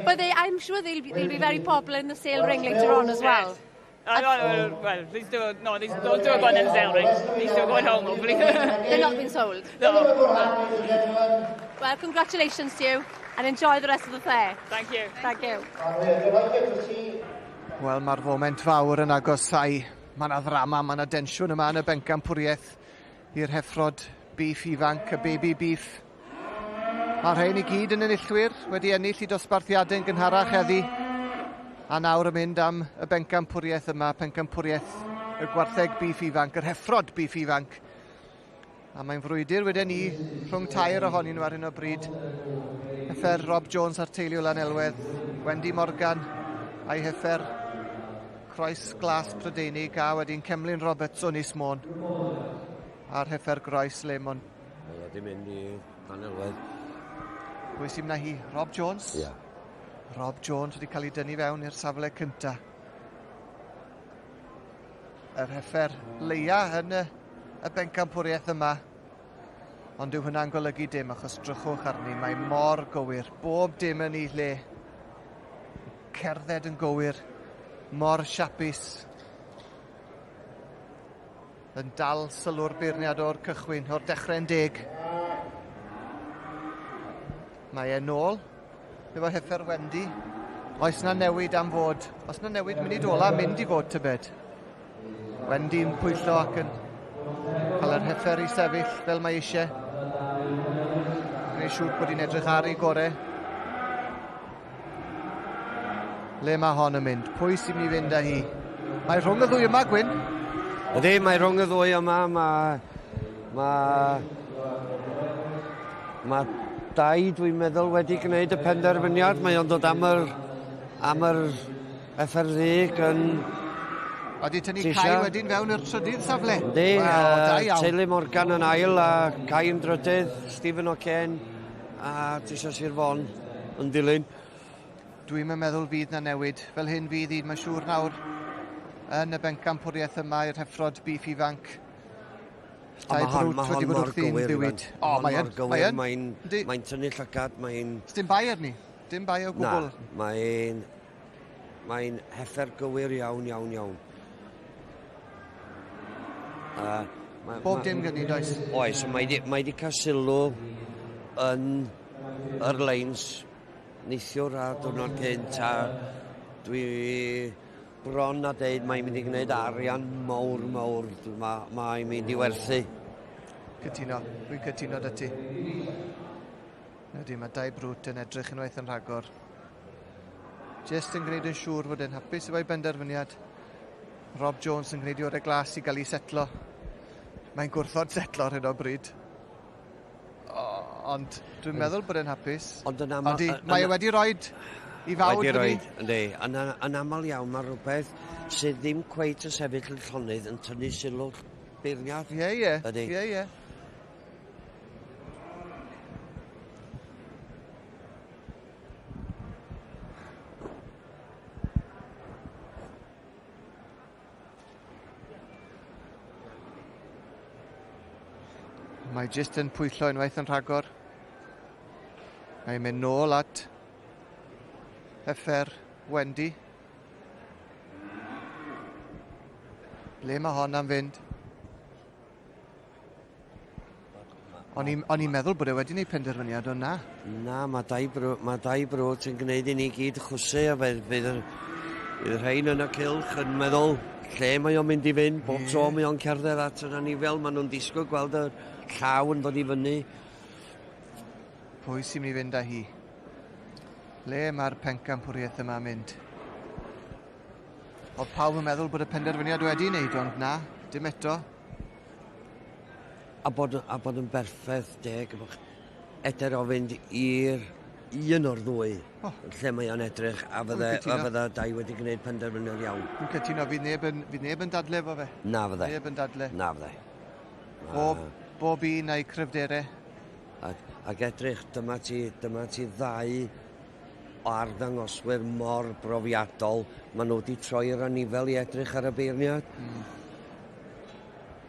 C: But I'm sure they'll be very popular in the sale ring later on as well.
F: Yes. Well, these two, no, these, those two are going in the sale ring. These two are going home, hopefully.
C: They're not been sold?
F: No.
C: Well, congratulations to you and enjoy the rest of the fair.
F: Thank you.
C: Thank you.
B: Wel, mae'r foment fawr yn agosau. Mae yna ddrama, mae yna densiwn yma yn y bencampwriaeth i'r heffrod beef ifanc, y baby beef. Mae'r rhain i gyd yn enillwyr, wedi ennill i dosbarthiadau yn gynharach heddi. A nawr yn mynd am y bencampwriaeth yma, pencampwriaeth y gwartheg beef ifanc, yr heffrod beef ifanc. A mae'n frwydr wedyn ni rhwng tair ohonyn nhw ar hyn o bryd. Heffer Rob Jones a'r teulu o Lanelwedd, Wendy Morgan a'i heffer Croes Glas Prydeinig a wedyn Cemlyn Roberts o Ynys Môn a'r heffer Groes Lemon.
H: Mae wedi mynd i Llanelwedd.
B: Pwy sy'n mynd â hi? Rob Jones?
H: Ie. Yeah.
B: Rob Jones wedi cael ei dynnu fewn i'r safle cynta. Yr heffer leia yn y bencampwriaeth yma. Ond dyw hwnna'n golygu dim achos drychwch arni, mae mor gywir. Bob dim yn ei lle. Cerdded yn gywir. Mor siapus. Yn dal sylw'r beirniad o'r cychwyn, o'r dechrau'n deg. Mae e nôl efo heffer Wendy. Oes na newid am fod? Oes na newid munud ola mynd i fod tybed? Wendy'n pwyllo ac yn cael yr heffer i sefyll fel mae eisiau. Gwneud siŵr bod hi'n edrych ar ei gorau. Le mae hon yn mynd? Pwy sy'n mynd i fynd â hi? Mae rhwng y ddwy yma, Gwyn.
H: Ydy, mae rhwng y ddwy yma. Mae dau, dwi'n meddwl, wedi gwneud y penderfyniad. Mae o'n dod am yr heffer ddig yn.
B: A di tynnu Cai wedyn fewn i'r trydydd safle.
H: Yndi,
B: Wel,
H: teulu Morgan yn ail a Cai yn drydydd, Stephen O'Kane a Tisa Sir Fon yn dilyn.
B: Dwi'n meddwl fydd na newid. Fel hyn fydd un, mae'n siŵr nawr yn y bencampwriaeth yma i'r heffrod beef ifanc.
H: Dau
B: brwt wedi bod wrthi'n ddiwyd.
H: O, mae'n. Mae'n tynnu llygad, mae'n.
B: Sdim bai arni? Dim bai o gwbl.
H: Na, mae'n heffer gywir iawn, iawn, iawn.
B: Bob dim gen i, does?
H: Oes, mae di cael sylw yn yr leins neithiwr a diwrnod cynt, a dwi bron a deud mae'n mynd i gwneud arian mawr, mawr. Mae'n mynd i werthu.
B: Cytuno, dwi'n cytuno 'da ti. Ydy, mae Dai Brwt yn edrych unwaith yn rhagor. Just yn gwneud yn siŵr fod e'n hapus efo'i benderfyniad. Rob Jones yn gwneud i orau glas i gael ei setlo. Mae'n gwrthod setlo ar hyn o bryd. O, ond dwi'n meddwl bod e'n hapus.
H: Ond yn aml...
B: Ydy, mae e wedi rhoi i fawd
H: Wedi rhoi, yndi. Yn aml iawn mae rhywbeth sydd ddim cweit yn sefyll yn llonydd yn tynnu sylw beirniad.
B: Ie, ie.
H: Ydy.
B: Ie, ie. Mae jyst yn pwyllo unwaith yn rhagor. Mae'n mynd nôl at heffer Wendy. Ble mae hon am fynd? O'n i'n meddwl bod e wedi gwneud penderfyniad, ond na.
H: Na, mae Dai Brwt yn gwneud i ni gyd chwysu, a fydd y rhain yn y cylch yn meddwl lle mae o'n mynd i fynd. Bob tro mae o'n cerdded at yr anifel, maen nhw'n disgwyl gweld y llaw yn dod i fyny.
B: Pwy sy'n mynd i fynd â hi? Le mae'r pencampwriaeth yma'n mynd? Oedd pawb yn meddwl bod y penderfyniad wedi wneud, ond na, dim eto.
H: A bod yn berffaith deg, eder o fynd i'r un o'r ddwy, lle mae o'n edrych, a fydde Dai wedi gwneud penderfyniad iawn.
B: Dwi'n cytuno, fydd neb yn dadle efo fe.
H: Na fydde.
B: Neb yn dadle.
H: Na fydde.
B: Bob un a'i cryfderau.
H: Ac edrych, dyma ti ddau o arddangoswyr mor brofiadol. Maen nhw wedi troi'r anifel i edrych ar y beirniad.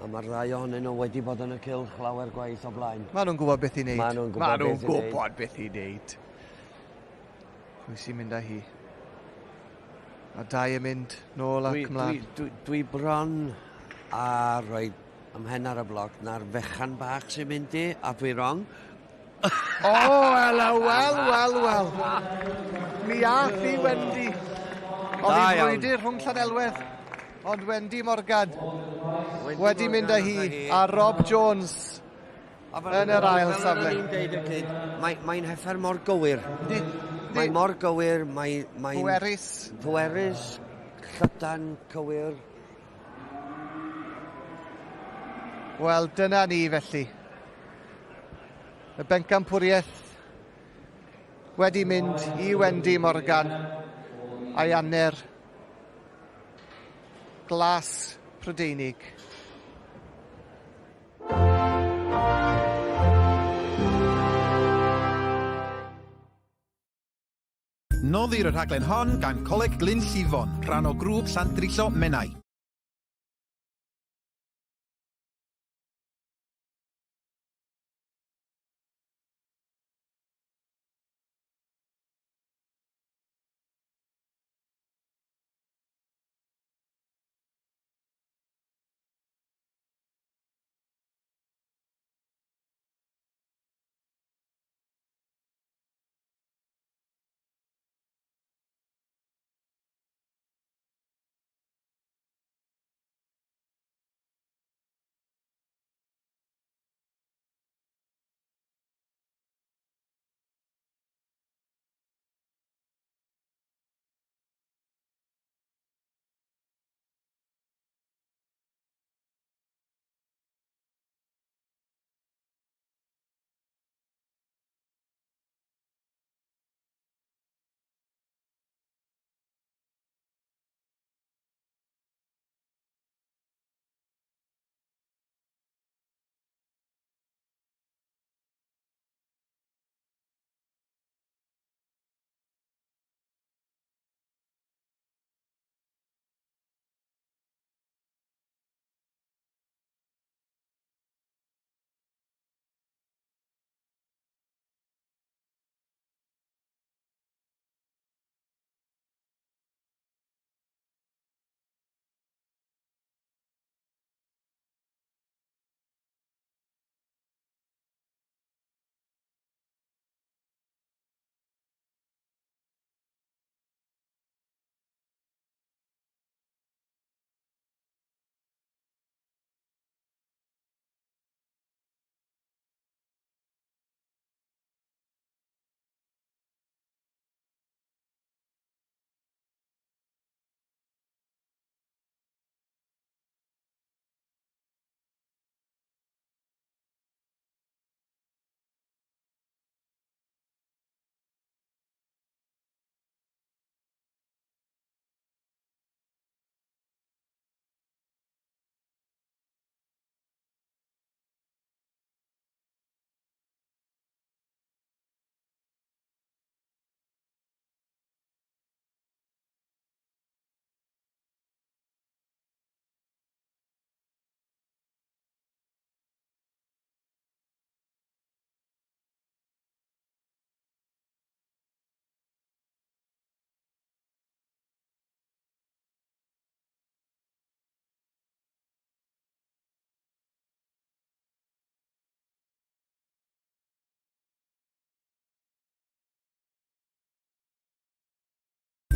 H: A mae'r ddau ohonyn nhw wedi bod yn y cylch lawer gwaith o blaen.
B: Maen nhw'n gwybod beth i wneud.
H: Maen nhw'n
B: gwybod beth i wneud. Pwy sy'n mynd â hi? A Dai yn mynd nôl ac ymlaen.
H: Dwi bron a rhoi ymhen ar y bloc na'r fechan bach sy'n mynd i, a dwi wrong.
B: O, wel, wel, wel, wel. Mi ath i Wendy. Oedd hi'n frwydr rhwng Llanelwedd. Ond Wendy Morgan wedi mynd â hi a Rob Jones yn yr ail safle.
H: Mae'n heffer mor gywir. Mae mor gywir, mae'n...
B: Pwerus.
H: Pwerus, llydan, cywir.
B: Wel, dyna ni felly. Y bencampwriaeth wedi mynd i Wendy Morgan a'i anner glas Prydeinig.
I: Noddir y rhaglen hon gan Coleg Glynllifon, rhan o grŵp Llandrillo Menai.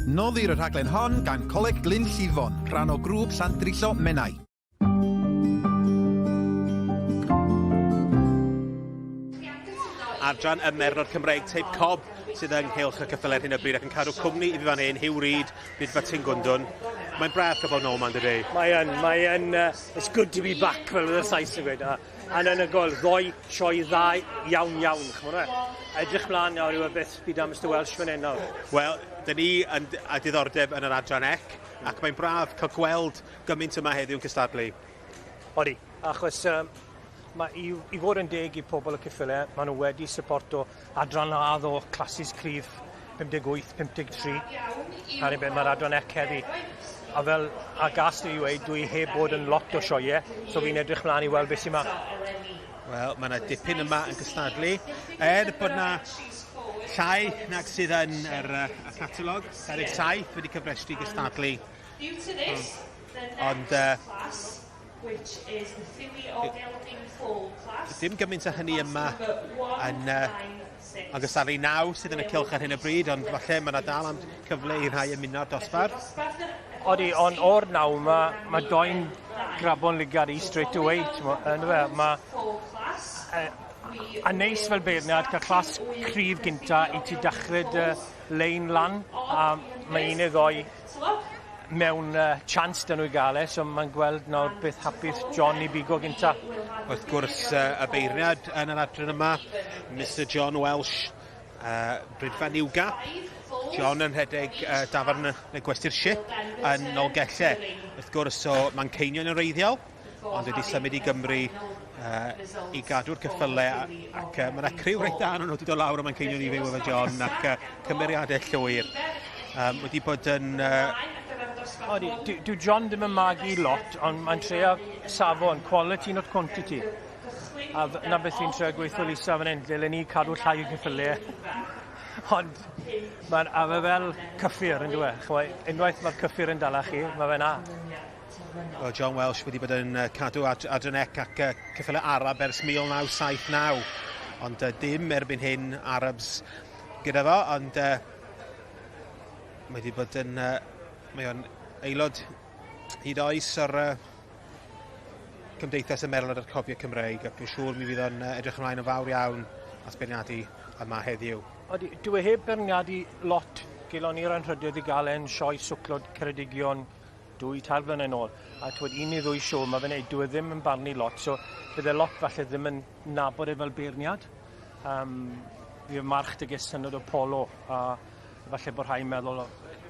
I: Noddir y rhaglen hon gan Coleg Glyn Llifon, rhan o grŵp Llandrillo Menai.
D: Adran y Merlod Cymreig Teip Cob sydd yng nghylch y ceffylau ar hyn o bryd ac yn cadw cwmni i fi fan hyn, Huw Reid, Bridfa Tingwndwn. Mae'n braf cael bod nôl ma'n dydi?
G: Mae yn, mae yn, it's good to be back fel oedd y Sais yn gweud. A, anhygoel, ddoe sioe dda iawn iawn, ch'mod e? Edrych mlaen nawr i weld beth bydd am Mister Welsh fan hyn nawr.
D: Wel, dyn ni yn, â diddordeb yn yr adran ec, ac mae'n braf cael gweld gymaint yma heddiw'n cystadlu.
G: Odi, achos um, mae i, i fod yn deg i pobl y ceffylau, maen nhw wedi supporto adran ladd o classes cryf 58, 53, a'r un beth mae'r adran ec heddi. A fel, a gas i weud, dwi heb bod yn lot o sioeau, so fi'n edrych mlaen i weld beth sy'n ma.
D: Wel, mae yna dipyn yma yn cystadlu. Er bod yna llai nag sydd yn yr, y catalog, 27 wedi cyfrestru gystadlu. Ond dim gymaint o hynny yma yn yn gystadlu naw sydd yn y cylch ar hyn o bryd, ond falle mae yna dal am cyfle i rhai ymuno'r dosbarth.
G: Odi, ond o'r naw yma, mae doi'n grabo'n ligad i straight away, ti'n fe, mae... A neis fel beirniad cael clas cryf gynta i ti dechrau dy lein lan, a mae un neu ddoi mewn chance 'da nhw i gael e, so mae'n gweld nawr beth hapus John i bigo gynta.
D: Wrth gwrs, y beirniad yn yr adran yma, Mr John Welsh, Brydfa New Gap. John yn rhedeg dafarn y Gwesty'r Ship yn Nolgellau. Wrth gwrs, o Manceinion yn wreiddiol, ond wedi symud i Gymru i gadw'r ceffylau ac mae yna criw reit da nhw wedi dod lawr o Manceinion i fyw efo John ac cymeriadau llwyr. Wedi bod yn...
G: Odi, dyw John ddim yn magu lot, ond mae'n trio safon, quality not quantity. A na beth fi'n trio gweithio Lisa fan hyn, dylen ni cadw llai o ceffylau. Ond mae'n a fe fel cyffur yn dweud. Ch'mo', unwaith mae'r cyffur yn dala chi, mae fe'n a.
D: Wel, John Welsh wedi bod yn cadw ad Adranec ac ceffylau Arab ers 1979. Ond dim erbyn hyn Arabs gyda fo, ond mae wedi bod yn... Mae o'n aelod hyd oes o'r Cymdeithas y Merlod a'r Cofiau Cymreig, ac dwi'n siŵr mi fydd o'n edrych ymlaen yn fawr iawn at beirniadu yma heddiw.
G: Odi, dwi e heb beirniadu lot. Gelon ni'r anrhydedd i gael e'n sioe swclod Ceredigion dwy, tair blynedd nôl. A twyd, un neu ddwy sioe mae fe'n neud, dyw e ddim yn barnu lot, so bydde lot falle ddim yn nabod e fel beirniad. Um, fi march dy ges hynod o polo, a falle bod rhai'n meddwl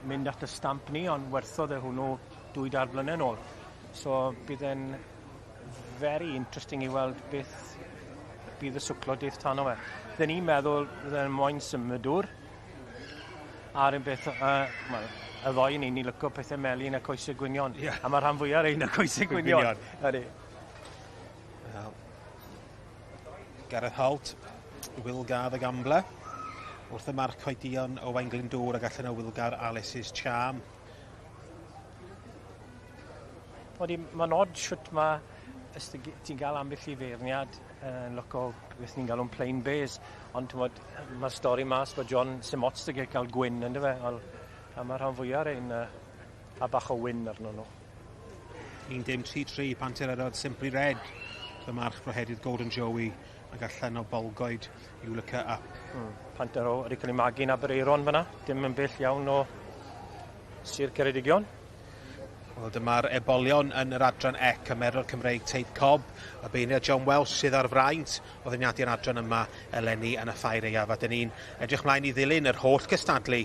G: mynd at y stamp ni, ond werthodd e hwnnw dwy dair blynedd nôl. So bydd e'n very interesting i weld beth bydd y swclo deith tano fe. Bydden ni'n meddwl bydde'n moyn symudwr, A'r un beth, wel, y ddoi ni, ni'n lyco pethau melyn a coesau gwynion. Yeah. A mae rhan fwyaf rhain a coesau gwynion. Ydy.
D: Well, Gareth Holt, Wilgar the Gambler. Wrth y marc coedion Owain Glyndŵr ac allan o Wilgar Alice's Charm.
G: Odi, mae'n odd shwt mae ti'n gael ambell i feirniad yn lyco beth ni'n galw'n plain bears, ond t'mod, mae'r stori mas bod John sim ots 'da gael gwyn yndyfe, Wel, a mae rhan fwyaf rhain a bach o wyn arno nhw.
D: 1.33 Pantererod Simply Red. Y march brohedydd Golden Joey ac allan o Bolgoed You Look Her Up.
G: Pantero wedi cael ei magu'n Aberaeron fyna, dim yn bell iawn o Sir Ceredigion.
D: Wel, dyma'r ebolion yn yr adran ec, y merlod Cymreig Teip Cob, y beirniad John Welsh sydd ar fraint o ddyniadu'r adran yma eleni yn y ffair aeaf, a dyn ni'n edrych mlaen i ddilyn yr holl gystadlu.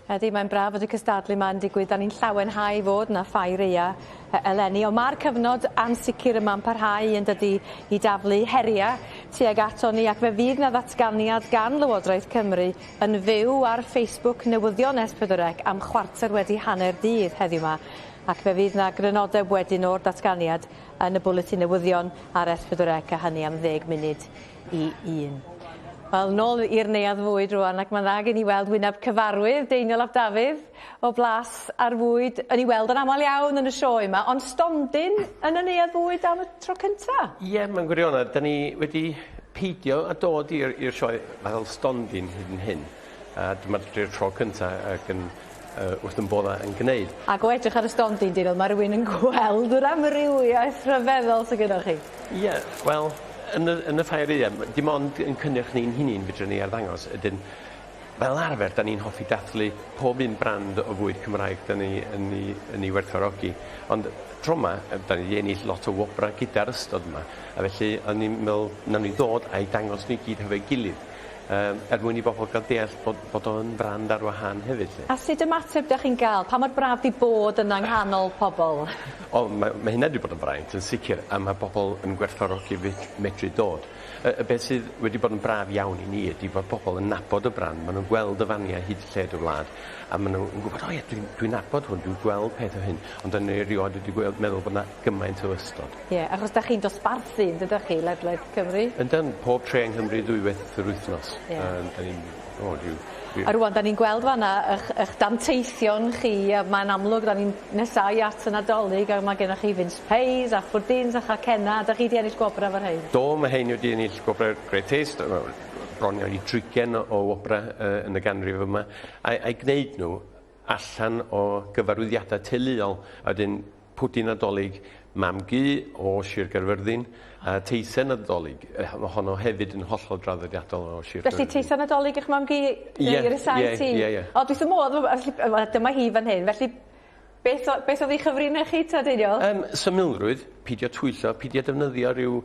R: Ydy, mae'n braf fod y cystadlu yma'n digwydd. Da ni'n llawenhau fod yna ffair eia eleni. Ond mae'r cyfnod ansicr yma'n parhau yn dydy i daflu heriau tuag ato ni ac fe fydd yna ddatganiad gan Lywodraeth Cymru yn fyw ar Facebook Newyddion S4C am 9:15 dydd heddiw 'ma ac fe fydd 'na grynodeb wedyn o'r datganiad yn y bwletin newyddion ar S4C a hynny am 12:50. Wel, nôl i'r neuadd fwyd rwan ac mae'n dda gen i weld wyneb cyfarwydd Deiniol ap Dafydd o Blas ar Fwyd yn ei weld yn aml iawn yn y sioe yma, ond stondin yn y neuadd fwyd am y tro cynta.
M: Ie, mewn gwirionedd, da ni wedi peidio a dod i'r sioe fel stondin hyd yn hyn.
L: A dyma'r tro cynta ac yn wrth yn bodda yn gwneud.
K: Ac o edrych ar y stondin, Daniel, mae rhywun yn gweld yr amrywiaeth rhyfeddol sydd gyda chi.
L: Ie, yeah, wel, yn y ffair aeaf, dim ond yn cynnyrch ni'n hunain fedrwn ni arddangos, ydyn fel arfer, da ni'n hoffi dathlu pob un brand o fwyd Cymraeg da ni yn ei werthfawrogi. Ond tro yma, da ni wedi ennill lot o wobrau gyda'r ystod yma, a felly o'n i'n meddwl, nawn ni ddod a'i dangos ni gyd hefo'i gilydd, er mwyn i bobl gael deall bod o'n brand ar wahân hefyd. Lle.
K: A sut ymateb da chi'n gael? Pa mor braf di bod yn nghanol pobl?
L: O, mae hynna wedi bod yn fraint yn sicr, a mae bobl yn gwerthfawrogi medru dod. Y beth sydd wedi bod yn braf iawn i ni ydy bod bobl yn nabod y brand, maen nhw'n gweld y faniau hyd lled y wlad, a maen nhw'n gwybod, o ie, dwi'n nabod hwn, dwi'n gweld peth o hyn, ond yn erioed wedi gweld, meddwl bod yna gymaint o ystod.
K: Ie, yeah, achos da chi'n dosbarthu, yn dydych chi, ledled Cymru?
L: Yndan, pob tre yng Nghymru ddwywaith yr wythnos.
K: Yeah. A rwan, da ni'n gweld fanna eich danteithion chi, a mae'n amlwg, da ni'n nesau at y Nadolig, a mae gennych chi mince pies a phwdins a chacenna, a da chi wedi ennill gwobrau efo'r rhain?
L: Do, mae hein wedi ennill gwobrau Great Taste, bron iawn i 30 o wobrau yn y ganrif yma, a'i gwneud nhw allan o gyfarwyddiadau teuluol, a wedyn pwdin Nadolig mam-gu o Sir Gaerfyrddin, a teisen Nadolig, honno hefyd yn hollol draddodiadol o Sir Gaerfyrddin.
K: Felly teisen Nadolig eich mam-gu i'r ysau ti?
L: Ie, ie.
K: O, dwi wrth fy modd, dyma hi fan hyn, felly beth oedd ei chyfrinach chi ta, Daniel?
L: Symlrwydd, peidio twyllo, peidio defnyddio rhyw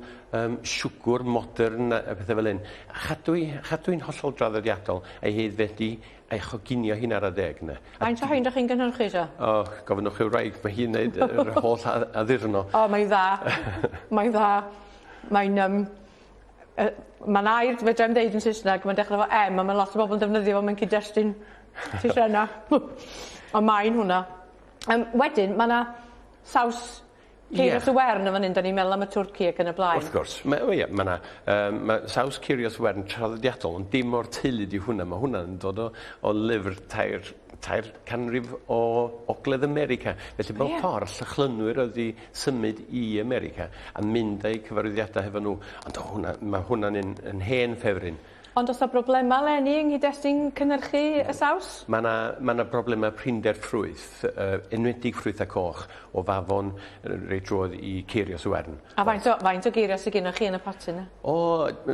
L: siwgr modern a pethau fel hyn. Chadwy'n hollol draddodiadol a'i heiddfedu a'i choginio hi'n ar adeg yna.
K: Faint o rhain dych chi'n gynhyrchu eisiau?
L: O, gofynnwch i'w wraig, mae hi'n neud yr holl addurno.
K: O, mae'n dda. Mae'n dda. Mae'n... Mae'n air, fedra i'm deud yn Saesneg, mae'n dechrau efo M, a mae lot o bobl yn defnyddio fo mewn cyd-destun Saesneg. Ond mae'n hwnna. Wedyn, mae yna saws ceirios y wern yn fan hyn, da ni'n meddwl am y twrci ac yn y blaen.
L: Wrth gwrs, mae yna saws ceirios y wern traddodiadol, ond dim o'r teulu di hwnna. Mae hwnna'n dod o lyfr tair canrif o Ogledd America. Felly mewn ffordd, llychlynwyr oedd i symud i America a mynd â'u cyfarwyddiadau hefo nhw. Ond mae hwnna'n yn hen ffefryn.
K: Ond oes 'na broblemau leni yng nghyd-destun cynhyrchu y saws?
L: Mae yna broblemau prinder ffrwyth, enwedig ffrwythau coch o fafon reit drwodd i ceirios y wern.
K: A faint o geirios sydd gennych chi yn y potyn yna?
L: O,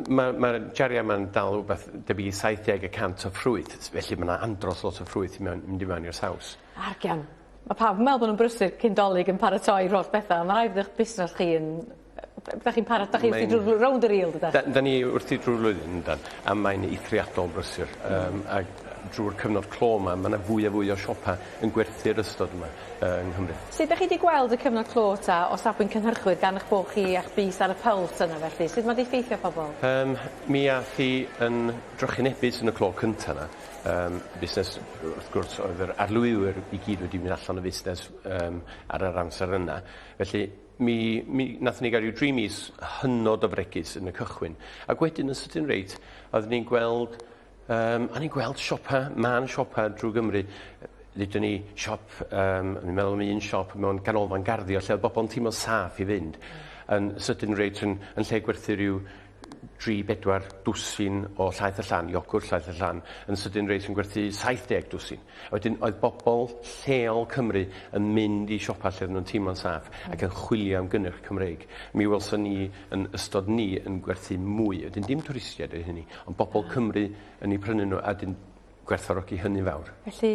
L: mae'r jariau yma'n dal rhywbeth debyg i 70% o ffrwyth, felly mae yna andros lot o ffrwyth mynd i mewn i'r saws.
K: Argian. Mae pawb yn meddwl bod nhw'n brysur cyn Dolig yn paratoi'r holl bethau. Mae rhaid eich busnes chi yn... Da chi'n parod, da chi wrthi drwy'r rownd yr rîl, dydach?
L: Da ni wrthi drwy'r flwyddyn, yndan, a mae'n eithriadol brysur. A drwy'r cyfnod clo yma, mae yna fwy a fwy o siopa yn gwerthu'r ystod yma yng Nghymru.
K: Sut da chi wedi gweld y cyfnod clo ta o safbwynt cynhyrchwyr gan eich bod chi a'ch bys ar y pyls yna felly? Sut mae wedi effeithio pobl?
L: Mi ath hi yn drychinebus yn y clo cynta yna. Busnes, wrth gwrs, oedd yr arlwywyr i gyd wedi mynd allan o fusnes ar yr amser yna. Felly, mi nathon ni gael rhyw 3 mis hynod o fregus yn y cychwyn. Ac wedyn yn sydyn reit, oeddwn ni'n gweld, o'n i'n gweld siopa, mân siopa drwy Gymru. Ddudwn ni siop, o'n i'n meddwl am un siop mewn ganolfan garddio lle oedd bobl yn teimlo saff i fynd. Yn sydyn reit yn lle gwerthu rhyw 3-4 dwsin o llaeth y llan, iogwrt llaeth y llan, yn sydyn reit yn gwerthu 70 dwsin. A wedyn oedd bobl lleol Cymru yn mynd i siopa lle oedden nhw'n teimlo'n saff ac yn chwilio am gynnyrch Cymreig. Mi welson ni yn ystod ni yn gwerthu mwy. Wedyn dim twristiaid oedd hynny, ond bobl Cymru yn eu prynu nhw a wedyn gwerthfawrogi hynny fawr.
K: Felly,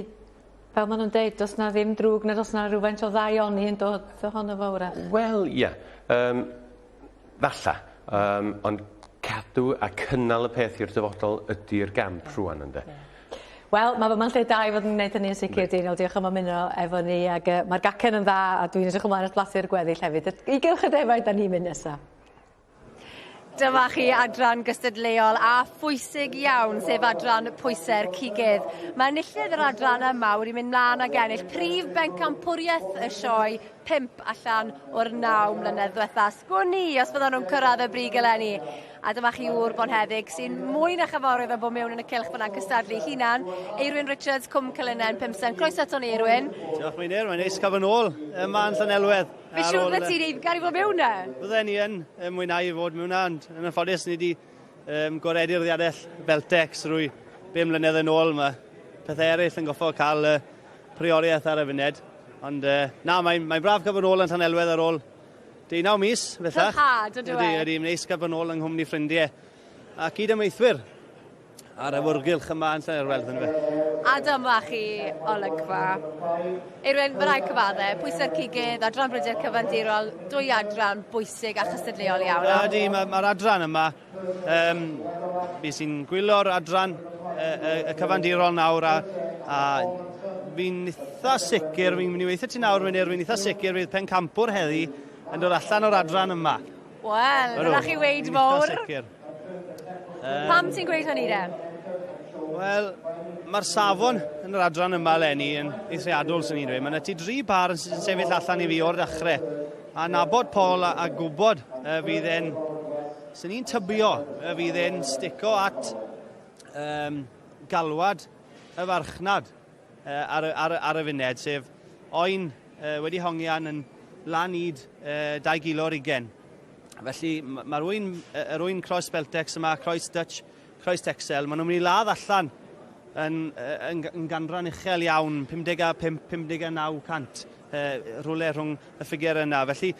K: fel maen nhw'n deud, does na ddim drwg na does na rhywfaint o ddaioni yn dod ohono fo wrach?
L: Wel, ie. Falla. Ond cadw a cynnal y peth i'r dyfodol ydy'r gamp rŵan, ynde.
K: Wel, mae fyma'n lle da i fod yn gwneud hynny yn sicr, Daniel. Diolch am ymuno efo ni, ac mae'r gacen yn dda, a dwi'n edrych ymlaen at blasu'r gweddill hefyd. I gylch y defaid, da ni'n mynd nesaf.
C: Dyma chi adran gystadleuol a phwysig iawn, sef adran pwysau'r cigydd. Mae enillydd yr adran yma wedi mynd mlaen ag ennill prif bencampwriaeth y sioe 5 allan o'r 9 mlynedd ddiwetha. Sgwn i os fyddan nhw'n cyrraedd y brig eleni. A dyma chi ŵr bonheddig sy'n mwy na chyfarwydd â bod mewn yn y cylch fyna'n cystadlu hunan. Eirwyn Richards, Cwm Cylynen, 5 Croeso ato ni, Eirwyn.
M: Diolch, Meinir. Mae'n neis cael fy nôl yma yn Llanelwedd.
C: Fi siŵr fydde ti'n eiddgar i fod mewn na?
M: Fydden ni yn mwynhau i fod mewn na, ond yn anffodus ni wedi gwaredu'r ddiadell Beltex rwy 5 mlynedd yn ôl, mae pethau eraill yn goffo cael prioriaeth ar y funud. Ond na, mae'n mae braf cael fod yn ôl yn Llanelwedd ar ôl 19 mis, bellach.
C: Rhyddhad, yndyw e?
M: Ydy, ydy, mae'n neis cael fod yn ôl yng nghwmni ffrindiau a cyd-amaethwyr ar y awyrgylch yma yn Llanelwedd, yndyfe.
C: A dyma chi olygfa. Eirwyn, mae rhaid cyfadde, pwysau'r cigydd, adran brydiau'r cyfandirol, dwy adran bwysig a chystadleuol iawn.
M: Ydy, mae'r ma adran yma, fi sy'n gwylo'r adran y cyfandirol nawr a fi'n eitha sicr, fi'n mynd i weithio ti nawr, fi'n eitha sicr fydd pencampwr heddi yn dod allan o'r adran yma.
C: Wel, dyna chi weid mawr.
M: Eitha sicr.
C: Pam ti'n gweud hynny de?
M: Wel, mae'r safon yn yr adran yma eleni yn eithriadol, sy'n ni'n dweud. Mae yna ti dri par yn sefyll allan i fi o'r dechrau. A nabod Paul a gwybod fydd e'n... Sy'n ni'n tybio fydd e'n stico at galwad y farchnad ar y funed, sef oen wedi hongian yn lan hyd 2 kilo ar ugain. Felly mae'r ŵyn Croes Beltex yma, Croes Dutch, Croes Texel, maen nhw'n mynd i ladd allan yn ganran uchel iawn, 55, 59 cant, rhywle rhwng y ffigur yna. Felly,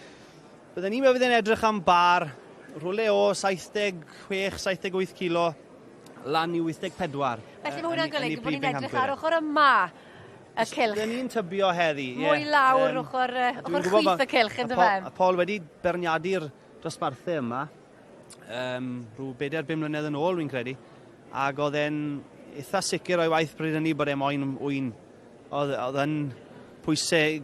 M: byddwn ni'n meddwl fydd e'n edrych am bar rhywle o 76, 78 kilo lan i 84.
C: Felly mae hwnna'n golygu bod ni'n edrych ar ochr yma y cylch.
M: Byddwn ni'n tybio heddi.
C: Mwy lawr ochr chwith y cylch, yn dyfe?
M: A Paul wedi beirniadu'r dosbarthau yma, rhyw 4-5 mlynedd yn ôl, fi'n credu, ac oedd e'n eitha sicr o'i waith bryd hynny bod e moyn ŵyn. Oedd yn pwysau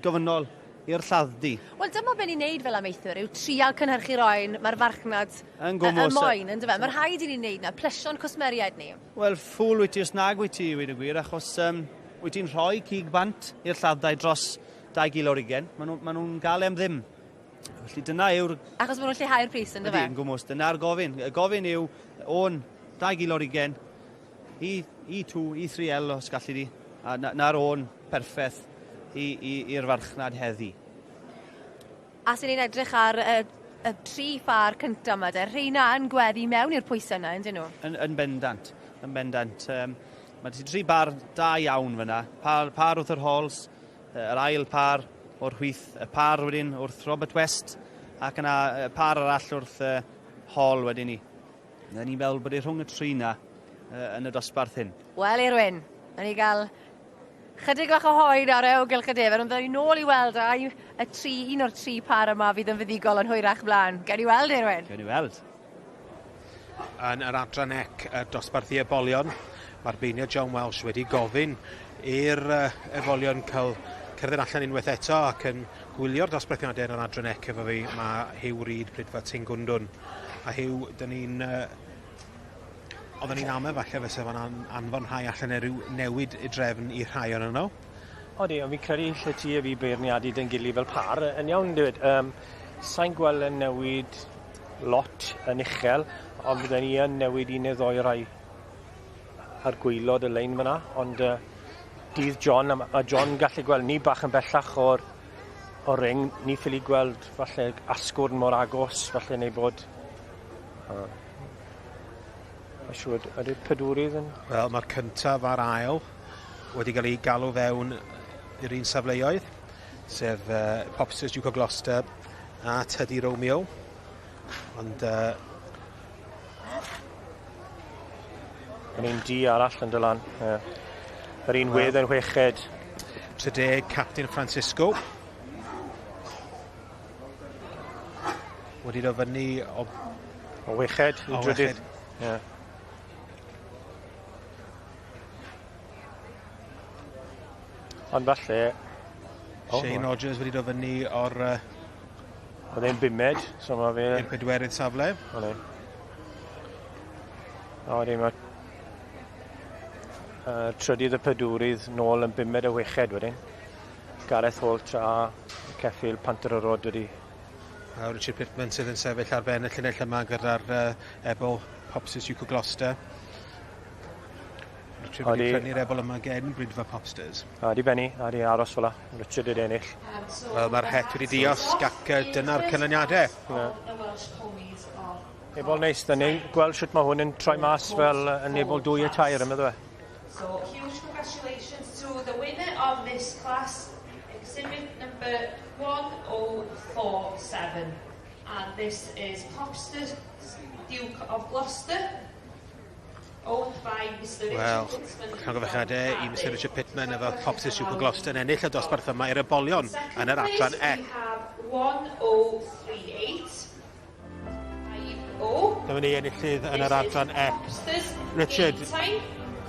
M: gofynnol i'r lladd-dy.
C: Wel, dyma be ni'n neud fel amaethwyr, yw trial cynhyrchu'r oen, mae'r farchnad
M: Yn gwmws,
C: y moyn, yn dyfe? Mae rhaid i ni wneud na, plesio'n cwsmeriaid ni.
M: Wel, ffŵl wyt ti os nag wyt ti, weud y gwir, achos wyt ti'n rhoi cig bant i'r lladd-dai dros 2 kilo ar ugain. Maen nhw'n gael em ddim. Felly dyna yw'r...
C: Achos maen nhw'n lleihau'r pris, yn dyfe?
M: Ydy, yn gwmws, dyna'r gofyn. Y gofyn yw o'n 2 kilo ar ugain i 2, i 3L os gallu di, a na'r o'n perffaith i'r farchnad heddi.
C: A sy'n ni'n edrych ar y tri phâr cyntaf yma, de, rheina yn gweddu mewn i'r pwysau yna, yndyn nhw?
M: Yn bendant, yn bendant. Mae ti tri bar da iawn fyna. Par wrth yr Halls, yr ail par o'r chwith, y par wedyn wrth Robert West, ac yna y par arall wrth Hall wedyn ni. Na ni'n meddwl bod e rhwng y tri na yn y dosbarth hyn.
C: Wel, Eirwyn, na ni gael chydig bach o hoen ar y gylch y defaid, ond ddaw ni nôl i weld ai un o'r tri par yma fydd yn fuddugol yn hwyrach mlaen. Gewn ni weld, Eirwyn?
M: Gewn ni weld.
D: Yn yr adran ec, y dosbarth i ebolion, mae'r beirniad John Welsh wedi gofyn i'r ebolion cael cerdded allan unwaith eto ac yn gwylio'r dosbarthiadau yn yr adran ec efo fi, mae Huw Reid, Prydfa Tingwndwn. A Huw, oedden ni'n amau falle fysa fo'n anfon rhai allan er ryw newid i drefn i rhai o'n nhw.
G: Odi, ond fi'n credu lle ti a fi beirniadu dyn gilydd fel par, yn iawn, David. Sa'n gweld yn newid lot yn uchel, ond bydden ni yn newid un neu ddoi rai ar gwaelod y lein fyna, ond dydd John, a John gallu gweld ni bach yn bellach o'r ring, ni ffili gweld falle asgwrn mor agos, falle neu bod... Mae'n siŵr, ydy'r pedwerydd yn...
D: Wel, mae'r cyntaf a'r ail wedi cael ei galw fewn i'r un safleoedd, sef Popsters Duke of Gloucester a Teddy Romeo. Ond...
G: Yn un di arall yn dylan. Yr un wedd yn chweched.
D: 30, Captain Francisco. Wedi dod fyny o...
G: O weched, i
D: O
G: drydydd.
D: weched.
G: Ie. Ond falle... O,
D: Shane
G: ma-
D: Rogers wedi dod fyny o'r...
G: Oedd e'n bumed, so ma' fe...
D: I'r pedwerydd safle.
G: O, ne. O, wedyn ma' trydydd y pedwerydd nôl yn bumed a chweched wedyn. Gareth Holt a Ceffyl Panter y Rod wedi.
D: A Richard Pittman sydd yn sefyll ar ben y llinell yma gyda'r ebol Popsters Duke of Gloucester. Richard wedi prynu'r ebol yma gen Brydfa Popsters.
G: A di benni, a di aros fel 'a. Richard wedi ennill.
D: Wel, mae'r het wedi diosg ac dyna'r canlyniadau.
G: Ebol neis, da ni gweld sut mae hwn yn troi mas fel yn ebol 2 a 3 ym fe.
N: So huge congratulations to the winner of this class, exhibit number 1047. And this is Popster Duke of Gloucester, owned by Mr Richard
D: Wel,
N: Pittman.
D: llongyfarchiadau i Mr Richard Pittman efo Popster Duke of Gloucester yn ennill y dosbarth yma i'r ebolion yn yr adran
N: E.
D: E.
N: We have 1038. 50.
D: Dyma ni enillydd yn yr adran E.
N: Popsters
D: Richard,
N: Game Time.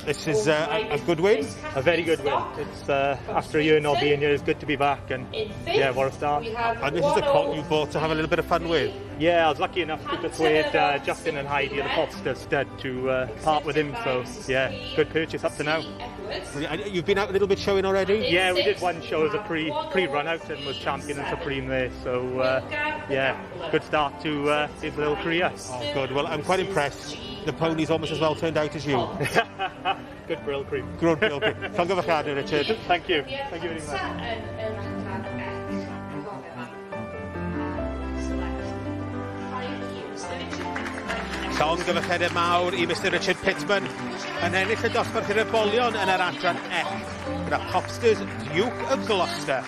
D: this is a good win.
S: A very good win. It's after a year not being here, it's good to be back, and
N: In fifth,
S: yeah, what a start.
N: we have
D: And this is the colt you bought to have a little bit of fun with.
S: Yeah, I was lucky enough to persuade Justin and Heidi at the Popster stud to part with him. So yeah, good purchase up to now.
N: Edwards.
D: You've been out a little bit showing already?
S: Yeah, we did one show as a pre pre run out and was champion and supreme there. So yeah, good start to his little career.
D: Oh, good. Well, I'm quite impressed. The pony's almost as well turned out as you.
S: Good brill cream.
D: Good brill cream. Llongyfarchiadau, Richard.
S: Thank you. Thank you very much.
N: Yn yr adran E. Select. Mr Richard Pittman.
D: Llongyfarchiadau mawr i Mr Richard Pittman yn ennill y dosbarth i'r ebolion yn yr adran E gyda Popsters Duke of Gloucester.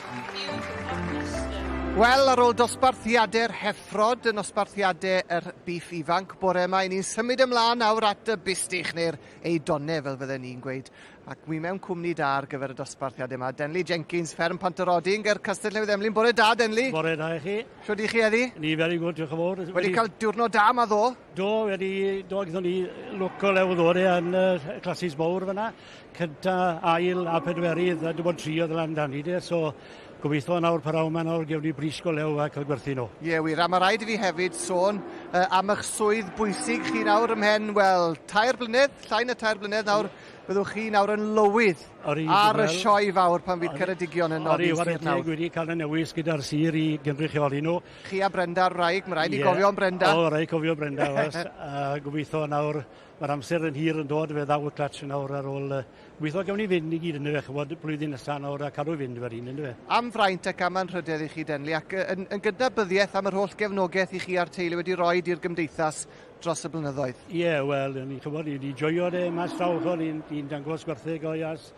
B: Wel, ar ôl dosbarthiadau'r heffrod yn nosbarthiadau yr biff ifanc bore yma, i ni'n symud ymlaen nawr at y bustych neu'r eidonau, fel fydden ni'n gweud. Ac wi mewn cwmni da ar gyfer y dosbarthiadau yma. Denley Jenkins, fferm Pantyrodin, ger Castell Newydd Emlyn. Bore da, Denley.
W: Bore da i chi.
B: Shwd i chi heddi?
W: Ni very good, diolch yn fawr.
B: Wedi cael diwrnod da yma ddo?
W: Do, wedi, do, gyda ni lwc o lew ddod yn uh, clasus mawr fyna. Cynta, ail a pedwerydd, a dim ond tri oedd lan dan ni de, so gobeithio nawr paraw yma nawr gewn ni bris go lew a cael gwerthu nhw.
B: Ie, wir, a mae rhaid i fi hefyd sôn am eich swydd bwysig chi nawr ymhen, wel, 3 blynedd, llai na 3 blynedd nawr, byddwch chi nawr yn lywydd
W: Ori,
B: ar y
W: wel,
B: sioe fawr pan fydd Ceredigion yn
W: Ori,
B: noddi
W: whare
B: sir nawr.
W: teg wedi cael y newis gyda'r sir i gynrychioli nhw.
B: Chi a Brenda wraig, mae rhaid i
W: Ie.
B: gofio am Brenda.
W: O, rhaid cofio Brenda, oes. A gobeithio nawr, mae'r amser yn hir yn dod, fe ddaw y clutch nawr ar ôl... Gobeithio gawn ni fynd i gyd yn y fe, ch'mod, blwyddyn nesaf nawr a cadw i fynd fel un, yn fe.
B: Am fraint ac am anrhydedd i chi, Denley, ac yn gydnabyddiaeth am yr holl gefnogaeth i chi a'r teulu wedi rhoi i'r gymdeithas dros y blynyddoedd.
W: Ie, yeah, wel, ni ch'mod, ni wedi joio de mas draw, ch'mod, ni'n dangos gwertheg o ias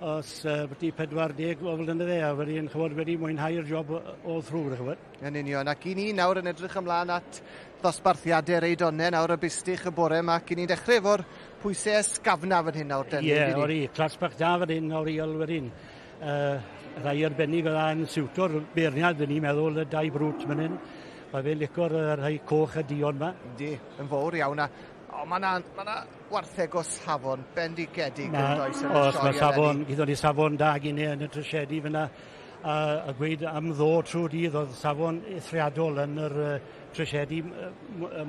W: os byti 40 o flynydde, a wedyn, ch'mod, wedi mwynhau'r job all through, ch'mod.
B: Yn union, ac i ni nawr yn edrych ymlaen at ddosbarthiadau'r eidonau nawr y bustych y bore yma, ac i ni'n dechrau efo'r pwysau ysgafna fan hyn nawr, Denley.
W: Ie,
B: yndyn ni?
W: ori, clas bach da fan hyn, ori, wedyn. Rhai arbennig oedd yn siwto'r beirniad, fy ni'n meddwl, y dau brwt fan hyn. Mae fe'n licio'r rhai coch a duon ma.
B: Yndi, yn fawr iawn. A, o, mae yna ma wartheg o safon bendigedig yn does yn y
W: Oes,
B: sioe
W: mae
B: eleni.
W: safon, gyda ni safon da gynne yn y trasiedi fyna. A gweud am ddo trwy dydd oedd safon eithriadol yn yr trasiedi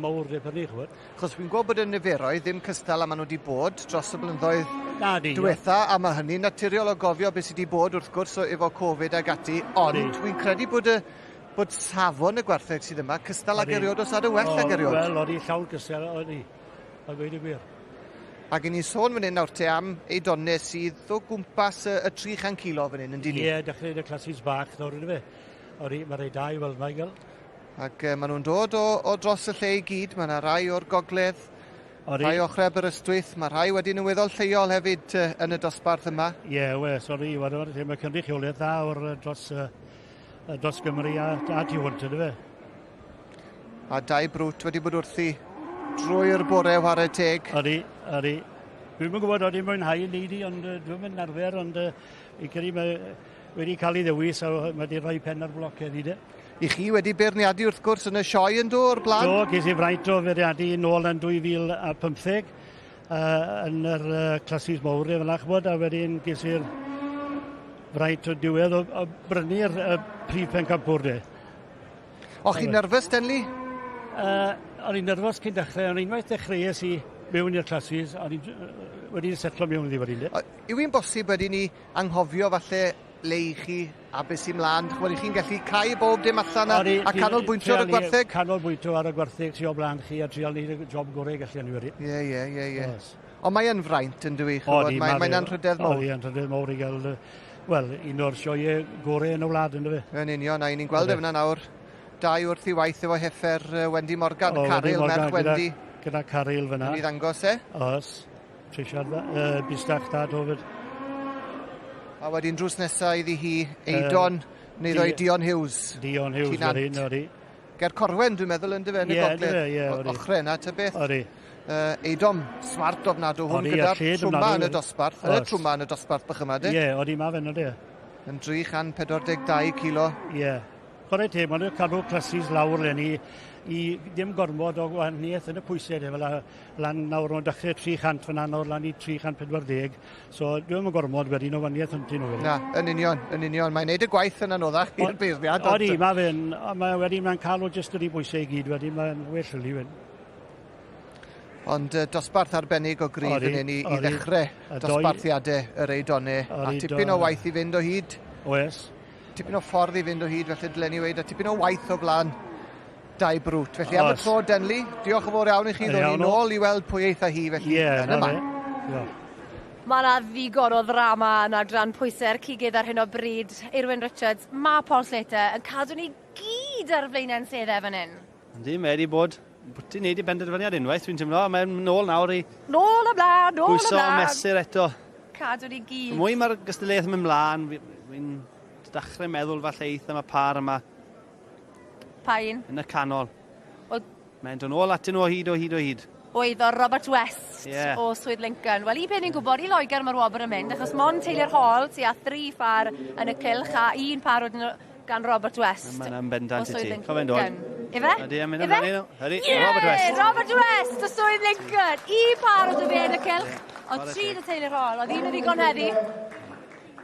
W: mawr de prynu, ch'mod.
B: Achos fi'n gwybod bod y niferoedd ddim cystal a maen nhw wedi bod dros y blynyddoedd
W: Na, di.
B: diwetha, a mae hynny'n naturiol o gofio beth sydd wedi bod wrth gwrs efo Covid ag ati, ond
W: Ydi.
B: dwi'n credu bod y bod safon y gwartheg sydd yma cystal ag
W: Odi.
B: erioed os nad y well ag erioed.
W: Wel, odi, llawn cystal, odi. A gweud y gwir.
B: Ac i ni sôn fan hyn nawr te am eidonau sydd o gwmpas y 300 kilo fan hyn, yndyn ni?
W: Ie, dechrau y clasus bach nawr, yndyfe. Odi, mae rhai da i weld, Michael.
B: Ac maen nhw'n dod o dros y lle i gyd, mae yna rai o'r gogledd,
W: Odi.
B: rhai ochrau Aberystwyth, mae rhai wedyn yn weddol lleol hefyd yn y dosbarth yma.
W: Ie, we, sori, mae cynrychiolaeth dda o'r dros Gymru a tu hwnt, yndyfe.
B: A dau brwt wedi bod wrthi drwy'r bore whare teg.
W: Odi, odi. Dwi'm yn gwybod odi mwynhau yn neud i, ond dwi'm yn arfer, ond i credu mae wedi cael ei ddewis a mae wedi rhoi pen ar bloc heddi de.
B: I chi wedi beirniadu wrth gwrs yn y sioe yn do o'r blaen?
W: Do, ges i fraint o feirniadu nôl yn 2015 yn yr clasus mawr e fel ch'mod, a wedyn ges i'r fraint o diwedd o brynu'r prif pencampwr de.
B: O chi'n nerfus, Denley?
W: O'n i'n nerfus cyn dechrau, ond unwaith dechreuais i mewn i'r clasus, o'n i'n wedi setlo mewn iddi wedyn de.
B: Yw hi'n bosib wedyn ni anghofio falle le i chi a beth sy'n mlaen? Ch'mod, i chi'n gallu cau bob dim allan a canolbwyntio ar y gwartheg?
W: Canolbwyntio ar y gwartheg sy o blaen chi a trial neud y job gorau gallu ni wedi.
B: Ie, ie, ie, ie. Ond mae yn fraint yn dyw i, ch'mod,
W: Odi,
B: mae'n anrhydedd mawr.
W: Odi, anrhydedd mawr i gael, wel, un o'r sioeau gorau yn y wlad, ynddo fe.
B: Yn union, a i ni'n gweld e fyna nawr. Dau wrth i waith efo heffer Wendy Morgan, o, Caryl, Morgan, merch Wendy.
W: Gyda Caryl fyna.
B: Yn ei ddangos e?
W: Oes. Treisiad bistach da, do fyd.
B: A wedyn drws nesaf iddi hi, Eidon, neu ddoi Dion Hughes.
W: Dion Hughes, wedyn, odi.
B: Ger Corwen, dwi'n meddwl, yn dyfe, yn y gogledd.
W: Ie,
B: odi. Ochre yna, ta beth.
W: Odi.
B: Eidon, smart ofnadw hwn, gyda'r trwma yn y dosbarth. Yn y trwma yn y dosbarth bach yma, de?
W: Ie, odi, ma fe'n, odi.
B: Yn 342 kilo.
W: Ie. Chwarae teg, maen nhw'n cadw classes lawr leni i ddim gormod o gwahaniaeth yn y pwysau de, fel lan nawr o'n dechrau 300 fyna nawr lan i 340. So dwi'n yn gormod wedyn o wahaniaeth yn nhw.
B: Na, yn union, yn union. Mae'n neud y gwaith yn anoddach i'r beirniad.
W: Odi, mae fe'n, mae wedyn mae'n cael o jyst yr i bwysau i gyd wedyn, mae'n well yli wedyn.
B: Ond dosbarth arbennig o gryf yn un i ddechrau dosbarthiadau yr Eidonau. A tipyn o waith i fynd o hyd.
W: Oes.
B: Tipyn o ffordd i fynd o hyd, felly dylen ni weud, a tipyn o waith o flaen dau brwt. Felly am y tro, Denley, diolch yn fawr iawn i chi. Ddod ni nôl i weld pwy eitha hi, felly yn y man.
C: Mae yna ddigon o ddrama yn adran pwysau'r cigydd ar hyn o bryd. Irwyn Richards, mae Paul Slater yn cadw ni gyd ar flaenau'n seddau fan hyn.
M: Yndi, mae wedi bod bwti wneud i benderfyniad unwaith, dwi'n teimlo, mae'n nôl nawr i...
C: Nôl ymlaen, nôl ymlaen!
M: Pwyso mesur eto.
C: Cadw ni gyd.
M: Mwy mae'r gystadleuaeth yn mynd mlaen, fi'n dechrau meddwl falle eitha am y par yma.
C: Pa un?
M: Yn y canol. Mae'n dod nôl atyn nhw o hyd, o hyd, o hyd.
C: Oedd o Robert West o Swydd Lincoln. Wel, i beth ni'n gwybod, i Loegr mae'r wobr yn mynd, achos mond Taylor Hall tua 3 phar yn y cylch a un par gan Robert West.
M: Mae'n bendant i ti. Cofio'n dod.
C: Ife?
M: Ydy, yn mynd amdani nhw. Ydy, Robert West.
C: Robert West o Swydd Lincoln. Un par o dy fe yn y cylch. Ond 3 dy Taylor Hall. Oedd un o ddigon heddi.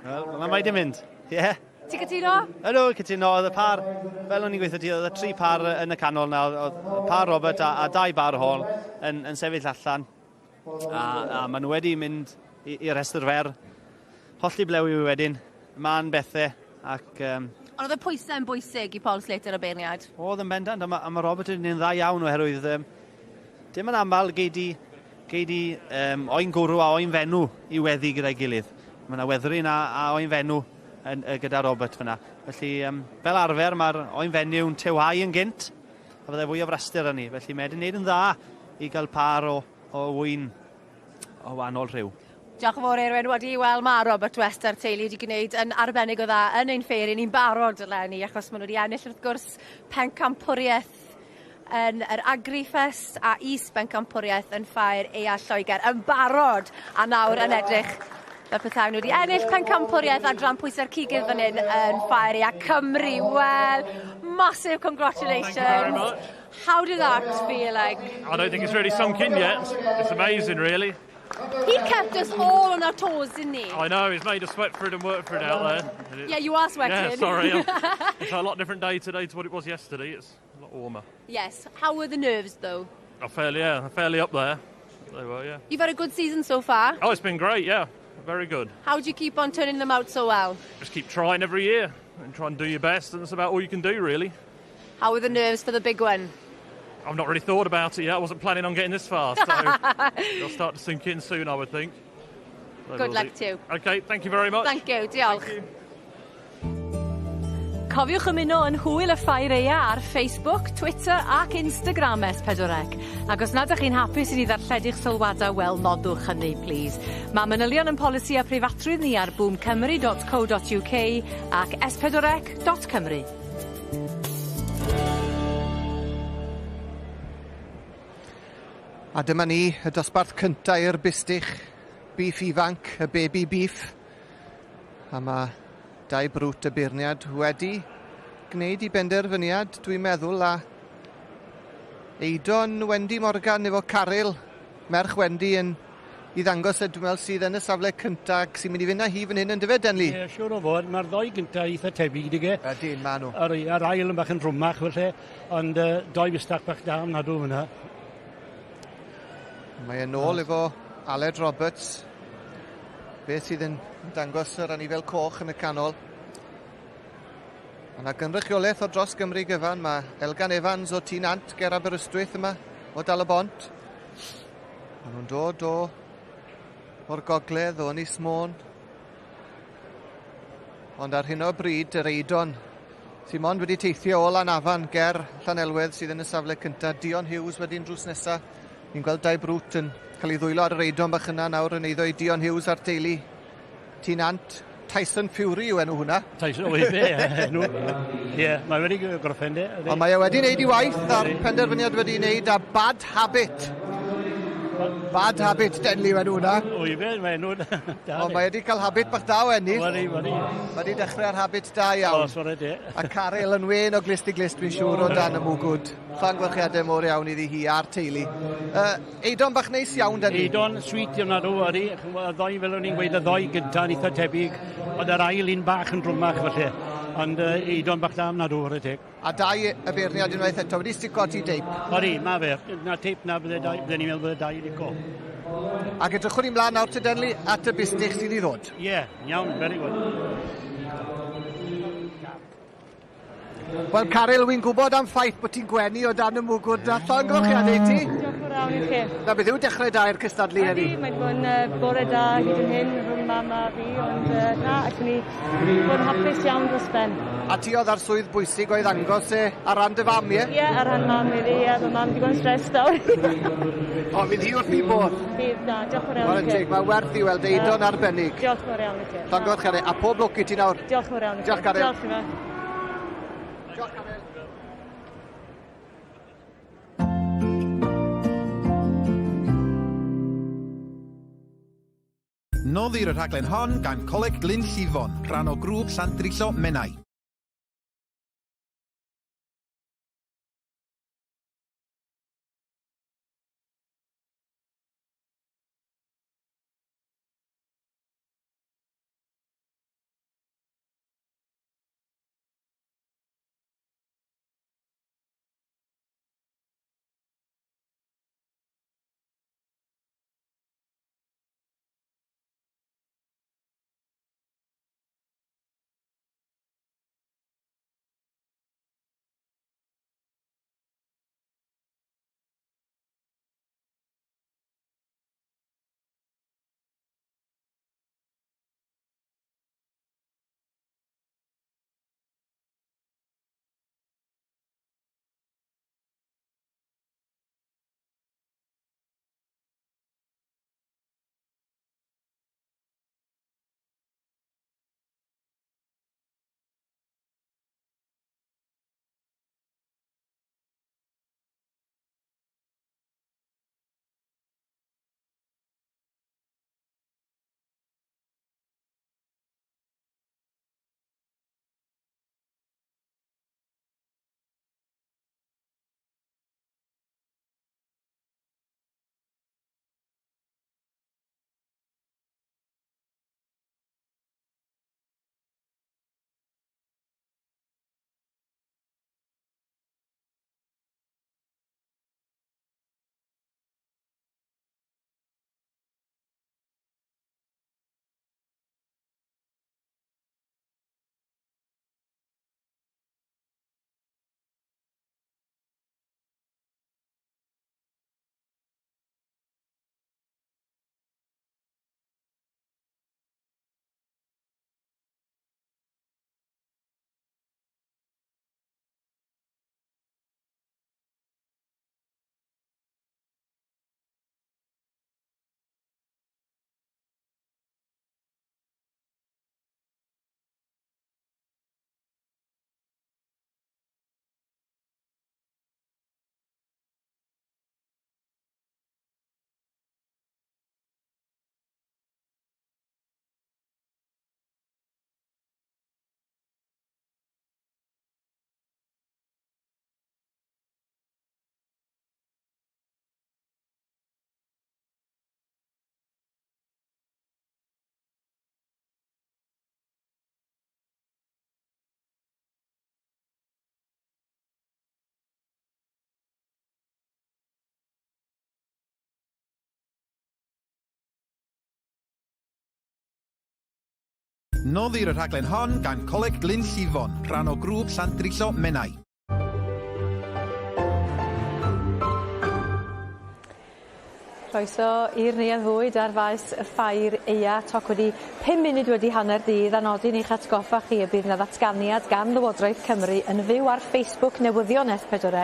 M: Wel, fel mae di mynd. Ie.
C: Ti'n cytuno?
M: Ydw, cytuno. Oedd y par, fel o'n i'n gweithio ti, oedd y 3 par yn y canol na, oedd par Robert a 2 bar Hall yn sefyll allan. A maen nhw wedi mynd i'r rhestr fer. Holli blewi wedyn, ma'n bethau, ac...
C: Ond oedd y pwysau yn bwysig i Paul Slater y beirniad?
M: Oedd yn bendant, a ma Robert yn un dda iawn oherwydd dim yn aml gei di oen gwrw a oen fenw i weddi gyda'i gilydd. Mae yna weddryn a oen fenw gyda Robert fyna. Felly, fel arfer, mae'r oen fenyw'n tewhau yn gynt, a fyddai fwy o fraster yn ni. Felly, mae wedi gwneud yn dda i gael par o wyn o wahanol rhyw.
C: Diolch yn fawr, Erwin. Wedi, wel, mae Robert West a'r teulu wedi gwneud yn arbennig o dda yn ein ffeiri. Ni'n barod eleni, achos maen nhw wedi ennill, wrth gwrs, pencampwriaeth yn yr Agrifest a is-bencampwriaeth yn Ffair Aeaf Lloegr yn barod, a nawr yn edrych fel petai nhw wedi ennill pencampwriaeth adran pwysau'r cigydd fan hyn yn Ffair Aeaf Cymru. Well, massive congratulations.
V: Thank you very much.
C: How did that feel like?
V: I don't think it's really sunk in yet. It's amazing, really.
C: He kept us all on our toes, didn't he?
V: I know, he's made us sweat for it and work for it out there.
C: Yeah, you are sweating.
V: Yeah, sorry. It's a lot different day today to what it was yesterday. It's a lot warmer.
C: Yes. How were the nerves, though?
V: Oh, fairly up there. They were, yeah.
C: You've had a good season so far.
V: Oh, it's been great, yeah. Very good.
C: How do you keep on turning them out so well?
V: Just keep trying every year and try and do your best, and that's about all you can do, really.
C: How were the nerves for the big one?
V: I've not really thought about it yet. I wasn't planning on getting this far, so they'll start to sink in soon, I would think. So
C: Good luck to you.
V: Okay, thank you very much.
C: Thank you, diolch.
V: Thank you.
R: Cofiwch ymuno yn hwyl y Ffair Aeaf ar Facebook, Twitter ac Instagram S4C. Ac os nad ydych chi'n hapus i ni ddarlledu'ch sylwadau, wel, nodwch hynny, please. Mae manylion yn polisi a preifatrwydd ni ar boomcymru.co.uk ac s4c.cymru.
B: A dyma ni, y dosbarth cyntaf i'r bistych, beef ifanc, y baby beef. A mae dau brwt y beirniad wedi gwneud i benderfyniad, dwi'n meddwl, a Eidon Wendy Morgan efo Caryl, merch Wendy, yn i ddangos y dwi'n meddwl sydd yn y safle cyntaf sy'n mynd i fynd â hi fan hyn yn dyfe, Denley?
W: Ie, siŵr o fod. Mae'r ddoi gyntaf eitha tebyg, dige.
B: Ydyn, maen nhw.
W: Yr ail yn bach yn drwmach, felly, ond doi fistach bach da ofnadw fyna.
B: Mae e'n ôl efo Aled Roberts. Beth sydd yn dangos yr anifel coch yn y canol. Mae yna gynrychiolaeth o dros Gymru gyfan. Mae Elgan Evans o Tŷ Nant ger Aberystwyth yma, o Dal y Bont. Maen nhw'n dod o'r gogledd, o Ynys Môn. Ond ar hyn o bryd, yr Eidon Sy mond wedi teithio o Lanafan ger Llanelwedd sydd yn y safle cyntaf. Dion Hughes wedyn drws nesa. Ni'n gweld Dai Brwt yn cael ei ddwylo ar yr Eidon bach yna nawr yn eiddo i Dion Hughes a'r teulu. Tŷ Nant. Tyson Fury yw enw hwnna.
W: Tyson, o ife, enw. Ie, mae wedi gorffen de.
B: Ond mae e wedi wneud i waith a'r penderfyniad wedi wneud a Bad Habit. Bad Habit, Denley yw enw hwnna.
W: O ife, mae enw da.
B: Ond mae wedi cael habit bach da o ennill.
W: Wedi, wedi.
B: Mae wedi dechrau ar habit da iawn.
W: O, sori de.
B: A Caryl yn wên o glust i glust, dwi'n siŵr, o dan y mwgwd. Llongyfarchiadau mowr iawn iddi hi a'r teulu. Uh, Eidon bach neis iawn, Denley.
W: Eidon, sweet iawn adw, ydy. Y ddoi, fel o'n i'n gweud, y ddoi gynta yn eitha tebyg, ond yr ail un bach yn drwmach, falle. Ond uh, Eidon bach da am nadw, wrth teg.
B: A dau y beirniad unwaith eto wedi stico at i deip.
W: Odi, ma fe. Na teip na bydde dau, bydde ni'n meddwl bydde dau lico.
B: Ac edrychwn ni mlaen nawr te Denley at y bistych sydd i ddod.
W: Ie, yeah, iawn, very good.
B: Wel, Caryl, wy'n gwybod am ffaith bod ti'n gwenu o dan y mwgwd a llongyfarchiadau i ti.
E: Diolch yn fawr iawn i chi.
B: Na, beth yw dechrau da i'r cystadlu heddi?
E: Ydy, mae'n bod yn uh, bore da hyd yn hyn rhwng mam a fi, ond uh, na, allwn ni fod yn hapus iawn dros ben.
B: A ti oedd ar swydd bwysig o'i ddangos e ar ran dy fam, ie?
E: Ie, ar ran mam iddi, ie, mae mam digon stressed nawr.
B: O, fydd hi wrth ei bodd.
E: Bydd, na, diolch yn fawr iawn
B: i
E: ti.
B: Mae werth i weld Eidon arbennig.
E: Diolch yn fawr iawn i ti.
B: Llongyfarchiadau, a pob lwc i ti nawr.
E: Diolch yn fawr iawn i ti.
B: Diolch, Caryl.
E: Diolch i fe.
B: Diolch, Caryl.
I: Noddir y rhaglen hon gan Coleg Glyn Llifon, rhan o grŵp Llandrillo Menai. Noddir y rhaglen hon gan Coleg Glyn Llifon, rhan o grŵp Llandrillo Menai.
R: Croeso i'r Neuadd Fwyd ar faes y Ffair Aea toc wedi 5 munud wedi hanner dydd a nodyn i'ch atgoffa chi y bydd 'na ddatganiad gan Lywodraeth Cymru yn fyw ar Facebook Newyddion S4C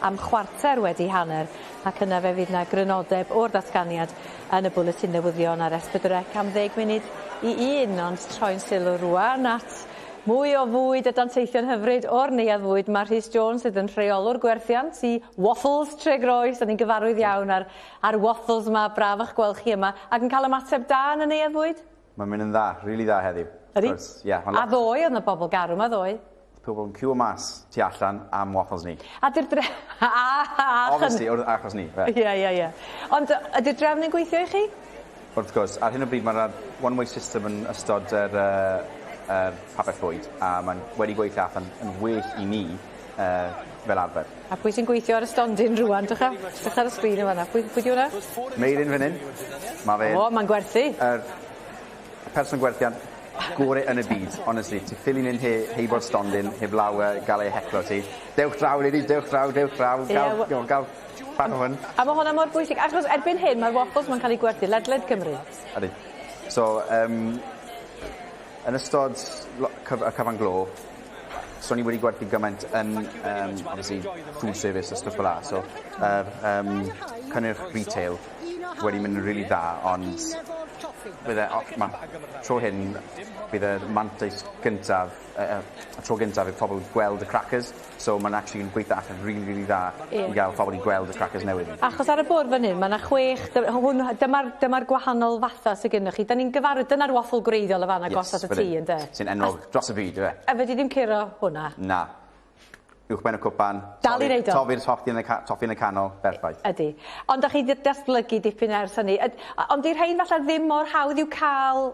R: am chwarter wedi hanner ac yna fe fydd 'na grynodeb o'r datganiad yn y bwletin newyddion ar S4C am ddeg munud i un ond troi'n sylw rŵan at Mwy o fwyd a danteithion hyfryd o'r Neuadd Fwyd. Mae Rhys Jones sydd yn rheolwr gwerthiant i Waffles Tregroes. Da ni'n gyfarwydd iawn ar, ar waffles yma. Braf eich gweld chi yma. Ac yn cael ymateb da yn y Neuadd Fwyd?
O: Mae'n mynd yn dda, rili dda heddiw.
R: Ydy?
O: Ie. Yeah,
R: a ddoe, oedd yna bobl garw yma ddoe.
O: Pobl yn ciwo mas tu allan am waffles ni.
R: A dy'r dre... a, a,
O: Obviously, achos ni.
R: Ie, ie, ie. Ond ydy'r drefn yn gweithio i chi?
O: Wrth gwrs, ar hyn o bryd mae'r one-way system yn ystod yr, uh, yr pabell fwyd a mae'n wedi gweithio allan yn well i ni uh, fel arfer.
R: A pwy sy'n gweithio ar y stondin rwan? Drycha, drycha ar y sgrin yn fan'na. Pwy, pwy di hwnna?
O: Meirin fan hyn. Ma' fe...
R: O, mae'n gwerthu.
O: Yr person gwerthiant gore yn y byd, honestly. Ti ffili mynd he, heibo'r stondin, heblaw uh, gael ei heclo ti. Dewch draw, ladies, dewch draw, dewch draw. Gael, yeah, gael bach o hwn.
R: A mae hwnna mor bwysig, achos erbyn hyn mae'r waffles ma'n cael eu gwerthu ledled Cymru.
O: Ydy. So, um, yn ystod cyf y cyfan glo, so ni wedi gwerthu gymaint yn, um, obviously, food service a stwff fel 'a, so yr um, cynnyrch retail wedi mynd yn rili dda, ond bydde o ma' tro hyn bydd y mantais gyntaf yy yy y tro gyntaf i pobl gweld y crackers, so ma'n actually yn gweitho allan rili rili dda
R: Ie.
O: i ga'l pobl i gweld y crackers newydd.
R: Achos ar y bwrdd fan hyn ma' 'na chwech dy- hwn dyma'r dyma'r gwahanol fatha sy gynnoch chi. 'Dan ni'n gyfarwydd dyna'r waffle gwreiddiol y fan agos at y tŷ ynde?
O: Sy'n enwog dros y byd yfe?
R: A fedri di'm curo hwnna.
O: Na. Uwchben y cwpan.
R: Dal i neud o.
O: Tofi'r toffi yn y ca- toffi yn y canol, berffaith.
R: Ydi. Ond 'dach chi 'di datblygu dipyn ers hynny. Yd- ond 'di rhein falle ddim mor hawdd i'w ca'l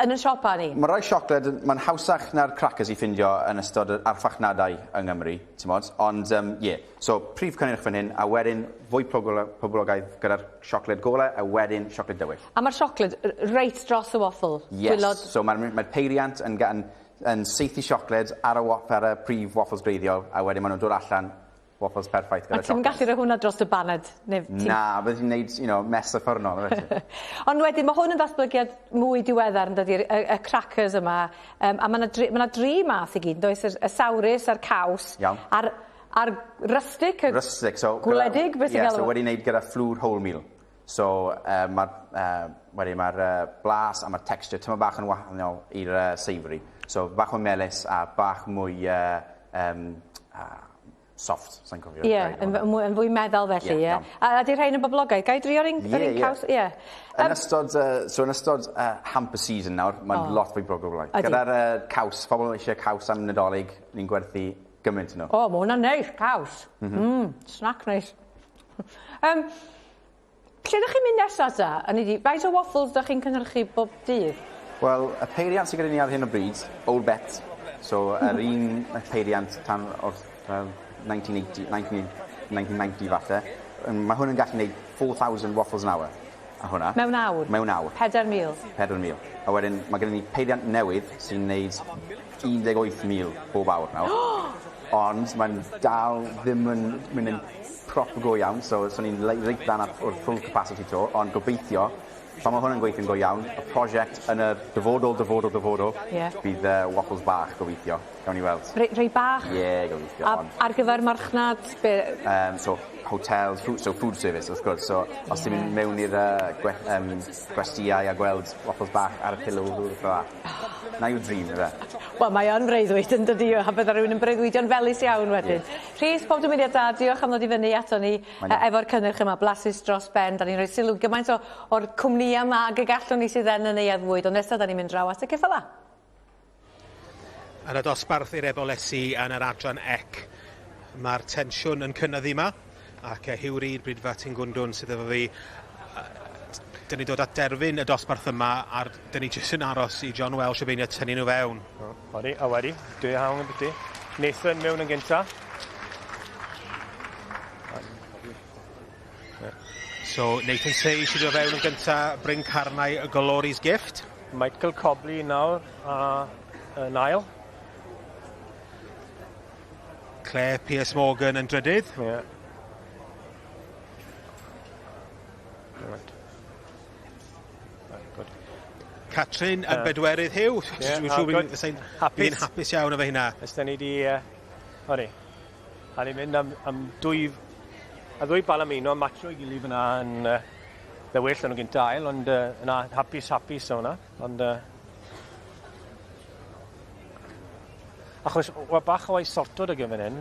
R: yn y siopa ni?
O: Ma' rai siocled yn... Ma'n hawsach na'r crackers i ffindio yn ystod yr archfarchnadau yng Nghymru, t'mod, ond yym ie. So prif cynnyrch fan hyn, a wedyn fwy poblogaidd gyda'r siocled gole, a wedyn siocled dywyll.
R: A ma'r siocled reit dros y waffle.
O: Yes.
R: Gwilod.
O: So ma'r mae'r peiriant yn yn yn saethu siocled ar y ar y prif waffles gwreiddiol, a wedyn ma' nw'n dod allan waffles perffaith
R: gyda
O: siocled. A
R: ti'm yn gallu rhoi hwnna dros y baned neu ti'n...
O: Na, bydde ti'n neud, you know, mess uffernol yfe ti?
R: Ond wedyn ma' hwn yn ddatblygiad mwy diweddar yndydi'r y y crackers yma yym a ma' 'na dri ma' 'na dri math i gyd yndoes yr y sawrus a'r caws.
O: Iawn.
R: A'r a'r rustic y...
O: Rustic so...
R: Gwledig beth ti'n
O: Ie
R: galw
O: so
R: fo?
O: wedi neud gyda fflwr wholemeal. So yy ma'r yy wedyn ma'r yy blas a ma'r texture tymed bach yn wahanol i'r yy savoury. So bach mwy melys a bach mwy yy yym soft, sai'n cofio'r
R: Ie, yn f- yn mwy yn fwy meddal felly, ie?
O: Ie.
R: A ydi rhein yn boblogaidd? Gai drio'r un yr un caws? Ie.
O: Yn ystod yy so yn ystod yy hamper season nawr, mae'n lot fwy boblogaidd.
R: Ydi.
O: Gyda'r yy caws, pobol isie caws am Nadolig, ni'n gwerthu gymaint o nhw.
R: O, ma' hwnna'n neis, caws.
O: M-hm.
R: Mm, snack neis. Yym lle 'dych chi'n mynd nesa ta? Ynny 'di, faint o waffles 'dach chi'n cynhyrchu bob dydd?
O: Wel, y peiriant sy gyda ni ar hyn o bryd, Old Bet, so yr un peiriant tan wrth fel 1980, 19 1990 falle. Mae hwn yn gallu gwneud 4,000 waffles an hour. A hwnna.
R: Mewn awr?
O: Mewn awr.
R: 4,000?
O: 4,000. A wedyn mae gennym ni peiriant newydd sy'n gwneud 18,000 bob awr nawr. Ond mae'n dal ddim yn mynd yn proper go iawn, so, so ni'n reit lan at wrth full capacity 'to, ond gobeithio Pan ma' hwn yn gweithio'n go iawn, y prosiect yn y dyfodol, dyfodol, dyfodol,
R: Ie.
O: bydd yy waffles bach gobeithio. Gawn ni weld.
R: Rei rei bach?
O: Ie, gobeithio.
R: A
O: ond...
R: ar gyfer marchnad be'?
O: So hotels, food, so food service wrth gwrs. So os ti'n mynd mewn i'r yy gwe- yym gwestïau a gweld waffles bach ar y pillow rhywbeth fel 'a. 'Na yw'r dream yfe?
R: Wel mae yn breuddwyd yndydi a bydda rywun yn breuddwydio'n felys iawn wedyn.
O: Ie.
R: Rhys pob dymuniad da diolch am ddod i fyny ato ni
O: Mae'n iawn.
R: efo'r cynnyrch yma blasus dros ben. 'Dan ni'n rhoi sylw gymaint o o'r cwmnïa 'ma ag y gallwn ni sydd yn y neuadd fwyd ond nesa 'dan ni'n mynd draw at y ceffyla.
D: Yn y dosbarth i'r ebolesi yn yr adran ec mae'r tensiwn yn cynyddu yma ac Huw Reid Brydfa Tingwndwn sydd efo fi. Dyn ni dod at derfyn y dosbarth yma a'r dyn ni jyst yn aros i John Welsh y beirniad tynnu nhw fewn.
G: Odi, a wedi, dwi hawn yn byti. Nathan mewn yn gynta.
D: So Nathan Say sydd o fewn yn gynta, Bryn Carnau, y Glory's Gift.
G: Michael Cobley nawr a yn ail.
D: Claire Pierce Morgan yn drydydd.
G: Ie. Yeah.
D: Catrin yn bedwerydd Huw. Dwi'n siŵr bydd hi'n hapus iawn efo hynna.
G: Ys da ni di... Odi. A ni'n mynd am dwy... A ddwy Palomino yn matcho i gilydd fyna yn... Fe well yn nhw gynta ail, ond na, hapus, hapus o hwnna. Ond... Achos, wel, bach o waith sorto 'da fan hyn.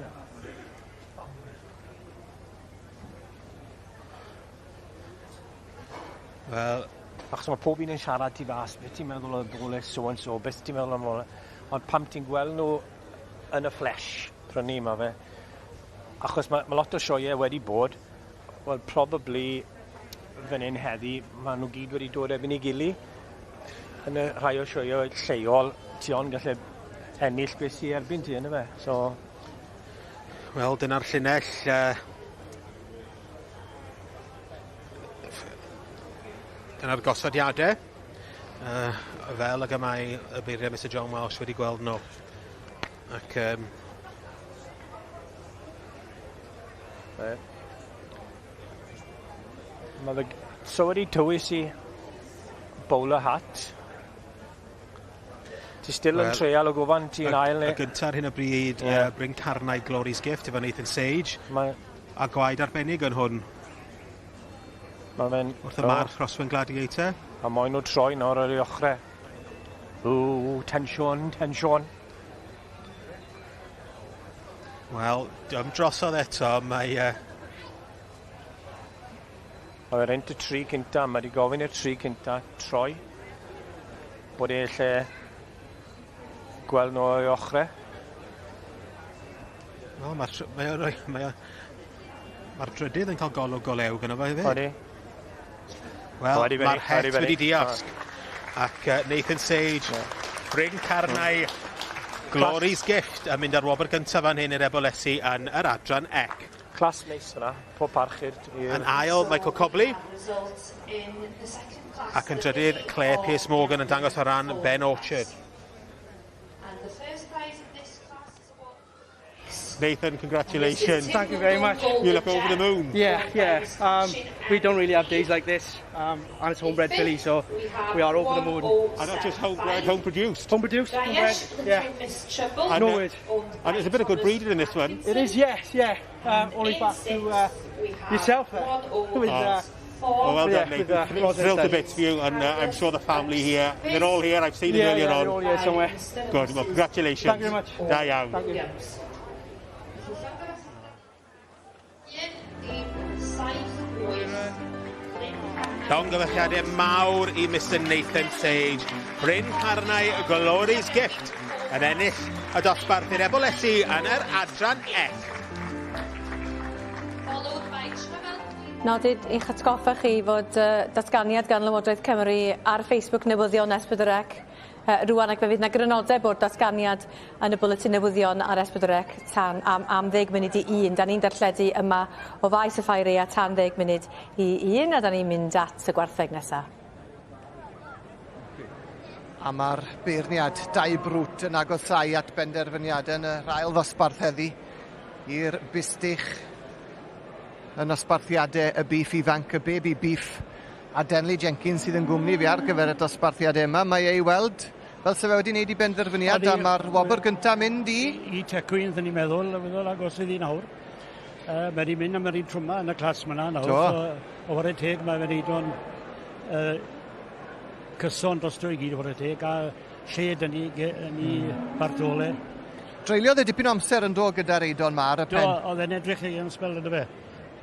D: Wel...
G: Achos mae pob un yn siarad tu fas, beth ti'n meddwl o bole so and so, beth ti'n meddwl am bole... Ond pam ti'n gweld nhw yn y flesh, prynu ma fe. Achos mae lot o sioeau wedi bod, wel, probably fan hyn heddi, maen nhw gyd wedi dod erbyn ei gili. Yn y rhai o sioeau lleol, ti ond gallu ennill beth sy'n erbyn ti, yna fe. So...
D: Wel, dyna'r llinell. Dyna'r gosodiadau. Fel ag y mae y beirniad Mr John Welsh wedi gweld nhw. Ac...
G: Mae fe so wedi tywys i bowler hat. Ti still yn treial o gofan ti'n ail neu...
D: Y gyntaf ar hyn o bryd, Bryn Carnau Glory's Gift efo Nathan Sage. A gwaed arbennig yn hwn.
G: Mae fe'n...
D: Wrth y march Rhoswen Gladiator.
G: A moyn nhw troi nawr ar ei ochrau. Ww, tensiwn, tensiwn.
D: Wel, drosodd eto, mae...
G: Mae fe'n rent y tri cynta, mae wedi gofyn i'r tri cynta troi. Bod e lle gweld nhw o'i ochrau.
D: Wel, mae'r drydydd yn cael golwg golew gyda fo hefyd.
G: Odi.
D: Wel, mae'r het wedi diosg. Ac Nathan Sage, Bryn Carnau, Glory's Gift yn mynd ar wobr gyntaf fan hyn i'r Ebolesi yn yr adran ec.
G: Clas neis yna, pob parch i'r...
D: Yn ail, Michael Cobley. Ac yn drydydd, Claire Pierce Morgan yn dangos ar ran Ben Orchard. Nathan, congratulations.
P: Thank you very much.
D: You look over the moon.
P: Yeah, yeah. We don't really have days like this, and it's homebred filly, so we are over the moon.
D: And not just homebred, home produced.
P: Home produced, homebred, yeah.
D: And,
P: no words.
D: And there's a bit of good breeding in this one.
P: It is, yes, yeah. Only back to yourself there. With,
D: well done, Nathan. Thrilled to bits for you, and I'm sure the family here, they're all here, I've seen them earlier on.
P: Yeah, they're all here somewhere.
D: Good, well, congratulations.
P: Thank you very much.
D: Da iawn.
P: Thank you.
D: Llongyfarchiadau mawr i Mr Nathan Sage. Bryn Carnau Glory's Gift yn ennill y dosbarth i'r Ebolesi yn yr adran F.
R: Nodid i'ch atgoffa chi fod datganiad gan Lywodraeth Cymru ar Facebook Newyddion S4C rŵan, ac fe fydd 'na grynodeb o'r datganiad yn y bwletin newyddion ar S4C tan am 12:50. Da ni'n darlledu yma o faes y Ffair Aeaf tan 12:50, a da ni'n mynd at y gwartheg nesa.
B: A mae'r beirniad Dai Brwt yn agosáu at benderfyniadau yn yr ail ddosbarth heddi i'r bistych yn nosbarthiadau y beef ifanc, y baby beef, a Denley Jenkins sydd yn gwmni fi ar gyfer y dosbarthiadau yma. Mae ei weld fel se fe wedi wneud i benderfyniad, a mae'r wobr gyntaf mynd i...
W: I Tecwyn, dyn ni'n meddwl, agos iddi nawr. Mae wedi mynd am yr un trwma yn y clas yma nawr. So, o ware teg, mae fe'n neud o'n cyson drosto i gyd o ware teg, a lled yn ei Bartole.
B: Treuliodd e dipyn o amser yn dod gyda'r Eidon ma ar y pen.
W: Do, oedd e'n edrych ei yn sbel ynddo fe.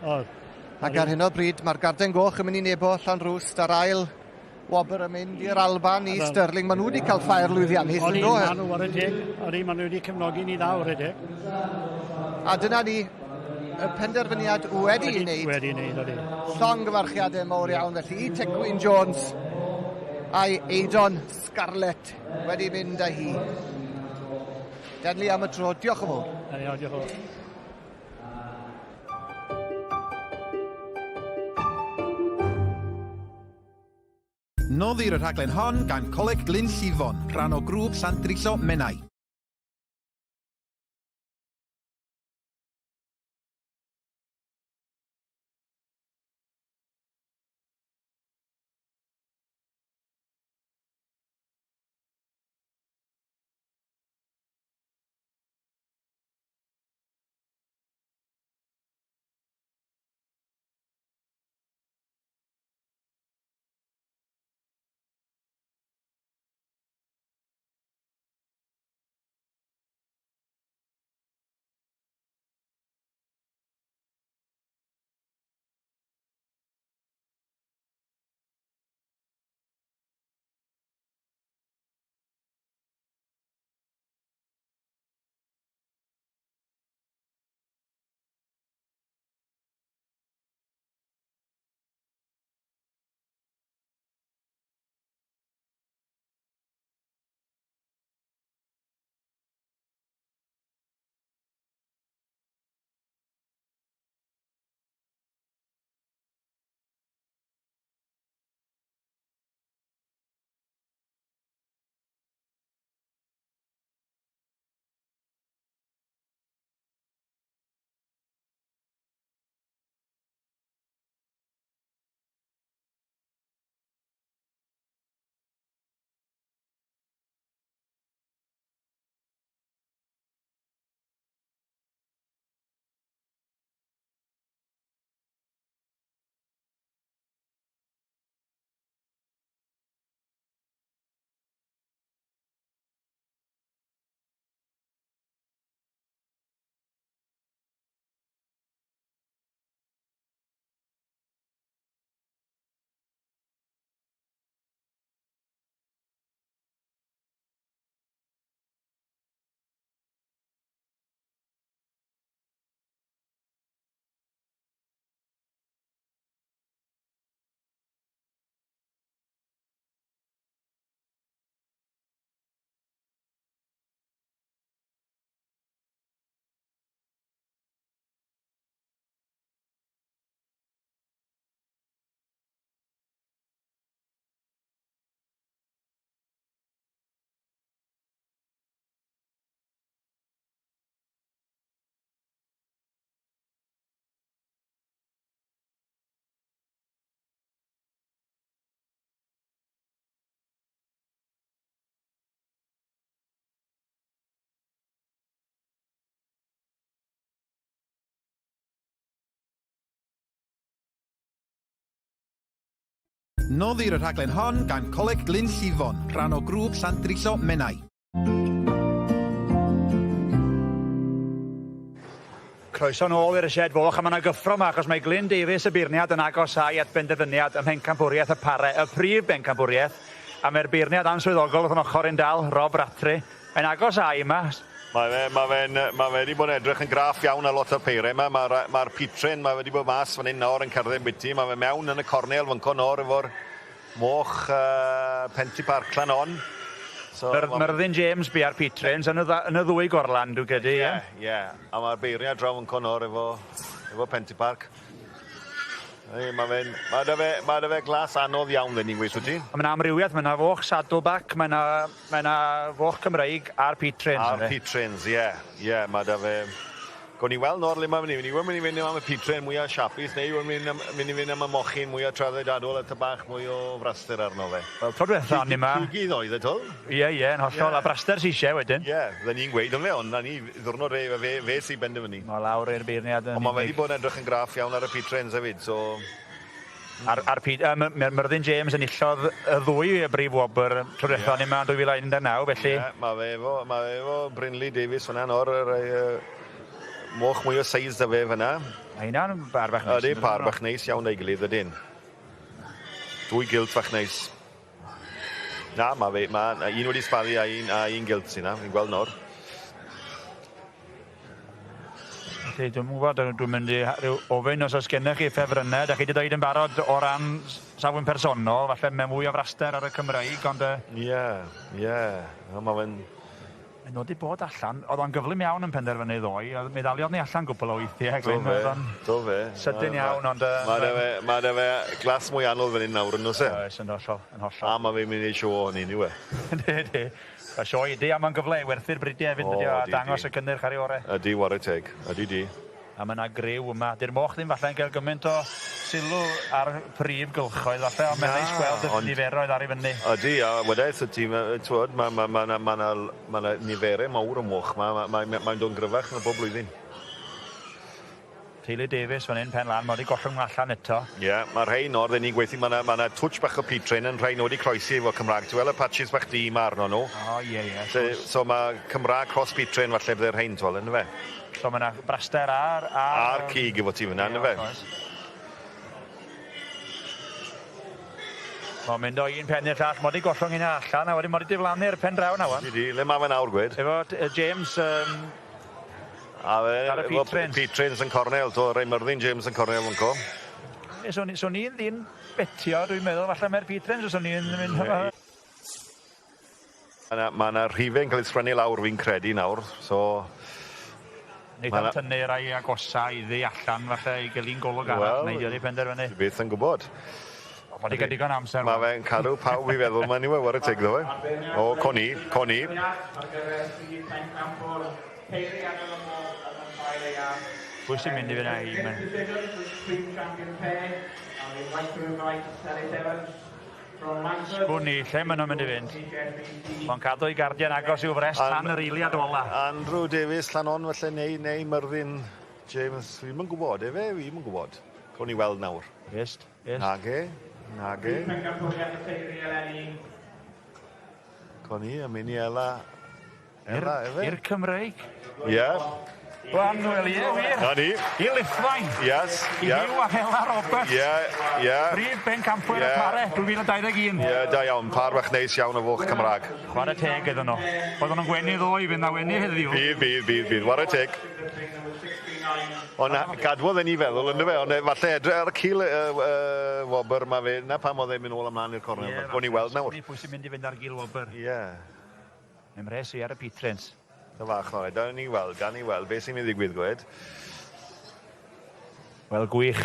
W: Oedd.
B: Ac ar hyn o bryd, mae'r Garden Goch yn mynd i Nebo, Llanrwst, a'r ail wobr yn mynd i'r Alban, i Stirling. Maen nhw wedi cael ffair lwyddiannus yn do?
W: Odi, maen nhw, ware teg. Odi, maen nhw wedi cefnogi ni dda, ware teg.
B: A dyna ni, y penderfyniad wedi ei wneud.
W: Wedi ei wneud, odi.
B: Llongyfarchiadau mawr iawn, felly, i Tecwyn Jones a'i Eidon Scarlett wedi mynd â hi. Denley am y tro, diolch yn fawr.
W: Iawn, diolch yn fawr.
I: Noddir y rhaglen hon gan Coleg Glyn Llifon, rhan o grŵp Llandrillo Menai. Noddir y rhaglen hon gan Coleg Glyn Llifon, rhan o grŵp Llandrillo Menai.
Q: Croeso nôl i'r sied foch a mae yna gyffro yma achos mae Glyn Davies y beirniad yn agosáu at benderfyniad ym mhencampwriaeth y pare, y prif bencampwriaeth, a mae'r beirniad answyddogol wrth yn ochr i'n dal, Rob Rattray. Mae'n agosáu yma.
T: Mae fe, mae fe'n, mae fe wedi bod yn edrych yn graff iawn ar lot o'r peiriau yma. Mae'r mae Pitryn, mae wedi bod mas fan hyn nawr yn cerdded biti. Mae fe mewn yn y cornel fan nawr efo'r moch Penty Park Llanon.
Q: So, Myrddin James bu ar Pitrins yn y, yn y ddwy gorlan, dwi'n credu,
T: ie? Ie, ie. A mae'r beiriau draw yn Conor efo, efo Penty Park. Ei, mae fe'n... Mae da fe, mae da fe glas anodd iawn, dden ni'n gweithio ti.
Q: Mae yna amrywiaeth, mae yna foch saddleback, mae yna, mae yna foch Cymreig a'r Pitrins.
T: A'r Pitrins, ie. Ie, mae da fe... Gawn ni weld nawr le mae'n mynd i fynd. Yw e'n mynd i fynd am y Pitryn mwyaf siapus, neu yw e'n mynd, mynd i fynd am y mochyn mwyaf traddodiadol a ty bach mwy o fraster arno fe?
Q: Wel, tro diwetha o'n i 'ma...
T: Cigydd oedd e, twl?
Q: Ie, ie, yn hollol, a braster sy isie wedyn.
T: Ie, fydden ni'n gweud ynfe, ond 'na ni, ddiwrnod fe, fe, fe sy'n benderfynu.
Q: Mae lawr i'r beirniad
T: yn Ond mae wedi bod yn edrych yn graff iawn ar y Pitrens hefyd, so...
Q: A'r, a'r Pete, Myrddin James enillodd y ddwy y brif wobr tro diwetha o'n i 'ma yn 2019, felly...
T: Ie, mae fe efo, mae fe efo Brinley Davies fyna nawr, yr, moch mwy o seis da fe fyna.
Q: Mae hynna'n bar bach neis.
T: Ydy, par bach neis iawn ei gilydd, ydyn. Dwy gilt fach neis. Na, mae fe, mae un wedi sbaddu a un, a un gilt sy'n na, fi'n gweld nawr.
Q: Felly, dwi'm yn gwybod, dwi'n mynd i rhyw ofyn os oes gennych chi ffefrynnau. Da chi wedi dweud yn barod o ran safbwynt personol, falle mewn mwy o fraster ar y Cymraeg, ond...
T: Ie, ie. Mae fe'n...
Q: Mae nhw wedi bod allan, oedd o'n gyflym iawn yn penderfynu ddoe, oedd mi ddaliodd ni allan gwpl o weithiau, Glyn, oedd o'n
T: Do fe.
Q: Sydyn iawn, ond...
T: Mae da fe, mae da fe glas mwy anodd fan hyn nawr yn oes e?
Q: Oes, yn hollol, yn hollol.
T: A mae fe'n mynd i sioe honni, yw e?
Q: Yndi, yndi. Y sioe ydi, a mae'n gyfle i werthu'r bridiau hefyd, ydi o, a dangos y cynnyrch ar ei orau.
T: Ydi, ware teg. Ydi di.
Q: A mae 'na griw yma. Di'r moch ddim falle'n cael gymaint o sylw ar prif gylchoedd falle, ond mae'n neis gweld y niferoedd ar ei fyny.
T: Ydy, a wedaith y tîm, t'wod, mae ma, ma, ma, ma, ma, ma niferau mawr o moch ma, mae'n ma, ma, ma dod yn gryfach na bob blwyddyn.
Q: Teulu Davies fan hyn, pen lan, mae wedi gollwng allan eto.
T: Ie, yeah, mae rhai nor, ni'n gweithio, mae yna ma twtsh bach o Pitrain yn rhai nhw wedi croesi efo Cymraeg. Ti'n weld y patches bach di ma arno nhw?
Q: O, ie, ie.
T: So, so mae Cymraeg cross Pitrain falle bydde'r rhain, ti'n weld, fe?
Q: So mae yna braster ar... Ar,
T: ar cig efo ti fyna, ynddo fe?
Q: Mae'n mynd o un pen i'r llall, mod i gollwng un allan, a wedyn mod i diflannu'r pen draw na wan.
T: Di, le mae fe nawr, gwed?
Q: Efo James...
T: a fe, ar y Pete Trains yn cornel, to, Ray Myrddin James yn cornel yn co.
Q: So, so ni'n ddyn betio, dwi'n meddwl, falle mae'r Pete Trains, os o'n i'n mynd...
T: Mae yna ma rhifau'n cael ei sgwennu lawr fi'n credu nawr, so...
Q: Neith am tynnu rai agosa iddi allan falle i gael un golwg arall, neu di penderfynu.
T: Beth yn gwybod.
Q: Mae wedi cael digon amser.
T: Mae fe'n cadw pawb i feddwl mae'n i'w war y teg ddo fe. O, coni, coni.
Q: Pwy sy'n mynd i fynd â hi? Sgwn i, lle maen nhw'n mynd i fynd? Mae'n cadw ei gardiau'n agos i'w frest tan yr eiliad ola.
T: Andrew Davies, Llanon felly, neu, neu Myrddin James, fi ddim yn gwybod, efe, fi ddim yn gwybod. Cawn ni weld nawr.
Q: Yes, yes.
T: Nage, nage. Cawn ni, a mynd i Ela. Ela, efe?
Q: I'r Cymreig.
T: Ie. Yeah.
Q: Wan, wel, ie, wir.
T: Na ni.
Q: I Lithfaen.
T: Yes,
Q: I
T: yeah.
Q: Huw a Hela Roberts.
T: Ie, ie.
Q: Prif bencampwyr y pare, 2021.
T: Ie, da iawn. Par bach neis iawn o foch Cymraeg.
Q: Chwarae teg iddyn nhw. Oedden nhw'n gwenu ddoe i fynd a wenu heddiw.
T: Bydd, bydd, bydd, bydd. Chwarae teg. Ond gadwodd e ni feddwl, ynddo fe, ond falle edrych ar y cil wobr ma fe, na pam oedd e'n mynd ôl ymlaen i'r cornel.
Q: Ie,
T: Gawn ni weld nawr.
Q: Pwy sy'n mynd i fynd ar gil wobr.
T: Ie.
Q: Mae'n mres i ar y Pitrins.
T: Da fach nawr, da ni weld, gan ni weld, beth sy'n mynd i ddigwydd gwed.
Q: Wel, gwych.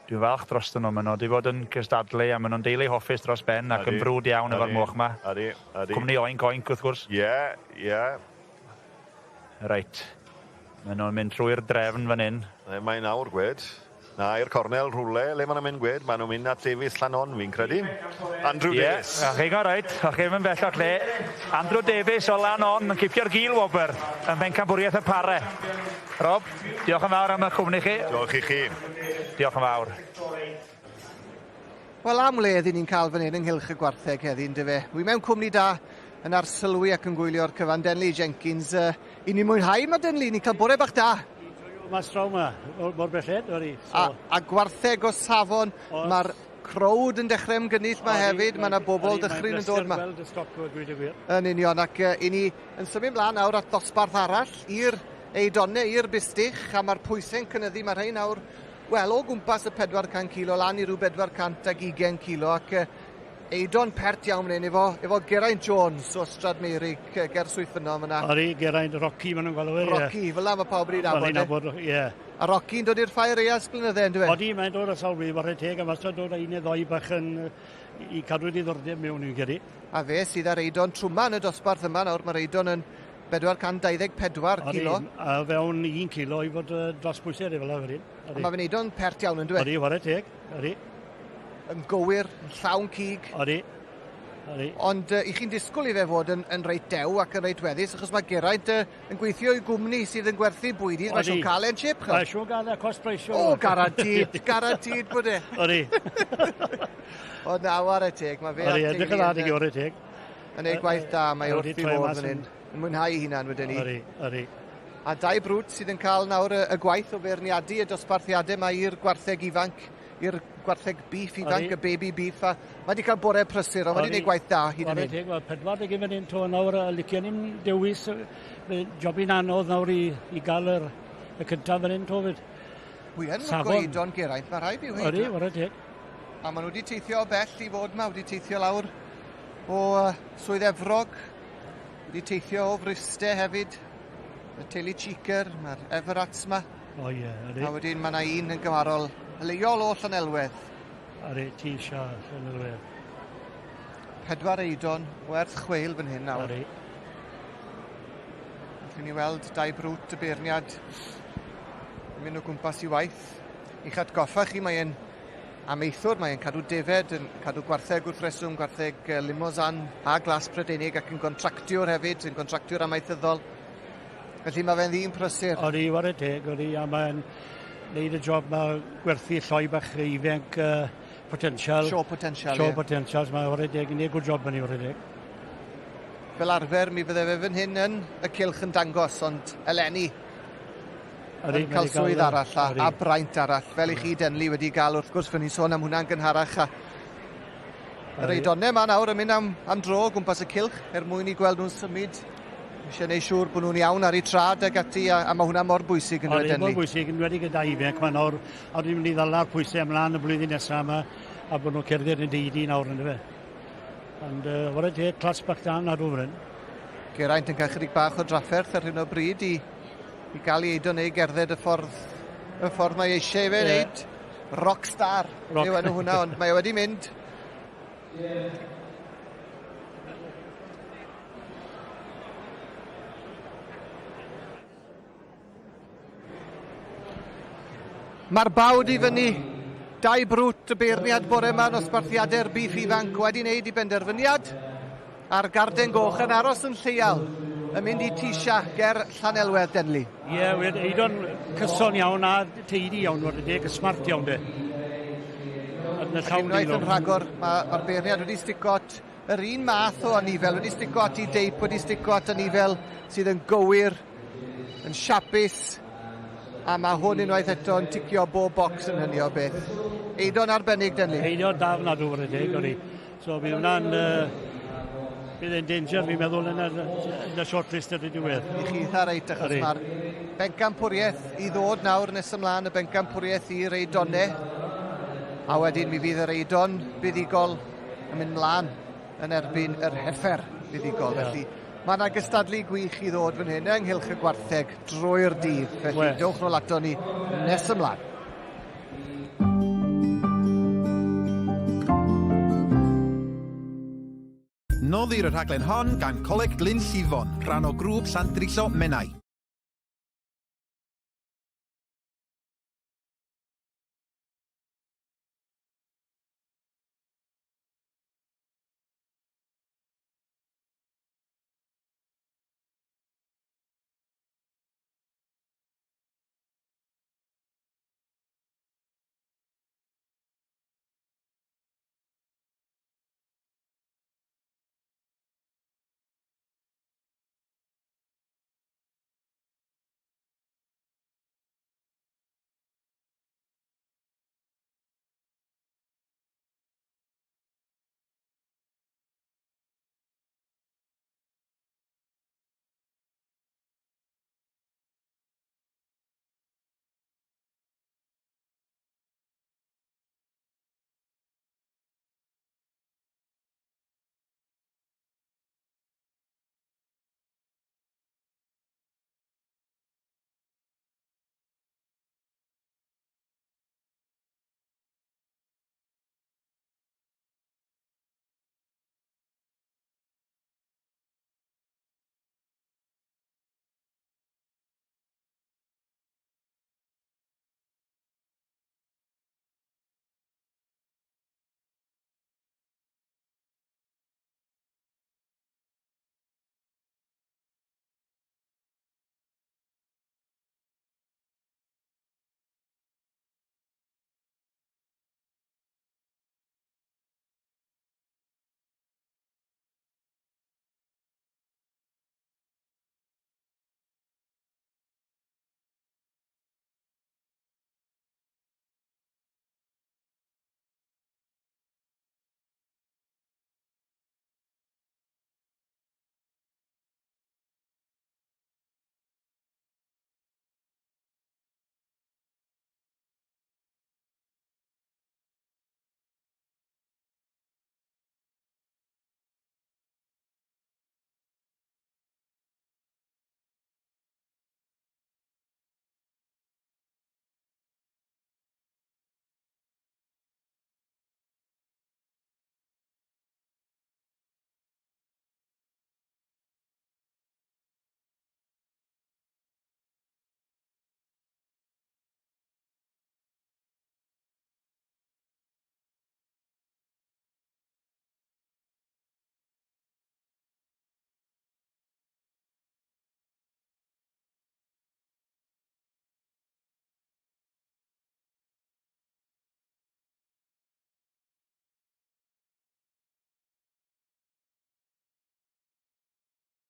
Q: Dwi'n falch dros nhw, maen nhw wedi bod yn cystadlu a maen nhw'n deulu hoffus dros ben ac yn frwd iawn efo'r moch ma.
T: Ydy, ydy.
Q: Cwmni Oink Oink wrth gwrs.
T: Ie, ie.
Q: Reit. Maen nhw'n mynd trwy'r drefn fan hyn.
T: Mae'n nawr gwed. Na, i'r cornel rhywle, le maen nhw'n mynd gwed? Maen nhw'n mynd at Davies Llanon, fi'n credu. Andrew
Q: yeah,
T: Davies.
Q: Ie, chi'n go reit, a chi'n mynd bell o'r lle. Andrew Davies o Lanon yn cipio'r gil wobr yn bencampwriaeth y pare. Rob, diolch yn fawr am y cwmni chi.
T: Diolch i chi.
Q: Diolch yn fawr.
B: Wel, am wledd i ni'n cael fan hyn ynghylch y gwartheg heddi, yndyfe? Wi mewn cwmni da yn arsylwi ac yn gwylio'r cyfan. Denley Jenkins, i ni'n mwynhau ma Denley, ni'n cael bore bach da.
W: Mas draw 'ma, mor belled, odi.
B: So. A gwartheg o safon, mae'r crowd yn dechrau ymgynnull ma hefyd, mae yna bobl dychryn yn dod ma.
W: Gweld y stoc o dweud y gwir.
B: Yn union, ac i ni yn symud mlaen nawr at ddosbarth arall i'r eidonau, i'r bustych, a mae'r pwysau'n cynyddu, mae rhai nawr, wel, o gwmpas y 400 kilo lan i ryw 420 kilo, ac eidon pert iawn fan hyn efo Geraint Jones o Strad Meirig ger Swyffyno fyna.
W: Odi, Geraint, Rocky maen nhw'n galw fe.
B: Rocky, fel 'na mae pawb yn nabod.
W: Nabod, ie.
B: A Rocky'n dod i'r ffair aeaf ers blynydde, on'd yw e?
W: Odi, mae'n dod â sawl blwyddyn, whare teg, a wastad dod â un neu ddoi bach yn i cadw diddordeb mewn i'n credu.
B: A fe sydd ar eidon trwma yn y dosbarth yma nawr, mae'r eidon yn 424 kilo.
W: Odi, a fewn 1 kilo i fod dros bwysau fel yna wedyn.
B: A mae fe'n eidon pert iawn, on'd yw e?
W: Odi, whare teg, odi.
B: Yn gywir, yn llawn cig.
W: Odi. Odi.
B: Ond i chi'n disgwyl i fe fod yn reit dew ac yn reit weddus, achos mae Geraint yn gweithio i gwmni sydd yn gwerthu bwydydd, mae siŵr cael e'n chip.
W: Mae siŵr gael e cost price.
B: O, guaranteed, guaranteed bod e.
W: Odi.
B: O, na, whare teg, mae fe
W: a'r teulu. Edrych yn dda, di whare teg.
B: Yn ei gwaith da, mae wrth i fod fan hyn. Yn mwynhau ei hunan wedyn ni.
W: Odi, odi.
B: A dau brwt sydd yn cael nawr y gwaith o feirniadu y dosbarthiadau mae i'r gwartheg ifanc, i'r gwartheg beef ifanc, y baby beef, a mae wedi cael bore prysur, ond mae wedi gwneud gwaith da hyd yn hyn.
W: Wel, 40 fan hyn to nawr, a licio ni'n dewis, jobyn anodd nawr i gael y cyntaf fan hyn to fyd.
B: Wi yn goedon Geraint, mae rhaid i weud.
W: Odi, whare teg.
B: A maen nhw wedi teithio o bell i fod yma, wedi teithio lawr o Swydd Efrog, wedi teithio o Fryste hefyd, y teulu Cheeker, mae'r Everats yma.
W: O ie, odi.
B: A wedyn mae yna un yn gymarol leol o Llanelwedd.
W: Odi, Tisha, Llanelwedd.
B: 4 eidon werth chweil fan hyn nawr.
W: Odi.
B: Allwn ni weld dau brwt y beirniad yn mynd o gwmpas i waith. I'ch atgoffa chi, mae'n amaethwr, mae'n cadw defed, yn cadw gwartheg wrth reswm, gwartheg Limousin a glas Prydeinig ac yn gontractiwr hefyd, yn gontractiwr amaethyddol. Felly mae fe'n ddyn prysur.
W: Odi, whare teg, odi, a mae'n neud y job ma gwerthu lloi bach ifanc potential.
B: Show potential,
W: Show potential, mae whare teg yn neud good job yn ei whare teg.
B: Fel arfer, mi fydde fe fan hyn yn y cylch yn dangos, ond eleni
W: Odi,
B: yn cael swydd arall a braint arall, fel i chi Denley wedi gael wrth gwrs, fy ni'n sôn am hwnna'n gynharach. A yr eidonau yma nawr yn mynd am dro o gwmpas y cylch er mwyn i gweld nhw'n symud. Eisiau gwneud siŵr bod nhw'n iawn ar eu trad ag ati, a mae hwnna mor bwysig yn dweud Denley.
W: Mor bwysig, yn wedi gyda ifanc, mae nawr, a ni'n mynd i ddala'r pwysau ymlaen y blwyddyn nesaf yma, a bod nhw'n cerdded yn deidi nawr yn dyfe. Ond whare teg, clas bach dan ar fan hyn.
B: Geraint yn cael chydig bach o drafferth ar hyn o bryd i gael ei eiddo neu gerdded y ffordd mae eisiau i fe wneud. Rockstar yw enw hwnna, ond mae e wedi mynd. Mae'r bawd i fyny. Dau brwt y beirniad bore yma yn osbarthiadau'r beef ifanc wedi wneud i benderfyniad. A'r garden goch yn aros yn lleial yn mynd i Tisha ger Llanelwedd, Denley.
W: Ie, yeah, eidon cyson iawn a teidi iawn, whare teg, smart iawn de.
B: Ac unwaith yn rhagor, mae'r beirniad wedi stico at yr un math o anifel, wedi stico at ei deip, wedi stico at anifel sydd yn gywir, yn siapus, a mae hwn unwaith eto yn ticio bob bocs yn hynny o beth. Eidon arbennig, Denley.
W: Eidon da ofnadw, whare teg, odi. So bydd hwnna'n bydd e'n danger, fi'n meddwl, yn y shortlist ar y diwedd.
B: I chi eitha reit, achos mae'r bencampwriaeth i ddod nawr nes ymlaen, y bencampwriaeth i'r eidonau. A wedyn mi fydd yr eidon buddugol yn mynd mlaen yn erbyn yr heffer buddugol. Felly mae yna gystadlu gwych i ddod fan hyn ynghylch y gwartheg drwy'r dydd. Felly dewch nôl ato ni nes ymlaen.
I: Noddir y rhaglen hon gan Coleg Glyn Llifon, rhan o grŵp Llandrillo Menai.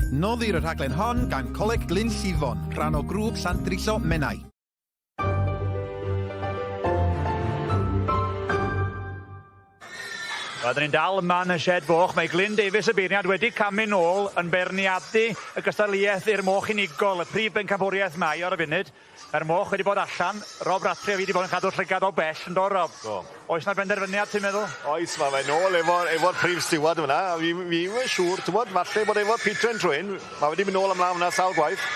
I: Noddir y rhaglen hon gan Coleg Glyn Llifon, rhan o grŵp Llandrillo Menai.
Q: Wel, ni'n dal yma yn y shed foch. Mae Glyn Davies y beirniad wedi camu nôl yn beirniadu y gystadleuaeth i'r moch unigol, y prif bencampwriaeth mae ar y funud. Mae'r moch wedi bod allan. Rob Rattray a fi wedi bod yn cadw'r llygad o bell, yn do, Rob?
T: Do.
Q: Oes 'na benderfyniad, ti'n meddwl?
T: Oes, mae fe nôl efo'r efo prif stiward fyna. A fi, fi ddim yn siŵr, ti'n bod, falle bod efo'r Pitren trwy hyn. Mae wedi mynd nôl ymlaen fyna sawl gwaith.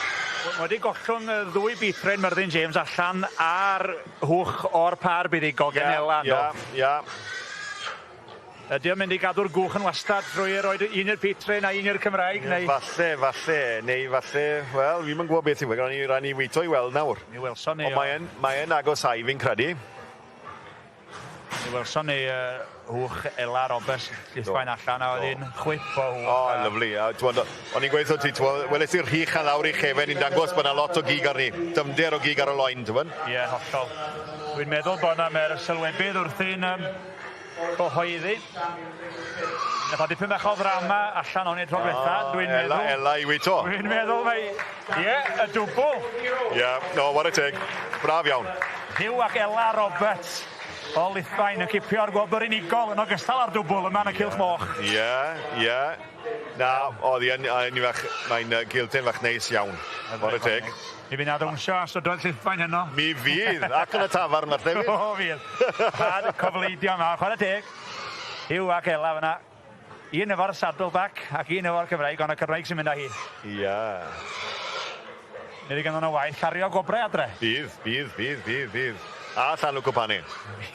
Q: Mae wedi gollwng y ddwy Bitren Myrddin James allan ar hwch o'r par buddugol gen Ela, yndo?
T: Ie, ie.
Q: Ydy o'n mynd i gadw'r gwch yn wastad drwy roed un i'r Pitren a un i'r Cymraeg, neu?
T: Falle, falle, neu falle, wel, fi'm yn gwybod beth yw e, rhaid ni, rhaid ni weito i weld nawr.
Q: Mi welson ni.
T: Ond mae'n mae e'n agosau, fi'n credu.
Q: Mi welson ni hwch Ela Roberts llithfaen allan a oedd hi'n chwip o hwch.
T: O, oh, lyfli. A, t'mod, o'n i'n gweud wrth ti, t'mod, weles i'r rhych a lawr i chefen i'n dangos bod 'na lot o gig arni. Dyfnder o gig ar y loen, t'mod?
Q: Ie, yeah, hollol. Dwi'n meddwl bod 'na mae'r sylwebydd wrthi'n cyhoeddi. Nath o dipyn bach o ddrama allan o'n i tro dwetha, dwi'n meddwl.
T: Ela, Ela i weito.
Q: Dwi'n meddwl mai, ie, y dwbl.
T: Ie, yeah, no, what a teg. Braf iawn.
Q: Huw ac Ela Roberts o Lithfaen yn cipio'r gwobr unigol yn ogystal â'r dwbl yma yn y Cylch Moch.
T: Ie, ie. Na, oedd hi yn, yn fach, mae'n giltyn fach neis iawn. What a teg.
Q: Mi fydd 'na ddawnsio a strydoedd Llithfaen heno.
T: Mi fydd, ac yn y tafarn falle hefyd.
Q: O, fydd. Rhad cofleidio yma, chwarae teg. Huw ac Ela fyna. Un efo'r saddleback ac un efo'r Cymraeg, ond y Cymraeg sy'n mynd â hi.
T: Ia.
Q: Mi fydd ganddyn nhw waith cario gwobrau adre.
T: Bydd, bydd, bydd, bydd, bydd. A llanw cwpanu.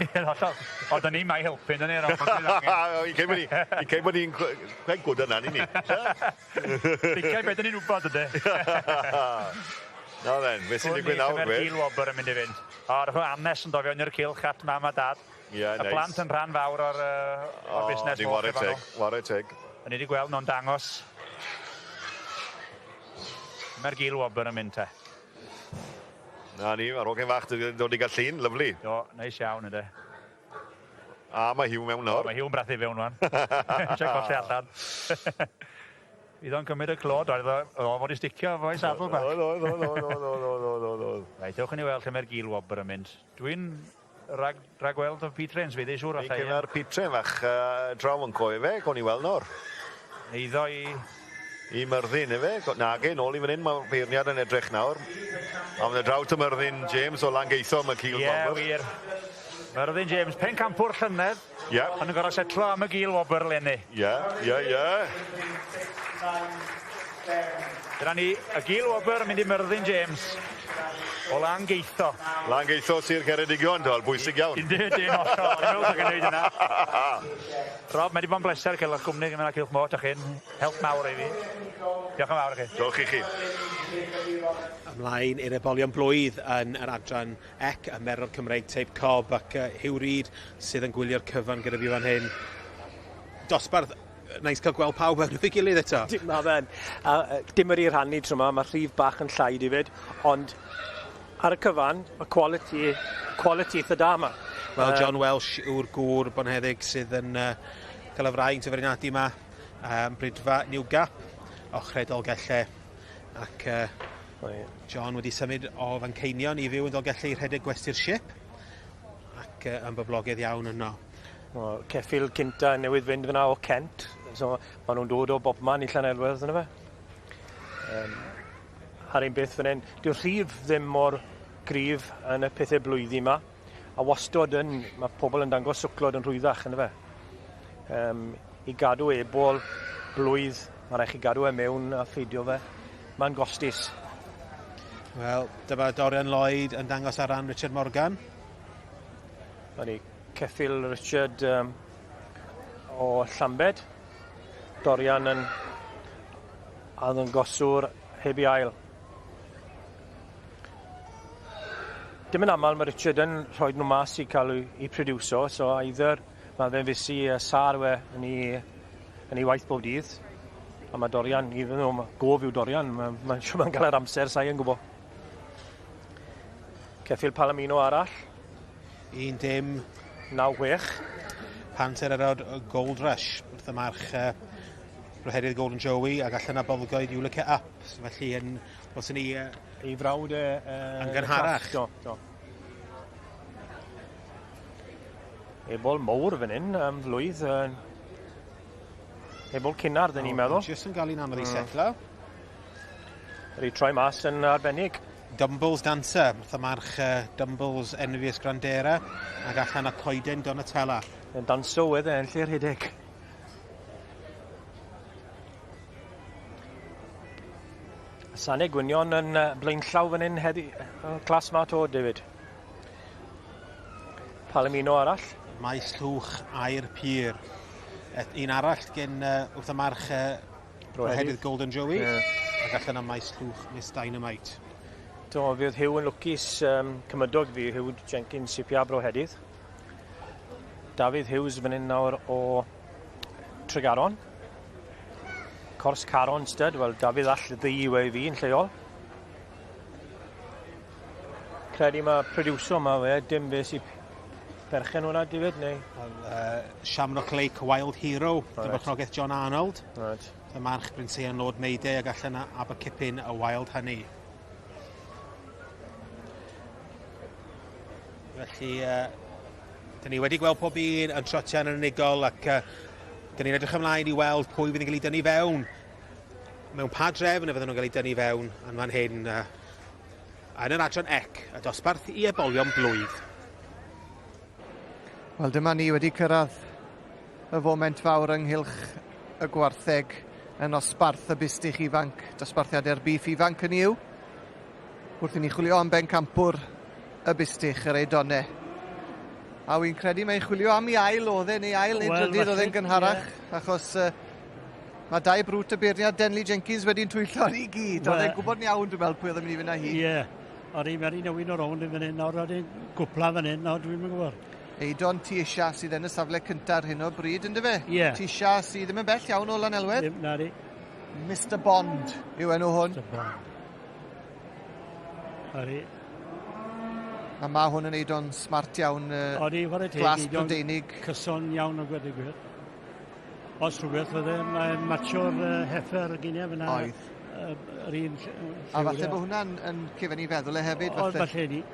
Q: Ie, hollol. Ond dyn ni 'ma i helpu, yndyn ni?
T: I cei bod ni, i cei bod ni'n quite good yna, ni ni.
Q: Dicau beth ni'n wybod, ydy.
T: Now then, beth sy'n digwydd nawr,
Q: Mae'r gil wobr yn mynd i fynd. O, rhoi Anes yn dod fewn i'r cylch at mam a dad.
T: Yeah,
Q: y
T: nice.
Q: plant yn rhan fawr o'r, or busnes.
T: O, whare teg, whare teg.
Q: O'n i wedi gweld nhw'n dangos. Mae'r gil wobr yn mynd te.
T: Na ni, mae'r hogyn fach dod i gael llun, lyfli.
Q: Do, neis iawn ydy.
T: A mae Huw mewn nawr.
Q: Mae Huw'n brathu fewn wan. Eisiau colli allan. Fydd o'n cymryd y clod, oedd o fod i sticio fo'i saddle bach.
T: Oedd, oedd, oedd, oedd, oedd, oedd, oedd, oedd, oedd.
Q: Reit, ewch i ni weld lle mae'r gil wobr yn mynd. Dwi'n rhag, rhagweld y P-Trains fydd ei siŵr
T: Fi'n credu mae'r P-Train fach draw yn co efe, gawn ni weld nawr.
Q: Eiddo i...
T: I Myrddin efe, nage, nôl i fan hyn, mae'r beirniad yn edrych nawr. A mae'n draw to Myrddin James o Langeitho, mae Cil
Q: Ie, yeah, wir. Myrddin James, pencampwr llynedd.
T: Ie. Yeah.
Q: Ond yn gorfod setlo am y gil wobr leni.
T: Ie, ie, ie.
Q: Dyna ni, y gil wobr yn mynd i Myrddin James o Langeitho.
T: Langeitho Sir Ceredigion, dwi'n bwysig iawn.
Q: Yndi, yndi, hollol. O'n i'n meddwl bod chi'n neud yna. Rob, mae wedi bod yn bleser cael eich cwmni gyda Cylch Moch, dach chi'n help mawr i fi. Diolch yn fawr i chi.
T: Diolch i chi.
D: Ymlaen i'r ebolion blwydd yn yr adran ec, y Merlod Cymreig Teip Cob ac Huw Reid sydd yn gwylio'r cyfan gyda fi fan hyn. Dosbarth neis cael gweld pawb yn ei gilydd eto.
G: Dim, ma fe'n. A, dim yr i rhannu tro yma, mae rhif bach yn llai di fyd, ond ar y cyfan, mae quality, quality eitha da yma.
D: Wel, John Welsh yw'r gŵr bonheddig sydd yn cael y fraint o feirniadu yma. Brydfa New Gap, ochrau Dolgellau. Ac John wedi symud o Fanceinion i fyw yn Dolgellau i rhedeg gwesty'r Ship. Ac yn boblogaidd iawn yno.
G: O, ceffyl cynta newydd fynd fyna o Kent, so maen nhw'n dod o bobman i Llanelwedd, yna fe. A'r un beth fan hyn, dyw'r rhif ddim mor gryf yn y pethau blwyddi yma, a wastod yn, mae pobl yn dangos swclod yn rhwyddach, yna fe. I gadw ebol blwydd, mae rhaid chi gadw e mewn a pheidio fe. Mae'n gostus.
D: Wel, dyma Dorian Lloyd yn dangos ar ran Richard Morgan.
G: Mae ni ceffyl Richard o Llambed. Dorian yn arddangoswr heb ei ail. Dim yn aml mae Richard yn rhoi nhw mas i cael ei produso, so either mae fe'n fusi a sâr we yn ei waith bob dydd. A mae Dorian, even though mae gof yw Dorian, mae'n ma siŵr mae'n cael yr amser, sa'i yn gwybod. Ceffyl Palomino arall.
D: 1-0.
G: 9-6.
D: Panter Erod Gold Rush wrth y march Brohedydd Golden Joey ac allan a Bolgoed You Look It Up. So felly yn, os ni...
G: Ei frawd e...
D: yn gynharach.
G: Do, do. Ebol mowr fan hyn, flwydd. Ebol cynnar, dyn ni'n meddwl.
D: Jyst yn gael un anodd i setlo.
G: Wedi troi mas yn arbennig.
D: Dumbles Dancer, wrth y march Dumbles Envious Grandera, ac allan a Coeden Donatella.
G: Yn danso wedd e yn lle rhedeg. Sanau Gwynion yn blaenllaw fan hyn heddi, clas ma to, David. Palomino arall.
D: Maes Llwch Aur Pur. Un arall gen wrth y march Brohedydd Golden Joey. Yeah. Ac allan am Maes Llwch Miss Dynamite.
G: Do, fi oedd Hugh yn lwcus cymydog fi, Hugh Jenkins, CPA Brohedydd. Dafydd Hughes fan hyn nawr o Tregaron. Cors Caron stud, wel Dafydd all ddi yw e i fi yn lleol. Credu mae producer yma fe, dim fe sy'n berchen hwnna, David, neu?
D: Well, Shamrock Lake Wild Hero, right. Dyfarchnogaeth John Arnold.
G: Right.
D: Y march Brynseian Lord Mayday ac allan Abercipin y Wild Honey. Felly, dyn ni wedi gweld pob un yn trotian yn unigol ac dyn ni'n edrych ymlaen i weld pwy fydd yn cael ei dynnu fewn. Mewn pa drefn y fydden nhw'n cael ei dynnu fewn yn fan hyn. Yn yr adran ec, y dosbarth i ebolion blwydd.
B: Wel, dyma ni wedi cyrraedd y foment fawr ynghylch y gwartheg yn nosbarth y bustych ifanc, dosbarthiadau'r biff ifanc yn yw. Wrth i ni chwilio am bencampwr y bustych yr Eidonau. A wy'n credu mae'n chwilio am ei ail oedd e, neu ail neu drydydd oedd e'n gynharach, yeah. Achos mae dau brwt y beirniad Denley Jenkins wedi'n twyllo ni gyd. Oedd e'n gwybod yn iawn, dwi'n meddwl, pwy oedd yn mynd i fynd â hi.
W: Ie, yeah. Oedd hi'n very newid o rownd yn fan hyn, nawr oedd hi'n gwpla fan hyn, nawr dwi'n gwybod.
B: Eidon Tisha sydd yn y safle cyntaf ar hyn o bryd, ynddo fe?
W: Ie. Yeah.
B: Tisha sydd ddim yn bell iawn o Lanelwedd.
W: Ddim, na di.
B: Mr Bond yw enw hwn.
W: Mr Bond. Odi.
B: A mae hwn yn eidon smart iawn,
W: Odi, whare teg,
B: glas
W: eidon
B: Prydeinig.
W: Cyson iawn o gwed y gwir. Os rhywbeth fydde, mae'n matcho'r heffer gynnau fyna.
B: Oedd.
W: Yr un
B: A falle bod hwnna'n yn cefn i feddwl e hefyd.
W: O, falle ni.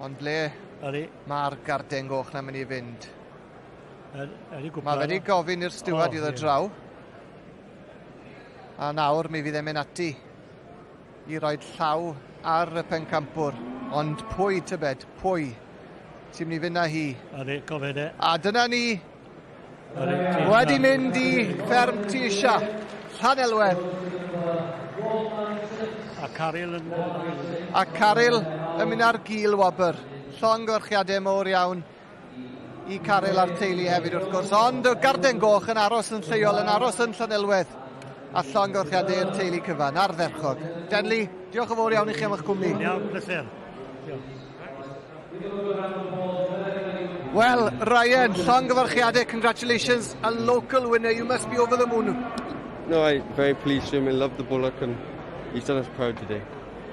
B: Ond ble mae'r garden goch na'n mynd i fynd? Mae wedi gofyn i'r stiward i ddod draw. A nawr mi fydd e'n mynd ati i roi llaw ar y pencampwr. Ond pwy tybed, pwy sy'n mynd i fynd â hi?
W: Odi, gofyn e.
B: A dyna ni wedi mynd i fferm Tisha, Llanelwedd.
W: A Caryl yn...
B: A Caryl yn mynd ar gil wobr. Llongyfarchiadau mowr iawn i Caryl a'r teulu hefyd wrth gwrs. Ond y Garden Goch yn aros yn lleol, yn aros yn Llanelwedd. A llongyfarchiadau i'r teulu cyfan, ardderchog. Denley, diolch yn fawr iawn i chi am eich cwmni.
W: Iawn, pleser. Diolch.
B: Well, Ryan, llongyfarchiadau, congratulations, a local winner. You must be over the moon.
A: No, I'm very pleased for him. I love the bullock and he's done us proud today.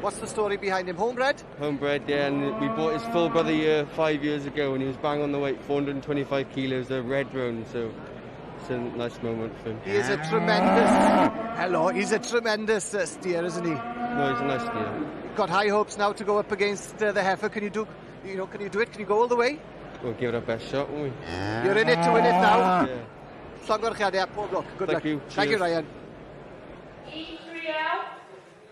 B: What's the story behind him? Homebred?
A: Homebred, yeah, and we bought his full brother here 5 years ago and he was bang on the weight, 425 kilos, a red roan, so it's a nice moment for him.
B: He is a tremendous, hello, he's a tremendous steer, isn't he?
A: No, he's a nice steer.
B: Got high hopes now to go up against the heifer. Can you do, you know, can you do it? Can you go all the way?
A: We'll give it our best shot, won't we?
B: You're in it to win it now.
A: Yeah.
B: Llongyfarchiadau a pob lwc. Good
A: Thank
B: luck.
A: you.
B: Thank you,
A: Cheers.
B: Ryan.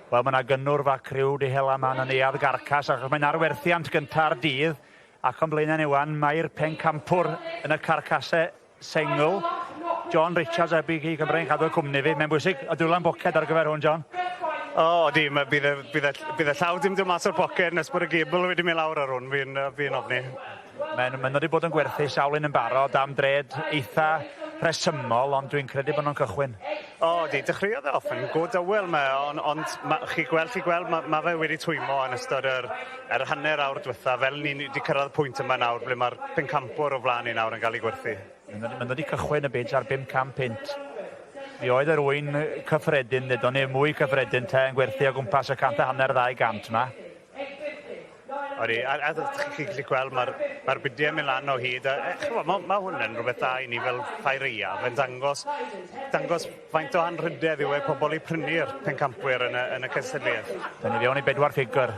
Q: Wel, mae yna gynnwrf a criw di hela yma yn y neuadd garcas, achos mae'n arwerthiant gynta'r dydd, ac o'n blaenau ni wan, mae'r pencampwr yn y carcasau sengl, John Richards a BG Cymru'n cadw cwmni fi. Mae'n bwysig, y dwylo'n boced ar gyfer hwn, John.
J: O, odi, bydd y llaw dim dod mas o'r poced nes bod y gebl wedi mynd lawr ar hwn, fi'n ofni.
Q: Maen nhw wedi bod yn gwerthu sawl un yn barod am dred eitha rhesymol, ond dwi'n credu bod nhw'n cychwyn.
J: O, di, dechreuodd e off yn go dywel me, ond chi gweld, ma fe wedi twymo yn ystod yr hanner awr diwetha, fel ni wedi cyrraedd y pwynt yma nawr, ble mae'r pencampwr o flaen ni nawr yn cael ei gwerthu.
Q: Maen nhw wedi cychwyn y bids ar 500 punt. Mi oedd yr ŵyn cyffredin, ddedon ni, mwy cyffredin te, yn gwerthu o gwmpas y 150, 200 ma.
J: Odi, a, a chi'n gallu gweld mae'r ma bidiau mynd lan o hyd. A, e, ch'mo', ma' ma' hwn yn rhywbeth da i ni fel ffair aeaf, yn dangos, dangos faint o anrhydedd yw e pobl i prynu'r pencampwyr yn y, yn y cystadleuaeth.
Q: Da ni fewn i bedwar ffigur.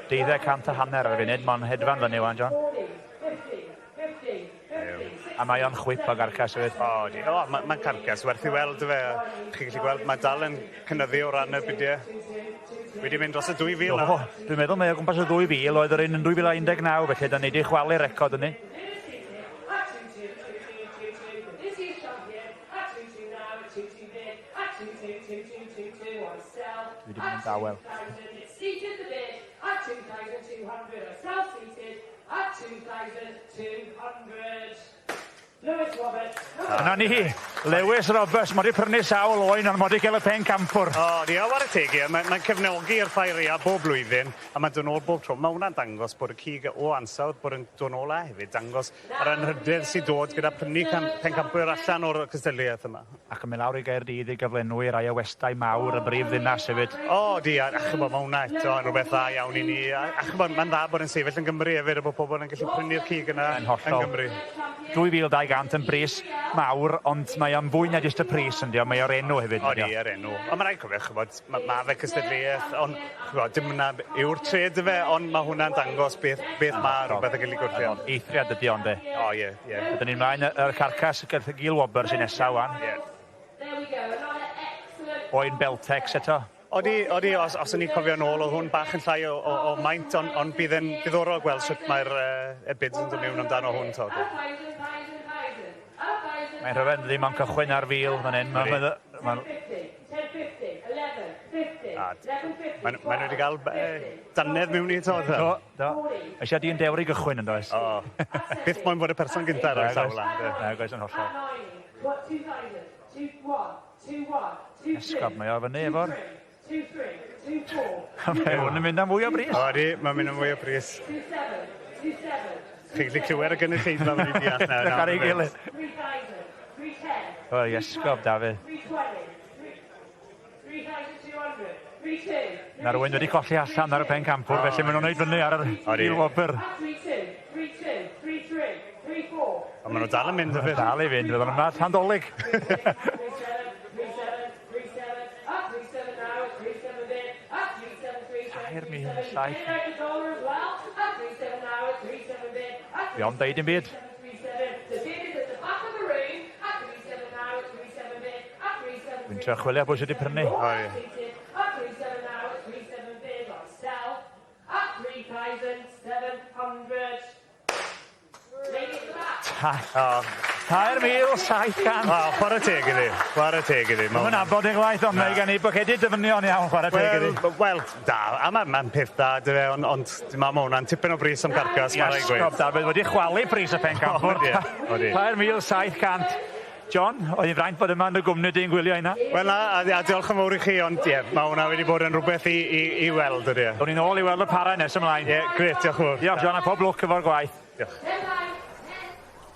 Q: 1250 ar y funud, mae'n hedfan fyny wan, John. A mae o'n chwip o garcas hefyd.
J: O, di. O, mae'n ma carcas werth i weld fe. Chi'n gallu gweld, mae dal yn cynyddu o ran y bidiau. Wedi mynd dros y 2,000
Q: O, dwi'n meddwl mae o gwmpas y 2,000 oedd yr un yn 2019, felly da ni wedi chwalu'r record yni. Dwi wedi mynd yn dawel.
N: Seated the bid at 2,200. I sell seated at 2,200. Lewis Roberts.
Q: Yna ni, Lewis Roberts, mae wedi prynu sawl oen, ond mae wedi cael y pen campwr.
J: O, di, a whare teg i, mae'n mae cefnogi'r ffair aeaf bob blwyddyn, a mae'n dod nôl bob tro. Mae hwnna'n dangos bod y cig o ansawdd, bod yn dod nôl a hefyd dangos yr anrhydedd sy'n dod gyda prynu cam, pencampwyr allan o'r cystadleuaeth yma.
Q: Ac yn mynd lawr i Gaerdydd i gyflenwi rai o westai mawr y brif ddinas hefyd.
J: O, di, a, a chymod, mae hwnna eto yn rhywbeth dda iawn i ni. A, a chymod, mae'n dda bod yn sefyll yn Gymru hefyd, a bod pobl yn gallu prynu'r cig yna
Q: Yn hollol.
J: yng Nghymru.
Q: 2,200 yn bris mawr, ond mae o'n fwy na jyst y pris, yndi, ond mae o'r enw hefyd.
J: O,
Q: yndi
J: di, yr enw. Ond mae'n rhaid cofio, chymod, ma, ma fe cystadleuaeth, ond chymod, dim hwnna yw'r trade fe, ond mae hwnna'n dangos beth, beth mae rhywbeth yn gallu gwrthio.
Q: Eithriad ydi ond, de.
J: O, ie, ie.
Q: Ydyn ni'n mlaen yr carcas gyda Gil Wobr sy'n nesa wan.
J: Ie.
N: There we go. Another excellent.
Q: Oen Beltex eto.
J: Odi, odi, os, os o'n i'n cofio nôl, oedd hwn bach yn llai o, o, o maint, ond on bydd yn diddorol gweld sut mae'r y bids yn dod mewn amdano hwn, to.
N: A thousand, thousand, thousand. A thousand.
Q: Mae'n rhyfedd ddim ond cychwyn ar fil fan hyn. Mae'n ma,
N: 10, 50, 10, 50, 11, 50, 11, 50.
J: Mae'n ma nhw wedi cael dannedd mewn i to.
Q: Do, do. Eisiau dyn dewr i gychwyn yn does?
J: O. Byth moyn bod y person gyntaf ar y llaw lan. de.
Q: Na, goes yn hollol.
N: 9, what, 2,000, 2, 1, 2, 1, 2, 2.
Q: Esgob, mae o fyny efo'r...
N: 2, 3, 2, 4,
Q: Mae hwn yn mynd am fwy o bris.
J: Odi, mae'n mynd am fwy o bris.
N: 2, 7, 2, 7,
J: Chi'n gallu clywed y gynulleidfa mynd i deall nawr.
Q: Edrych ar ei gilydd.
N: 3,000, 310,
Q: O, Iesgob, Dafydd.
N: 320, 3,200, 32,
Q: Na rhywun wedi colli allan ar y pen campwr, felly maen nhw'n neud fyny ar yr
J: Odi.
Q: Gil Wobr.
N: 32, 32, 33, 34,
J: Ond maen nhw dal yn mynd hefyd.
Q: Dal i fynd, fydden nhw'n yma tan Dolig.
N: 37, 37, 37, up 37 now, 37 bid, up 37, 37,
Q: 3,007.
N: $10 as well, up 37 now, 37 bid, up
Q: Fi ond deud dim byd.
N: 37. The bid is at the back of the room, up 37 now, 37 bid, up 37,
Q: Dwi'n trio chwilio pwy sydd wedi prynu.
J: O, ie.
N: seated, up 37 now, 37 bid, on sell, up 3,700. Lady at the back.
J: O.
Q: 3,700.
J: O, chwarae teg iddi. Chwarae teg iddi.
Q: Mae'n nabod ei gwaith, ond mae gan i bocedi dyfynion iawn, chwarae teg iddi.
J: Wel, wel, da, a mae'n ma peth da, dy fe, ond on, ond ma hwnna'n tipyn o bris am carcas, mae'n rhaid gweud.
Q: Iesgob, Dafydd wedi chwalu pris y pen campwr.
J: Odi, odi.
Q: 3,700. John, oedd hi'n fraint bod yma yn y gwmni di'n gwylio hynna.
J: Wel na, a, a diolch yn fawr i chi, ond ie, mae hwnna wedi bod yn rhywbeth i, i, i weld, ydy e.
Q: Down ni'n ôl i weld y para nes ymlaen.
J: Ie, gret, diolch yn fawr.
Q: Diolch, John, a pob lwc efo'r gwaith.
J: Diolch.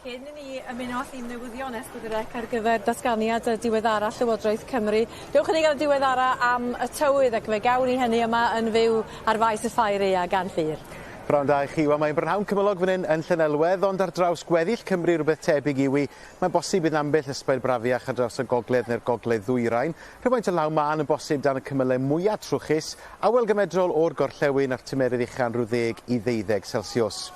R: Cyn i ni ymuno â thîm newyddion S4C ar gyfer datganiad y diweddara Llywodraeth Cymru, dewch i ni gael y diweddara am y tywydd ac fe gawn ni hynny yma yn fyw ar faes y ffair aeaf gan Llyr.
F: Bron da i chi. Wel, mae'n brynhawn cymylog fan hyn yn Llanelwedd, ond ar draws gweddill Cymru rhywbeth tebyg i wi. Mae'n bosib bydd ambell ysbail brafiach ar draws y gogledd neu'r gogledd ddwyrain. Rhywfaint o law mân yn bosib dan y cymylau mwyaf trwchus, awel gymedrol o'r gorllewin a'r tymerydd uchan rhyw 10 i 12 Celsius.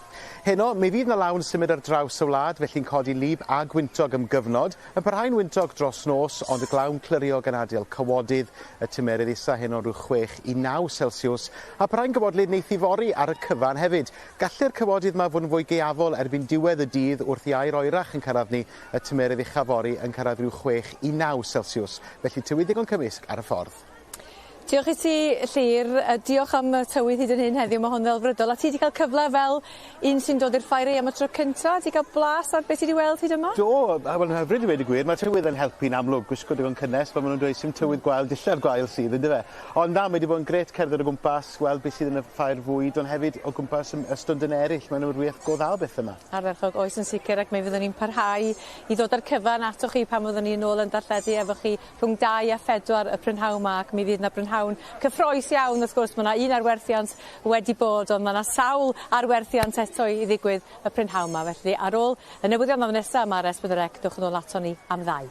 F: Heno, mi fydd na lawn symud ar draws y wlad, felly'n codi lib a gwyntog am gyfnod, yn parhau'n wyntog dros nos, ond y glaw'n clirio gan adael cawodydd, y tymerydd isa heno rhyw 6 i 9 Celsius, a parhau'n gywodlyd neith ifori ar y cyfan hefyd. Gallu'r cawodydd ma fod yn fwy gaeafol erbyn diwedd y dydd wrth i aer oerach yn cyrraedd ni, y tymerydd ucha fory yn cyrraedd rhyw 6 i 9 Celsius, felly tywydd digon cymysg ar y ffordd.
R: Diolch i ti, Llyr. Diolch am y tywydd hyd yn hyn heddiw, mae hwn ddelfrydol. A ti wedi cael cyfle fel un sy'n dod i'r ffair aeaf am y tro cynta? Ti cael blas ar beth ti wedi weld hyd yma?
F: Do, a wel yn hyfryd i weud y gwir, mae'r tywydd yn helpu'n amlwg, gwisgo digon cynnes, fel maen nhw'n dweud, sim tywydd gwael, dillad gwael sydd, yndyfe? Ond na, mae wedi bod yn grêt cerdded o gwmpas, gweld beth sydd yn y ffair fwyd, ond hefyd o gwmpas y stondinau eraill, mae'n amrywiaeth go dda o beth yma.
R: Ardderchog, oes yn sicr, ac mi fyddwn ni'n parhau i ddod â'r cyfan atoch chi pan fyddwn ni yn ôl yn darlledu efo chi rhwng 2 a 4 y prynhawn 'ma, ac mi fydd 'na brynhawn prynhawn cyffrous iawn wrth gwrs ma' 'na un arwerthiant wedi bod ond ma' 'na sawl arwerthiant eto i ddigwydd y prynhawn 'ma felly ar ôl y newyddion am nesa yma ar S4C dowch yn ôl aton ni am ddau.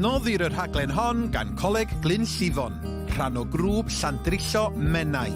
I: Noddir y rhaglen hon gan Coleg Glynllifon, rhan o grŵp Llandrillo Menai.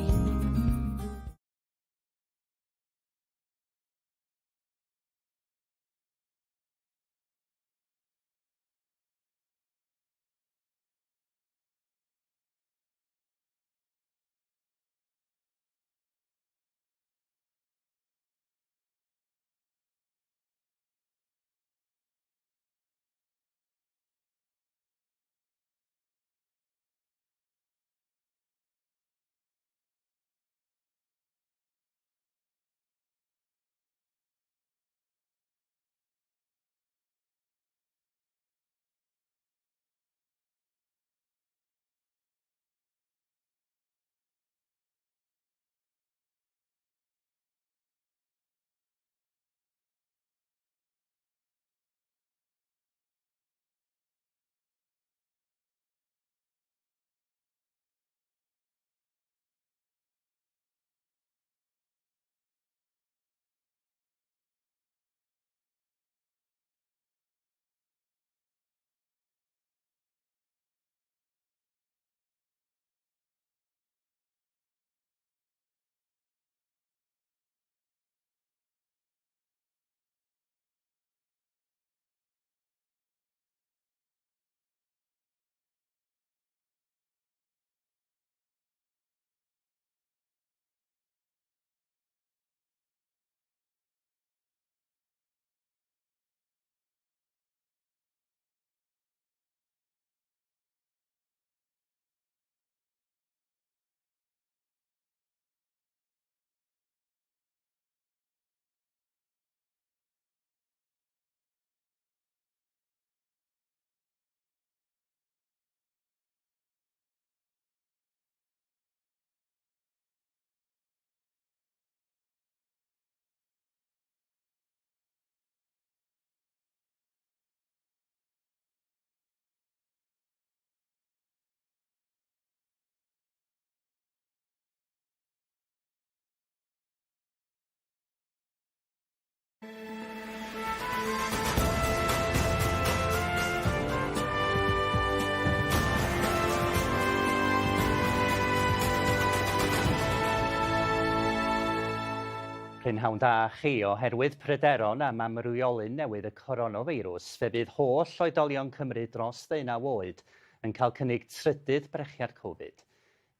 H: Prynhawn da chi. Oherwydd pryderon am amrywiolyn newydd y coronafeirws, fe fydd holl oedolion Cymru dros ddeunaw oed yn cael cynnig trydydd brechiad Covid.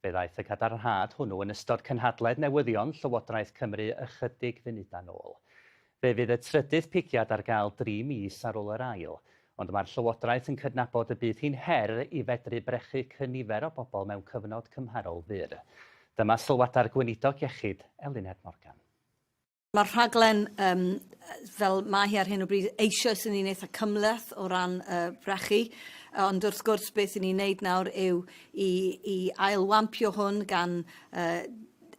H: Fe ddaeth y cadarnhad hwnnw yn ystod cynhadledd newyddion Llywodraeth Cymru ychydig funudau nôl. Fe fydd y trydydd pigiad ar gael dri mis ar ôl yr ail, ond mae'r Llywodraeth yn cydnabod y bydd hi'n her i fedru brechu cynifer o bobl mewn cyfnod cymharol fyr. Dyma sylwadau'r Gweinidog Iechyd, Eluned Morgan.
L: Mae'r rhaglen um, fel mae hi ar hyn o bryd eisoes yn un eitha cymhleth o ran uh, brechu, ond wrth gwrs beth i ni'n neud nawr yw i, i ailwampio hwn gan uh,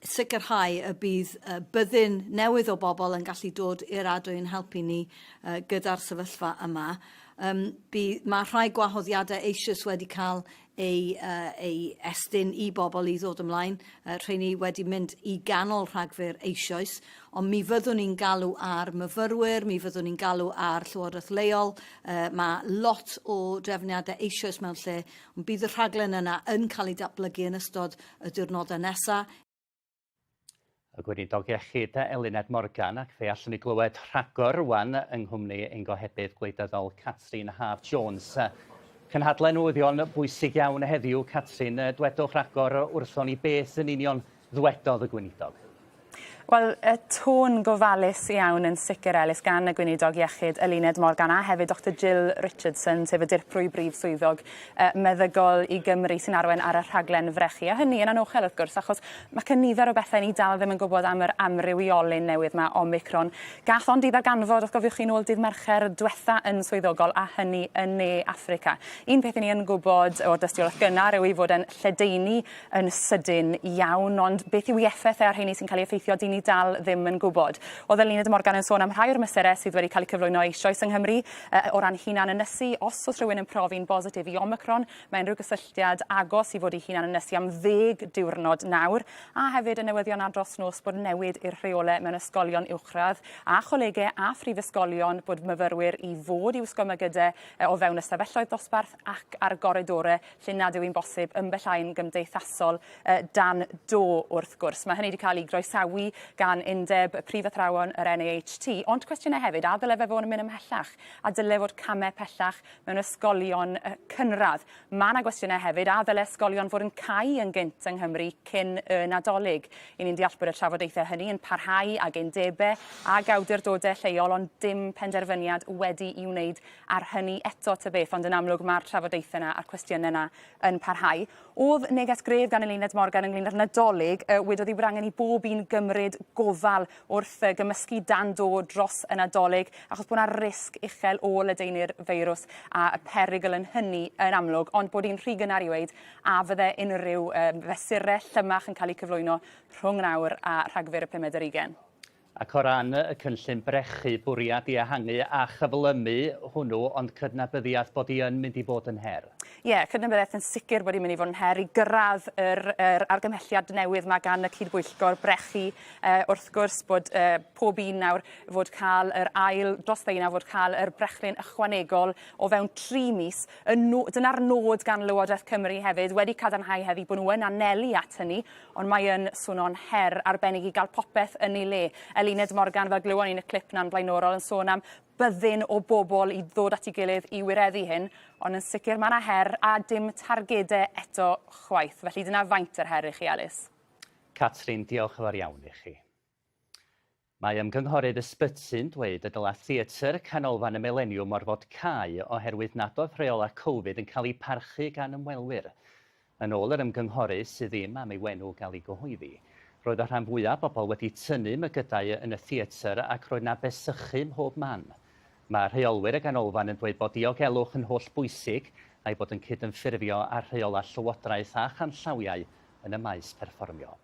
L: sicrhau y bydd uh, byddin newydd o bobl yn gallu dod i'r adwy yn helpu ni uh, gyda'r sefyllfa yma. Um, bu, mae rhai gwahoddiadau eisoes wedi cael ei, uh, ei estyn i bobl i ddod ymlaen. Uh, rheini wedi mynd i ganol Rhagfyr eisoes, ond mi fyddwn ni'n galw ar myfyrwyr, mi fyddwn ni'n galw ar llywodraeth leol. Uh, mae lot o drefniadau eisoes mewn lle, ond bydd y rhaglen yna yn cael ei datblygu yn ystod y diwrnodau nesaf.
H: Y Gweinidog Iechyd Eluned Morgan, ac fe allwn ni glywed rhagor rwan yng nghwmni ein gohebydd gwleidyddol Catrin Haf Jones. Cynhadledd newyddion bwysig iawn heddiw, Catrin, dwedwch rhagor wrthon ni beth yn union ddwedodd y Gweinidog.
K: Wel, y tôn gofalus iawn yn sicr, Elis, gan y Gweinidog Iechyd, Eluned Morgan, a hefyd Doctor Jill Richardson, sef y Dirprwy Brif Swyddog uh, Meddygol i Gymru sy'n arwain ar y rhaglen frechu. A hynny yn anochel, wrth gwrs, achos mae cynifer o bethau ni dal ddim yn gwybod am yr amrywiolyn newydd mae Omicron. Gath ond i ddarganfod, os gofiwch chi nôl dydd Mercher diwetha yn swyddogol, a hynny yn Ne Affrica. Un peth i ni yn gwybod o'r dystiolaeth gynnar yw ei fod e'n lledaenu yn sydyn iawn, ond beth yw ei effaith e ar rheini sy'n cael ei effeithio, dyn ni dal ddim yn gwybod. Oedd Eluned Morgan yn sôn am rhai o'r mesurau sydd wedi cael eu cyflwyno eisoes yng Nghymru o ran hunan ynysu. Os oes rhywun yn profi'n bositif i Omicron, mae unrhyw gysylltiad agos i fod i hunan ynysu am ddeg diwrnod nawr. A hefyd y newyddion ar dros nos bod newid i'r rheolau mewn ysgolion uwchradd a cholegau a phrifysgolion bod myfyrwyr i fod i wisgo mygydau o fewn ystafelloedd dosbarth ac ar goridorau lle nad yw'n bosib ymbellhau'n gymdeithasol dan do wrth gwrs. Mae hynny wedi cael ei groesawu gan Undeb Prifathrawon yr NAHT, ond cwestiynau hefyd, a ddyle fe fod yn mynd ymhellach? A dyle fod camau pellach mewn ysgolion cynradd? Mae yna gwestiynau hefyd, a ddyle ysgolion fod yn cau yn gynt yng Nghymru cyn y Nadolig? I ni'n deall bod y trafodaethau hynny yn parhau ag undebau ag awdurdodau lleol, ond dim penderfyniad wedi'i wneud ar hynny eto ta beth, ond yn amlwg mae'r trafodaethau yna a'r cwestiynau yna yn parhau. O'dd neges gref gan Eluned Morgan ynglyn â'r Nadolig, uh, wedodd hi bod angen i bob un gymryd gofal wrth uh, gymysgu dan do dros y Nadolig, achos bod yna risg uchel o ledaenu'r feirws a y perygl yn hynny yn amlwg, ond bod hi'n rhy gynnar i weud a fydde unrhyw um, fesurau llymach yn cael eu cyflwyno rhwng nawr a Rhagfyr y pumed ar ugain.
H: Ac o ran y cynllun brechu, bwriad i ehangu a chyflymu hwnnw, ond cydnabyddiaeth bod hi yn mynd i fod yn her.
K: Ie, yeah, cydnabyddiaeth yn sicr bod hi'n mynd i fod yn her i gyrraedd yr, yr argymhelliad newydd mae gan y cydbwyllgor brechu. Wrth gwrs bod pob un nawr fod cael yr ail dros ddeunaw fod cael yr brechlyn ychwanegol o fewn tri mis. Y no, dyna'r nod gan Lywodraeth Cymru hefyd, wedi cadarnhau heddi bod nhw yn anelu at hynny, Ond mae yn swno'n her arbennig i gael popeth yn ei le. Eluned Morgan, fel glywon ni yn y clip 'na'n blaenorol, yn sôn am byddin o bobl i ddod at ei gilydd i wireddu hyn, ond yn sicr mae 'na her a dim targedau eto chwaith. Felly dyna faint yr her i chi, Alys.
H: Catrin, diolch yn fawr iawn i chi. Mae ymgynghorydd ysbyty'n dweud y dylai theatr Canolfan y Mileniwm orfod cau oherwydd nad oedd rheolau Covid yn cael eu parchu gan ymwelwyr. Yn ôl yr ymgynghorydd, sydd ddim am ei wenw gael ei gyhoeddi, roedd y rhan fwyaf o bobl wedi tynnu mygydau yn y theatr ac roedd 'na besychu mhob man. Mae rheolwyr y ganolfan yn dweud bod diogelwch yn hollbwysig a'i bod yn cydymffurfio â rheolau llywodraeth a chanllawiau yn y maes perfformio.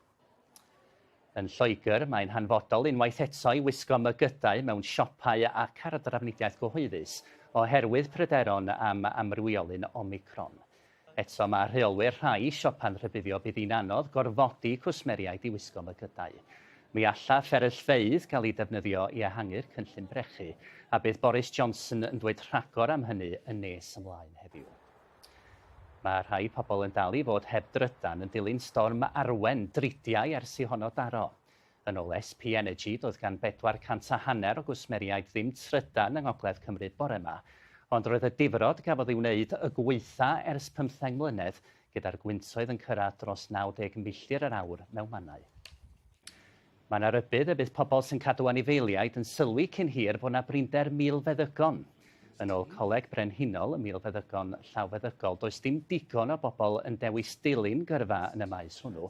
H: Yn Lloegr, mae'n hanfodol unwaith eto i wisgo mygydau mewn siopau ac ar y drafnidiaeth gyhoeddus oherwydd pryderon am amrywiolyn Omicron. Eto, mae rheolwyr rhai siopau'n rhybuddio bydd hi'n anodd gorfodi cwsmeriaid i wisgo mygydau. Mi alla fferyllfeydd gael eu defnyddio i ehangu'r cynllun brechu, a bydd Boris Johnson yn dweud rhagor am hynny yn nes ymlaen heddiw. Mae rhai pobl yn dal i fod heb drydan yn dilyn storm Arwen dridiau ers i honno daro. Yn ôl SP Energy, doedd gan 400 a hanner o gwsmeriaid ddim trydan yng ngogledd Cymru bore 'ma, ond roedd y difrod gafodd ei wneud y gwaetha ers pymtheng mlynedd, gyda'r gwyntoedd yn cyrraedd dros 90 milltir yr awr mewn mannau. Mae 'na rybudd y bydd pobl sy'n cadw anifeiliaid yn sylwi cyn hir bod 'na brinder milfeddygon. Yn ôl Coleg Brenhinol y Milfeddygon Llawfeddygol, does dim digon o bobl yn dewis dilyn gyrfa yn y maes hwnnw,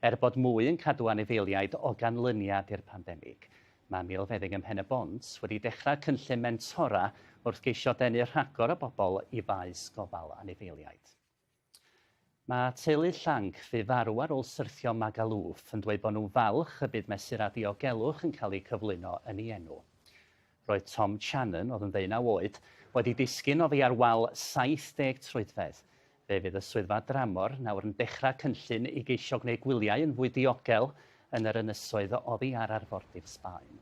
H: er bod mwy yn cadw anifeiliaid o ganlyniad i'r pandemig. Mae milfeddyg ym Mhen-y-bont wedi dechrau cynllun mentora wrth geisio denu rhagor o bobl i faes gofal anifeiliaid. Mae teulu llanc fu farw ar ôl syrthio Magaluf yn dweud bod nhw'n falch y bydd mesurau diogelwch yn cael eu cyflwyno yn ei enw. Roedd Tom Channon, oedd yn ddeunaw oed, wedi disgyn oddi ar wal 70 troedfedd. Fe fydd y Swyddfa Dramor nawr yn dechrau cynllun i geisio gwneud gwyliau yn fwy diogel yn yr ynysoedd oddi ar arfordir Sbaen.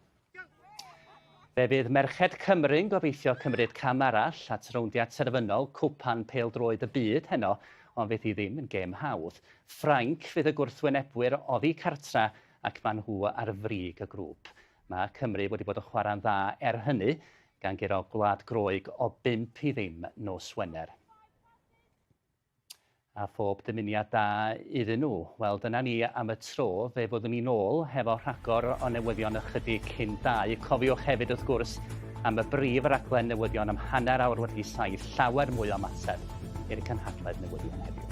H: Fe fydd merched Cymru'n gobeithio cymryd cam arall at rowndiau terfynol Cwpan Pêl-droed y Byd heno, ond fydd hi ddim yn gêm hawdd. Ffrainc fydd y gwrthwynebwyr oddi cartra ac maen nhw ar frig y grŵp. Mae Cymru wedi bod yn chwarae'n dda er hynny, gan guro Gwlad Groeg o 5 i ddim nos Wener. A phob dymuniad da iddyn nhw. Wel, dyna ni am y tro. Fe fyddwn ni nôl hefo rhagor o newyddion ychydig cyn dau. Cofiwch hefyd, wrth gwrs, am y brif raglen newyddion am 7:30, llawer mwy o ymateb i'r cynhadledd newyddion heddiw.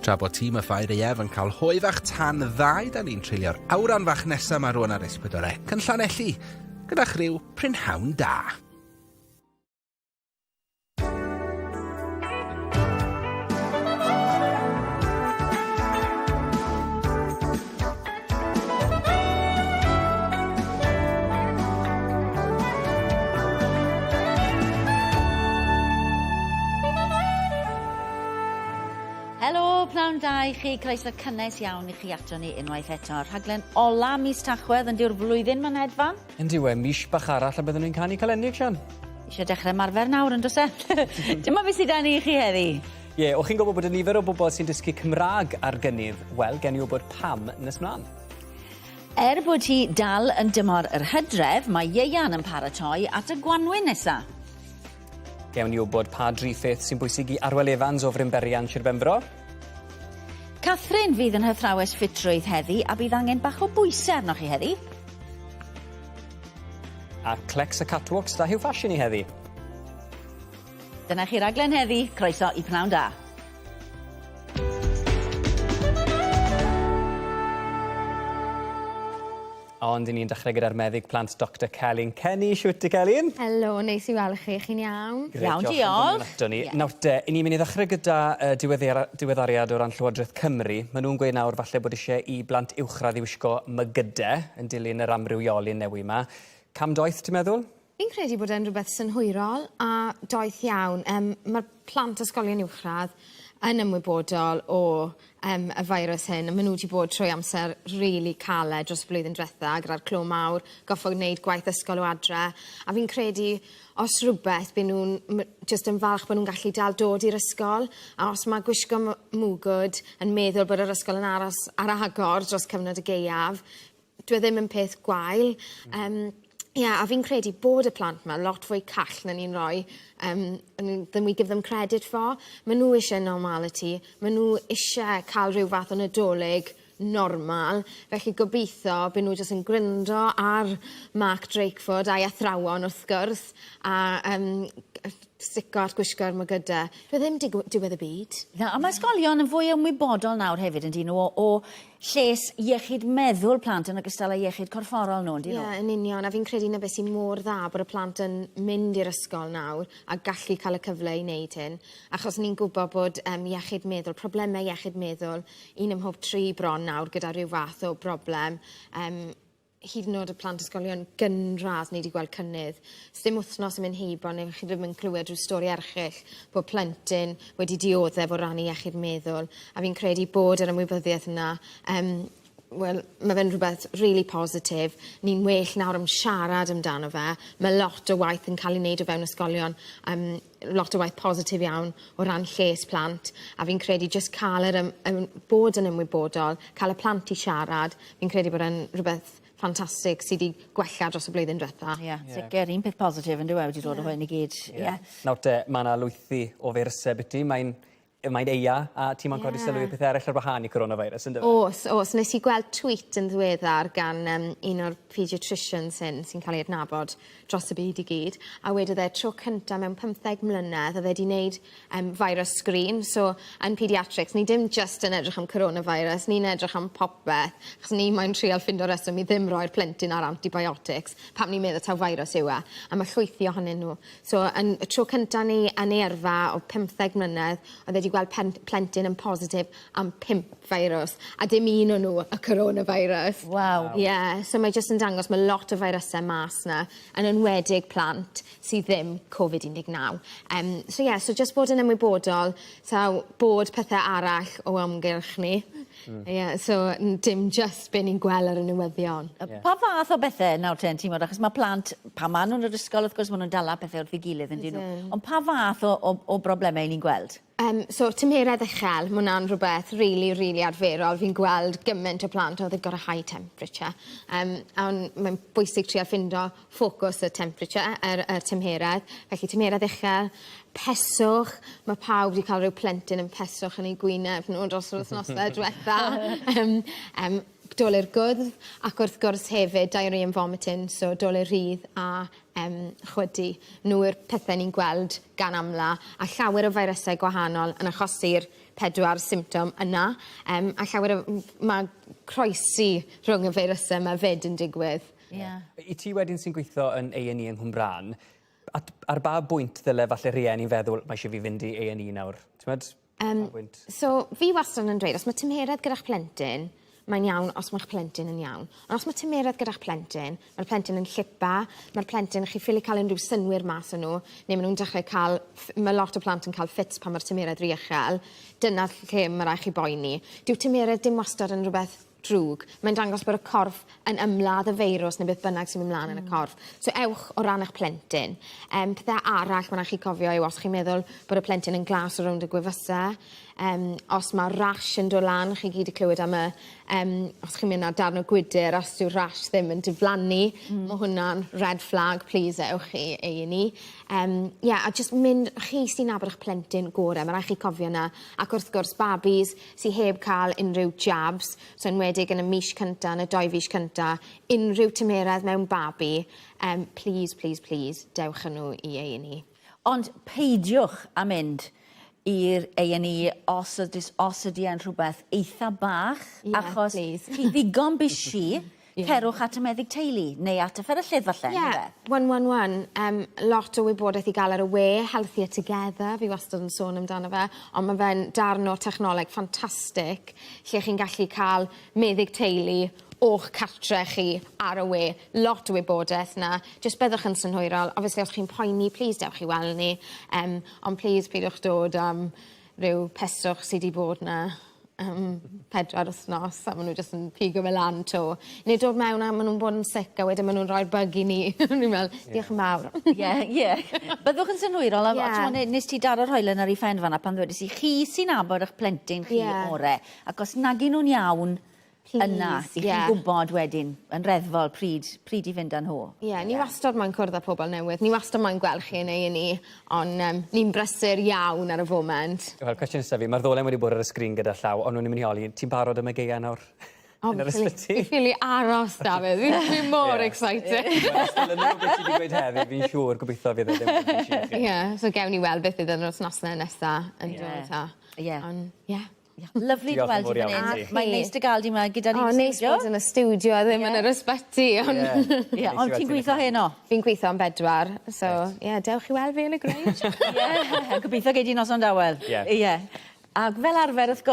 I: Tra bod tîm y Ffair Aeaf yn cael hoe fach tan ddau, da ni'n treulio'r awran fach nesaf ma rwan ar S4C yn Llanelli, gyda chriw Prynhawn Da.
M: Helo, pnawn da i chi, croeso cynnes iawn i chi ato ni unwaith eto. Rhaglen ola mis Tachwedd yn dyw'r flwyddyn ma'n hedfan.
S: Yn dyw e, mis bach arall a byddwn ni'n canu Calennig, Sian.
M: Eisiau dechrau ymarfer nawr, yn does e? Dyma beth sydd 'da ni i chi heddi.
S: Ie, yeah, o'ch chi'n gwybod bod y nifer o bobl sy'n dysgu Cymraeg ar gynnydd? Wel, gen i wybod pam nes mlaen.
M: Er bod hi dal yn dymor yr hydref, mae Ieuan yn paratoi at y gwanwyn nesa.
S: Gewn ni wybod pa dri pheth sy'n bwysig i Arwel Evans o Frynberian, Sir Benfro.
M: Catherine fydd yn hythrawes ffitrwydd heddi a bydd angen bach o bwysau arnoch chi heddi.
S: A clecs y catwalks da Huw Fashion i heddi.
M: Dyna chi raglen heddi, croeso i Pnawn Da.
S: Ond i ni'n dechrau gyda'r meddyg plant Dr Celyn Kenny. Shwt ti Celyn?
U: Helo, neis i weld chi. Chi'n iawn?
S: Grêt,
M: Iawn, diolch.
S: Aton ni. Yeah. Nawr te, i ni'n mynd i ddechrau gyda uh, diweddariad o ran Llywodraeth Cymru. Maen nhw'n gweud nawr falle bod eisiau i blant uwchradd i wisgo mygydau yn dilyn yr amrywiolyn newi yma. Cam doeth, ti'n meddwl?
U: Fi'n credu bod e'n rhywbeth synhwyrol a doeth iawn. Yym ma'r plant ysgolion uwchradd yn ymwybodol o yym y feirws hyn a ma' n'w 'di bod trwy amser rili caled dros y blwyddyn dwetha gyda'r clo mawr, goffod gneud gwaith ysgol o adre a fi'n credu os rwbeth by' nw'n m- jyst yn falch bo' nw'n gallu dal dod i'r ysgol a os ma' gwisgo m- mwgwd yn meddwl bod yr ysgol yn aros ar agor dros cyfnod y gaeaf dyw e ddim yn peth gwael. Yym ie a fi'n credu bod y plant 'ma lot fwy call na ni'n roi yym yn than we give them credit for. Ma' n'w isie normality ma' n'w isie ca'l rhyw fath o Nadolig normal felly gobitho by' n'w jys yn gryndo ar Mark Drakeford a'i athrawon wrth gwrs a yym stico at gwisgo'r mygydau. Dyw e ddim digw- diwedd y byd.
M: Na a ma' ysgolion yn fwy ymwybodol nawr hefyd yndyn nhw o o lles iechyd meddwl plant yn ogystal â iechyd corfforol nhw, on'd 'yn nhw?
U: Ie, yn union, a fi'n credu 'na beth sy mor dda bod y plant yn mynd i'r ysgol nawr a gallu cael y cyfle i wneud hyn, achos ni'n gwybod bod yym iechyd meddwl, probleme iechyd meddwl, un ym mhob tri bron nawr gyda rhyw fath o broblem, yym hyd yn o'd y plant ysgolion gynradd ni 'di gweld cynnydd. Sdim wthnos yn mynd heibo neu chi ddim yn clywed rhyw stori erchyll bod plentyn wedi dioddef o ran 'i iechyd meddwl a fi'n credu bod yr ymwybyddiaeth yna yym wel ma' fe'n rhwbeth rili positif. Ni'n well nawr am siarad amdano fe. Ma' lot o waith yn ca'l 'i neud o fewn ysgolion yym lot o waith positif iawn o ran lles plant a fi'n credu jyst ca'l yr ym- yym bod yn ymwybodol, ca'l y plant i siarad, fi'n credu bod e'n rhwbeth ffantastig sy 'di gwella dros y blwyddyn dwetha.
M: Ie sicir un peth positif on'd yw e wedi dod o hyn i gyd. Ie.
S: Nawr te ma' 'na lwythi o feiryse biti mae'n mae'n aea a ti moyn codi sylw i pethe eryll ar wahân i coronavirus yndyfe?
U: O's o's nes i gweld tweet yn ddiweddar gan yym un o'r paediatricians hyn sy'n ca'l ei adnabod dros y byd i gyd a wedodd e tro cynta mewn pymtheg mlynedd o'dd e 'di neud yym virus screen so yn paediatrics ni dim jyst yn edrych am coronavirus ni'n edrych am popeth achos ni moyn trial ffindo reswm i ddim roi'r plentyn ar antibiotics pam ni'n meddwl taw virus yw e a ma' llwythi ohonyn nhw. So yn y tro cynta 'ny yn ei yrfa o pymtheg mlynedd o'dd e 'di gweld pen- plentyn yn positif am pump feirws a dim un o n'w y coronavirus.
M: Waw.
U: Ie so mae jyst yn dangos ma' lot o feiryse mas 'na yn enwedig plant sy ddim Covid 19. Yym so ie so jyst bod yn ymwybodol taw bod pethe arall o amgylch ni. Ie so n- dim jyst be' ni'n gwel' ar y newyddion.
M: Ie. Pa fath o bethe nawr ten ti'mod achos ma' plant pan ma' nw'n yr ysgol wrth gwrs ma' nw'n dala pethe wrth 'i gilydd on'd 'yn nw? Ond pa fath o o o brobleme 'yn ni'n gweld?
U: Yym so tymheredd uchel ma' wnna'n rwbeth rili rili arferol fi'n gweld gyment o plant oh they've got a high temperature yym a o'n mae'n bwysig trial ffindo ffocws y temperature yr y tymheredd felly tymheredd uchel peswch ma' pawb 'di ca'l ryw plentyn yn peswch yn eu gwyneb nhw dros yr wythnose dwetha yym yym dolur gwddf ac wrth gwrs hefyd diarrhoea and vomiting so dolur rhydd a yym chwydu. N'w yw'r pethe ni'n gweld gan amla a llawer o feirysau gwahanol yn achosi'r pedwar symptom yna yym a llawer o m- ma' croesi rhwng y feiryse 'ma 'fyd yn digwydd.
M: Ie.
S: I ti wedyn sy'n gweithio yn A&E yng Nghwmbrân, at, ar ba bwynt ddyle falle rhieni'n feddwl mae eisiau fi fynd i A&E nawr? T'mod?
U: Yym.
S: Pa bwynt?
U: So fi wastad yn dweud os ma' tymheredd gyda'ch plentyn mae'n iawn os ma'ch plentyn yn iawn. Ond os ma' tymheredd gyda'ch plentyn, ma'r plentyn yn llipa, ma'r plentyn chi ffili ca'l unrhyw synnwyr mas o n'w, ne' ma' nw'n dechre ca'l ff- ma' lot o plant yn ca'l fits pan ma'r tymheredd ry uchel, dyna lle ma' rai' chi boeni. Dyw tymheredd dim wastad yn rwbeth drwg. Mae'n dangos bod y corff yn ymladd y feirws neu beth bynnag sy'n mynd mlan yn y corff. So ewch o ran 'ych plentyn. Yym pethe arall ma' rai' chi cofio yw os chi'n meddwl bod y plentyn yn glas o rownd y gwefusa yym os ma' rash yn do' lan, chi gyd 'di clywed am y yym os chi'n mynd â darn o gwydyr os dyw'r rash ddim yn diflannu... Hmm. ...ma' hwnna'n red flag plîs ewch i Ay and E. Yym ie a jyst mynd chi sy'n nabod 'ych plentyn gore ma' rai' chi cofio 'na ac wrth gwrs babis sy heb ca'l unrhyw jabs so enwedig yn y mis cynta yn y doi fis cynta unrhyw tymeredd mewn babi yym plîs plîs plîs dewch â n'w i Ay and E.
M: Ond peidiwch â mynd i'r A&E os ydys os ydi e'n rhwbeth eitha bach...
U: Ie
M: ...achos
U: plîs.
M: chi ddigon busy
U: Ie.
M: cerwch at y meddyg teulu neu at y fferyllydd falle
U: Ie.
M: on'd yfe?
U: 111 yym lot o wybodaeth i ga'l ar y we Healthier Together fi wastad yn sôn amdano fe on' ma' fe'n darn o technoleg ffantastic lle chi'n gallu ca'l meddyg teulu o'ch cartre chi ar y we. Lot o wybodaeth 'na. Jyst byddwch yn synhwyrol. Obviously os chi'n poeni plîs dewch i weld ni yym ond plîs pidwch dod am ryw peswch sy 'di bod 'na am pedwar wthnos a ma' n'w jyst yn pigo fe lan 'to. Neu dod mewn a ma' nw'n bod yn sick a wedyn ma' nw'n rhoi'r bug i ni. O'n i'n fel diolch yn fawr.
M: Ie ie. Byddwch yn synhwyrol a... Ie. ...a t'mo' ne- nes ti daro'r hoelen ar 'i phen fan 'na pan ddwedes i chi sy'n nabod 'ych plentyn chi... Ie. ...ore ac os nag 'yn nw'n iawn yna i chi'n yeah. gwybod wedyn yn reddfol pryd, pryd i fynd â nhw.
U: Ie, yeah, ni wastad moyn cwrdd â pobl newydd, ni wastad moyn gweld chi yn A&E, ond um, ni'n brysur iawn ar y foment.
S: Wel, cwestiwn nesaf fi, mae'r ddolen wedi bod ar y sgrin gyda llaw, ond nhw'n mynd i holi, ti'n barod am y geia nawr?
U: O, yn yr ysbyty? Fi ffili aros, Dafydd. Fi, fi mor yeah. excited.
S: Wel, yn ôl beth ti wedi gweud heddi, fi'n siŵr gobeithio fydd e ddim yn chi.
U: Ie, so gewn ni weld beth fydd yn yr wythnosau nesaf yn dod.
M: Ie.
U: Ond, ie.
M: Lyfli dy weld ti fan 'yn. Mae'n neis dy ga'l di 'ma gyda ni yn y stiwdio.
U: O neis bod yn y stiwdio a ddim yn yr ysbyty on'...
M: Ie. Ie ond ti'n gwitho heno?
U: Fi'n gwitho am bedwar so ie dewch i weld fi yn y Grange.
M: Ie gobeithio gei di noson dawel.
S: Ie.
M: Ie. Ag fel arfer wrth gwrs...